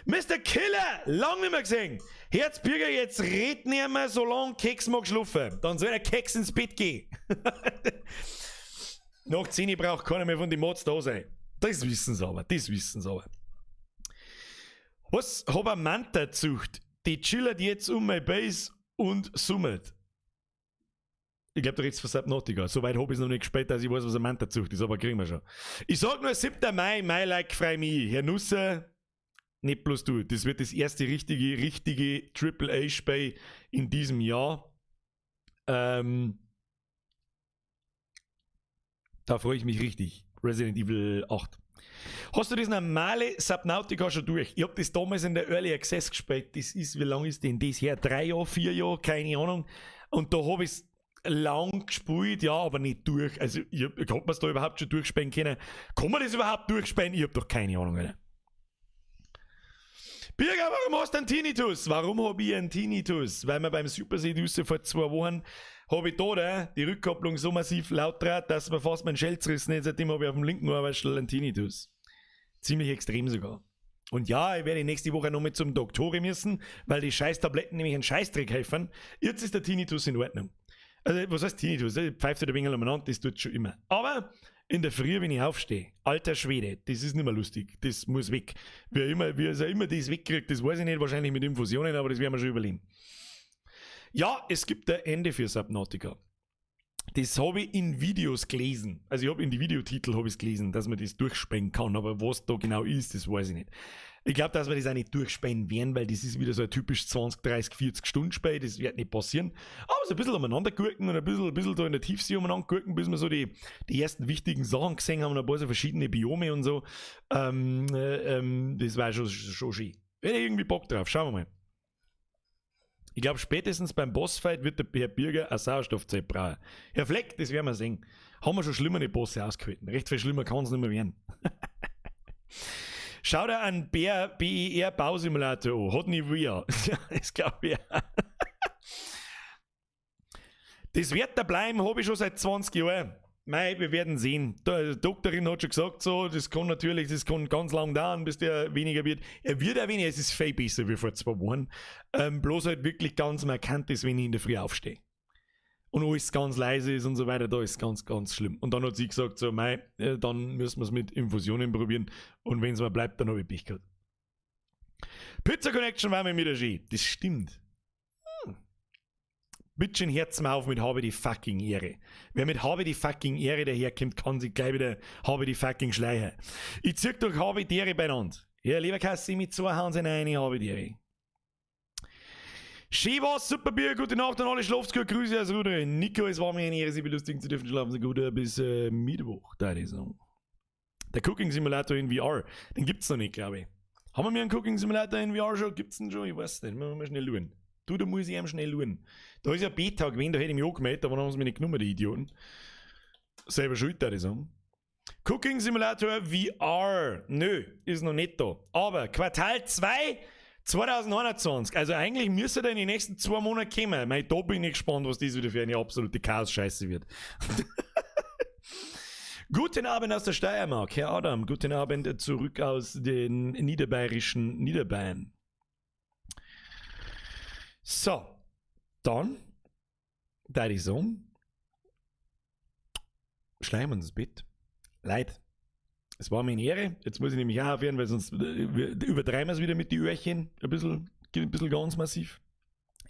Mister Killer, lang nicht mehr gesehen. Herzbürger, jetzt red nicht mehr, solange Keks mag schlafen. Dann soll der Keks ins Bett gehen. Nach 10 braucht keiner mehr von den Mods da sein. Das wissen sie aber, das wissen sie aber. Was hab ein Manta gesucht? Die chillert jetzt um mein Base und summelt. Ich glaub, du redest von Subnautica. Soweit hab ich's noch nicht gespielt, dass ich weiß, was ein Manta zucht ist, aber kriegen wir schon. Ich sag nur 7. Mai, Mai like frei mich. Herr Nusser, nicht bloß du. Das wird das erste richtige Triple A-Spiel in diesem Jahr. Da freue ich mich richtig. Resident Evil 8. Hast du das normale Subnautica schon durch? Ich hab das damals in der Early Access gespielt. Das ist, wie lange ist denn das her? 3 Jahre, 4 Jahre, keine Ahnung. Und da hab ich's lang gespielt, ja, aber nicht durch. Also, ich hab mir's da überhaupt schon durchspielen können. Kann man das überhaupt durchspielen? Ich hab doch keine Ahnung, Alter. Birger, warum hast du einen Tinnitus? Warum hab ich einen Tinnitus? Weil wir beim Super Seducer vor 2 Wochen hab ich da, da die Rückkopplung so massiv laut trat, dass mir fast mein Schell zerrissen hat. Seitdem hab ich auf dem linken Ohr einen Tinnitus. Ziemlich extrem sogar. Und ja, ich werde nächste Woche noch mit zum Doktor müssen, weil die Scheißtabletten nämlich einen Scheißdreck helfen. Jetzt ist der Tinnitus in Ordnung. Also, was heißt Tinnitus? Ich pfeife da ein wenig umeinander, das tut schon immer. Aber in der Früh, wenn ich aufstehe, alter Schwede, das ist nicht mehr lustig, das muss weg. Wie er immer das wegkriegt, das weiß ich nicht, wahrscheinlich mit Infusionen, aber das werden wir schon überleben. Ja, es gibt ein Ende für Subnautica. Das habe ich in Videos gelesen. Also ich habe in die Videotitel hab ich's gelesen, dass man das durchspielen kann, aber was da genau ist, das weiß ich nicht. Ich glaub, dass wir das auch nicht durchspielen werden, weil das ist wieder so ein typisch 20, 30, 40 Stunden Spiel, das wird nicht passieren. Aber so ein bisschen umeinander gurken und ein bisschen da in der Tiefsee umeinander gurken, bis wir so die ersten wichtigen Sachen gesehen haben und ein paar so verschiedene Biome und so. Das war schon schön. Hätte ich irgendwie Bock drauf, schauen wir mal. Ich glaub, spätestens beim Bossfight wird der Herr Birger ein Sauerstoffzelt brauchen. Herr Fleck, das werden wir sehen. Haben wir schon schlimmere Bosse ausgehalten. Recht viel schlimmer kann's nicht mehr werden. Schau dir einen BER Bausimulator an. Hat nie wir. Ja, das glaub ich auch. Das wird da bleiben, hab ich schon seit 20 Jahren. Mei, wir werden sehen. Die Doktorin hat schon gesagt, so, das kann natürlich, das kann ganz lang dauern, bis der weniger wird. Er wird auch weniger, es ist viel besser wie vor 2 Wochen. Bloß halt wirklich ganz markant ist, wenn ich in der Früh aufstehe. Und alles ganz leise ist und so weiter, da ist es ganz, ganz schlimm. Und dann hat sie gesagt, so, mei, dann müssen wir's mit Infusionen probieren. Und wenn's mal bleibt, dann hab ich Pech gehabt. Pizza Connection war mir wieder schön. Das stimmt. Bittchen, hört's mal auf mit habe die fucking Ehre. Wer mit habe die fucking Ehre daherkommt, kann sich gleich wieder habe die fucking Schleiche. Ich zieh doch habe die Ehre beieinander. Ja, lieber Kassi, mit 2 Hauen sind eine habe die Ehre. Schön war's, super Bier, gute Nacht an alle, schlaft's gut, Grüße aus Ruder. Nico, es war mir eine Ehre, Sie belustigen zu dürfen. Schlafen Sie gut, bis Mittwoch, da ist so. Der Cooking Simulator in VR, den gibt's noch nicht, glaube ich. Haben wir mir einen Cooking Simulator in VR schon? Gibt's den schon? Ich weiß nicht. Müssen wir mal schnell schauen. Du, da muss ich ihm schnell schauen. Da ist ja Beta gewesen, da hätte ich mich angemeldet, aber dann haben sie mich nicht genommen, die Idioten. Selber schuld, würde ich sagen. Cooking Simulator VR. Nö, ist noch nicht da. Aber Quartal 2 2021. Also eigentlich müsste der in die nächsten 2 Monaten kommen. Mei, da bin ich gespannt, was das wieder für eine absolute Chaos-Scheiße wird. Guten Abend aus der Steiermark, Herr Adam. Guten Abend zurück aus den niederbayerischen Niederbayern. So, dann, da ich sagen, schleichen wir uns ins Bett. Leid. Es war mir eine Ehre. Jetzt muss ich nämlich auch aufhören, weil sonst übertreiben wir es wieder mit den Öhrchen. Ein bisschen ganz massiv.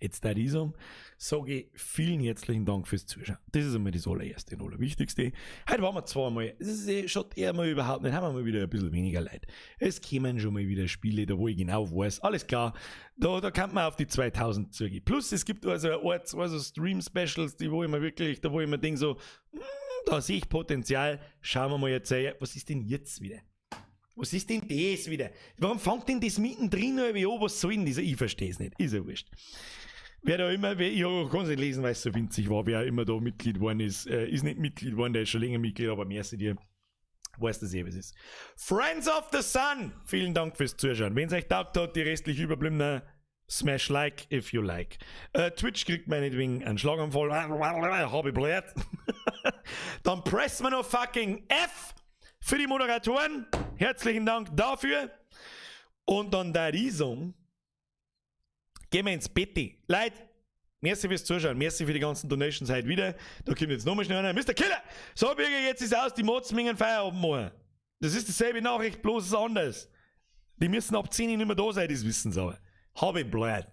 Jetzt da ich sagen, sage ich vielen herzlichen Dank fürs Zuschauen. Das ist einmal das allererste und allerwichtigste. Heute waren wir zwar mal, es ist eh, schaut eher mal überhaupt nicht, haben wir mal wieder ein bisschen weniger Leute. Es kämen schon mal wieder Spiele, da wo ich genau weiß, alles klar, da kann man auf die 2000 zugehen. Plus es gibt also ein Art, zwei so Stream-Specials, die wo ich mir wirklich, da wo ich mir denke so, da sehe ich Potenzial, schauen wir mal jetzt, was ist denn jetzt wieder? Was ist denn das wieder? Warum fängt denn das mittendrin irgendwie an? Was soll denn das? Ich verstehe es nicht. Ist ja wurscht. Wer da immer, wer, ich kann es nicht lesen, weil es so winzig war, wer immer da Mitglied geworden ist, ist nicht Mitglied geworden, der ist schon länger Mitglied, aber merci dir. Weißt du eh, was ist. Friends of the Sun, vielen Dank fürs Zuschauen. Wenn es euch taugt hat, die restlich überbliebene, smash like if you like. Twitch kriegt meinetwegen einen Schlaganfall. Hab ich blöd. Dann pressen wir noch fucking F für die Moderatoren. Herzlichen Dank dafür. Und dann da ich sagen, gehen wir ins Bett. Leute, merci fürs Zuschauen. Merci für die ganzen Donations heute wieder. Da kommt jetzt nochmal schnell einer. Mr. Killer! So, Birger, jetzt ist aus, die Mods müssen Feierabend machen. Das ist dieselbe Nachricht, bloß ist anders. Die müssen ab 10 Uhr nicht mehr da sein, das wissen sie aber. Hab ich blöd.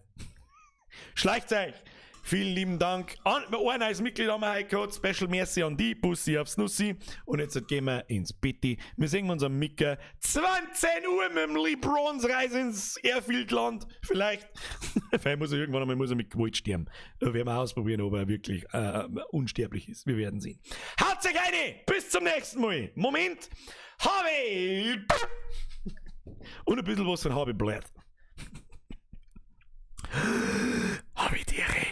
Schleicht euch. Vielen lieben Dank. An, ein neues Mitglied haben wir heute gehabt. Special Merci an die. Bussi aufs Nussi. Und jetzt gehen wir ins Betti. Wir sehen uns am Micker. 20 Uhr mit dem LeBrons Reise ins Airfieldland. Vielleicht. Vielleicht muss er irgendwann einmal muss er mit Gewalt sterben. Da werden wir ausprobieren, ob er wirklich unsterblich ist. Wir werden sehen. Haut euch eine! Bis zum nächsten Mal. Moment. Habe! Und ein bisschen was von Habe blöd.